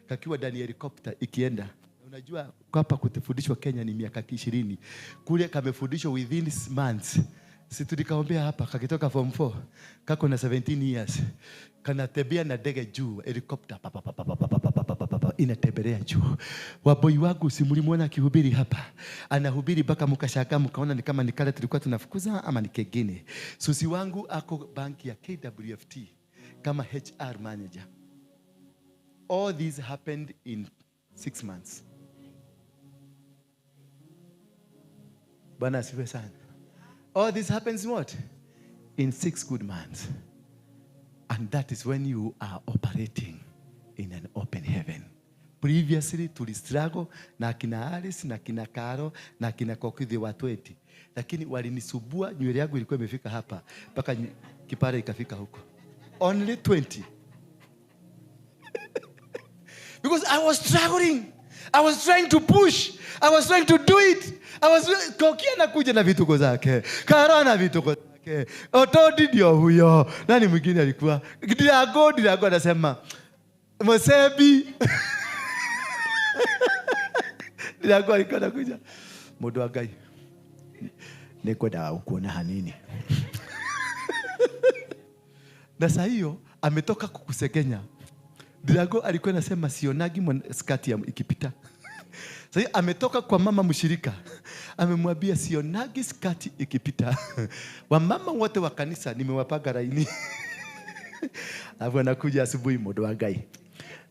kakiwa ndani ya helicopter ikienda. Unajua hapa kutufundishwa Kenya ni miaka 20. Kule kamefundishwa within months. Si tulikaombea hapa kakitoka form 4 kako na 17 years. Kanatembea na ndege juu, helicopter pa, pa, pa, pa, pa, pa, pa, pa, pa, pa, pa, pa, inatembelea juu. Waboi wangu si mlimuona akihubiri hapa. Anahubiri mpaka mkashangaa mkaona ni kama ni kale tulikuwa tunafukuza ama ni kengine. Susi wangu ako banki ya KWFT kama HR manager. All this happened in 6 months. Bwana asifiwe sana. All this happens what? In 6 good months. And that is when you are operating in an open heaven. Previously, tulistruggle na kina Alice, na kina Karo, na kina Kokithi wa 20. Lakini walinisubua, nywele yangu ilikuwa imefika hapa, mpaka kipara ikafika huko. Only 20. Because I was struggling. I was trying to push. I was trying to do it. I was Koki anakuja na vituko zake. Karo na vituko zake. Otodi ndio huyo. Nani mwingine alikuwa? Dirago anasema Mosebi. Dirago alikuwa anakuja. Mundu wa Ngai. Nikwenda kuona hanini. Na saa hiyo ametoka kukusegenya. Drago alikuwa anasema sionagi skati ya ikipita. Sasa hiyo ametoka kwa mama mshirika, amemwambia sionagi skati ikipita. Wamama wote wa kanisa nimewapaga laini. Alafu anakuja asubuhi, mundu wa Ngai,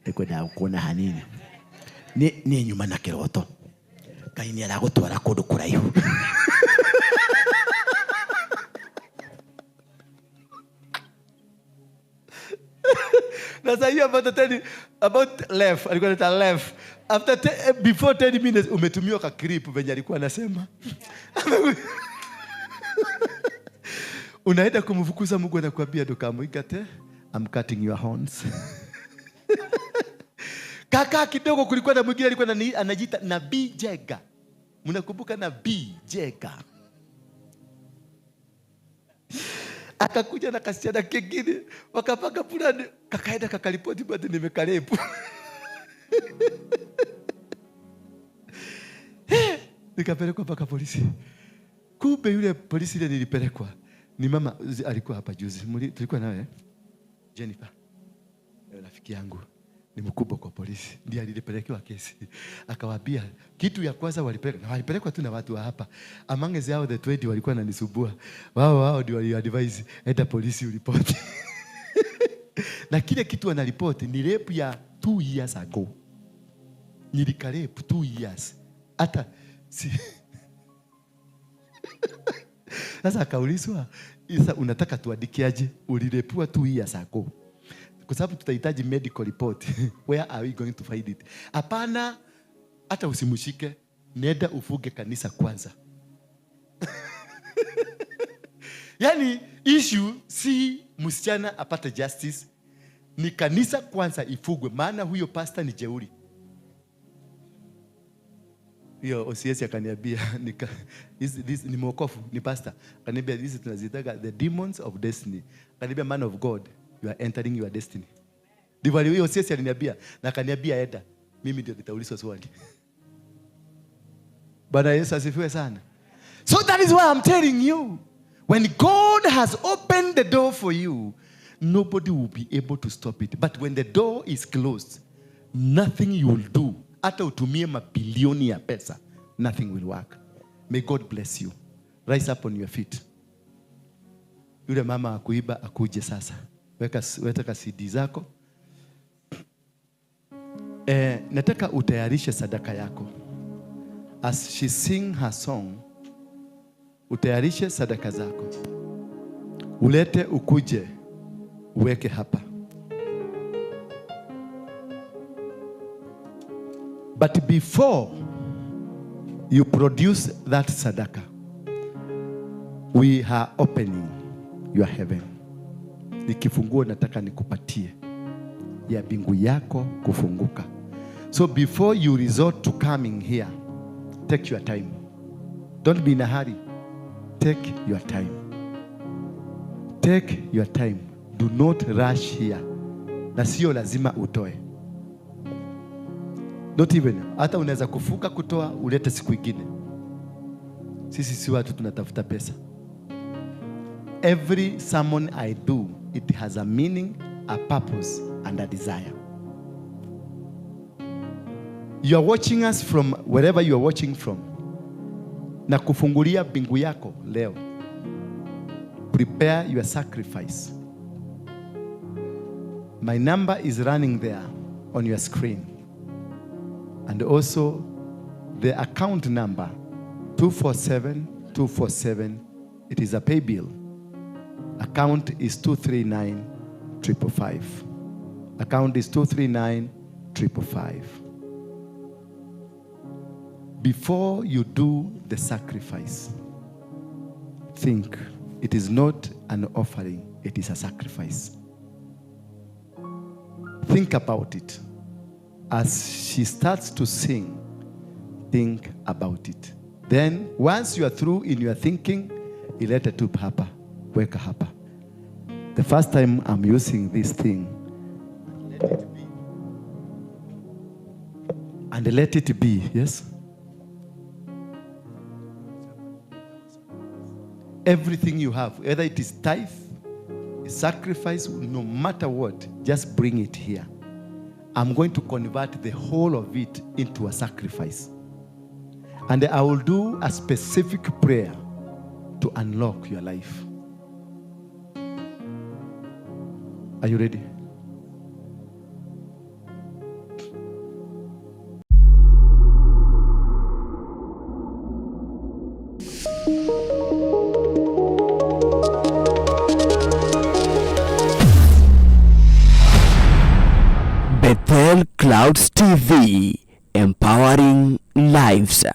Nikwenda kuona hanini. Ni nyuma na kiroto. Ngai ni aragutwara kundu kuraihu. Na sasa hiyo about 10, about left, alikuwa anaita left. After before 10 minutes umetumiwa ka clip venye alikuwa anasema. Unaenda kumfukuza Mungu anakuambia ndukamuingate, I'm cutting your horns. Kaka kidogo kulikuwa na mwingine alikuwa anajiita Nabii Jega. Mnakumbuka Nabii Jega? Akakuja na kasichana kingine, wakapanga fulani, kakaenda kakaripoti bado nimekarepu. Nikapelekwa mpaka polisi. Kumbe yule polisi ile nilipelekwa ni mama alikuwa hapa juzi. Tulikuwa nawe Jennifer. Rafiki yangu ni mkubwa kwa polisi, ndiye alipelekewa kesi. Akawaambia kitu ya kwanza walipeleka, na walipelekwa tu na watu wa hapa. Among hao the 20 walikuwa wananisumbua. Wao ndio wali advise enda polisi uripoti. Na kile kitu wanaripoti ni rape ya 2 years ago. Nilika rape 2 years. Hata si Sasa akaulizwa, sasa unataka tuandikiaje? Ulirepiwa 2 years ago. Kwa sababu tutahitaji medical report. Where are we going to find it? Hapana, hata usimshike, nenda ufuge kanisa kwanza. Yaani issue si msichana apate justice, ni kanisa kwanza ifugwe, maana huyo pastor ni jeuri. Hiyo OCS akaniambia, this ni mwokofu, ni pastor. Akaniambia hizi tunazitaga the demons of destiny. Akaniambia man of God, you are entering your destiny. Ndivyo hiyo OCS aliniambia, na akaniambia enda, mimi ndio nitaulizwa swali. Bwana Yesu asifiwe sana. So that is why I'm telling you, when God has opened the door for you, nobody will be able to stop it. But when the door is closed, nothing you will do, hata utumie mabilioni ya pesa, nothing will work. May God bless you. Rise up on your feet. Yule mama akuiba akuje sasa. Weka CD zako. Nataka utayarishe sadaka yako. As she sing her song, utayarishe sadaka zako. Ulete ukuje, uweke hapa. But before you produce that sadaka, we are opening your heaven. Ni kifunguo nataka nikupatie ya mbingu yako kufunguka. So before you resort to coming here, take your time. Don't be in a hurry. Take your time. Take your time. Do not rush here. Na sio lazima utoe. Not even. Hata unaweza kufuka kutoa ulete siku ingine. Sisi si watu tunatafuta pesa. Every sermon I do, it has a meaning, a purpose, and a desire. You are watching us from wherever you are watching from. Na kufungulia mbingu yako leo. Prepare your sacrifice. My number is running there on your screen. And also the account number 247-247. It is a pay bill. Account is 239-555. Account is 239-555. Before you do the sacrifice, think it is not an offering, it is a sacrifice. Think about it. As she starts to sing, think about it. Then, once you are through in your thinking, ilete tu hapa, weka hapa. The first time I'm using this thing, let it be. And let it be, yes? Everything you have, whether it is tithe, Sacrifice, no matter what, just bring it here. I'm going to convert the whole of it into a sacrifice. And I will do a specific prayer to unlock your life. Are you ready? Bethel Clouds TV, empowering lives.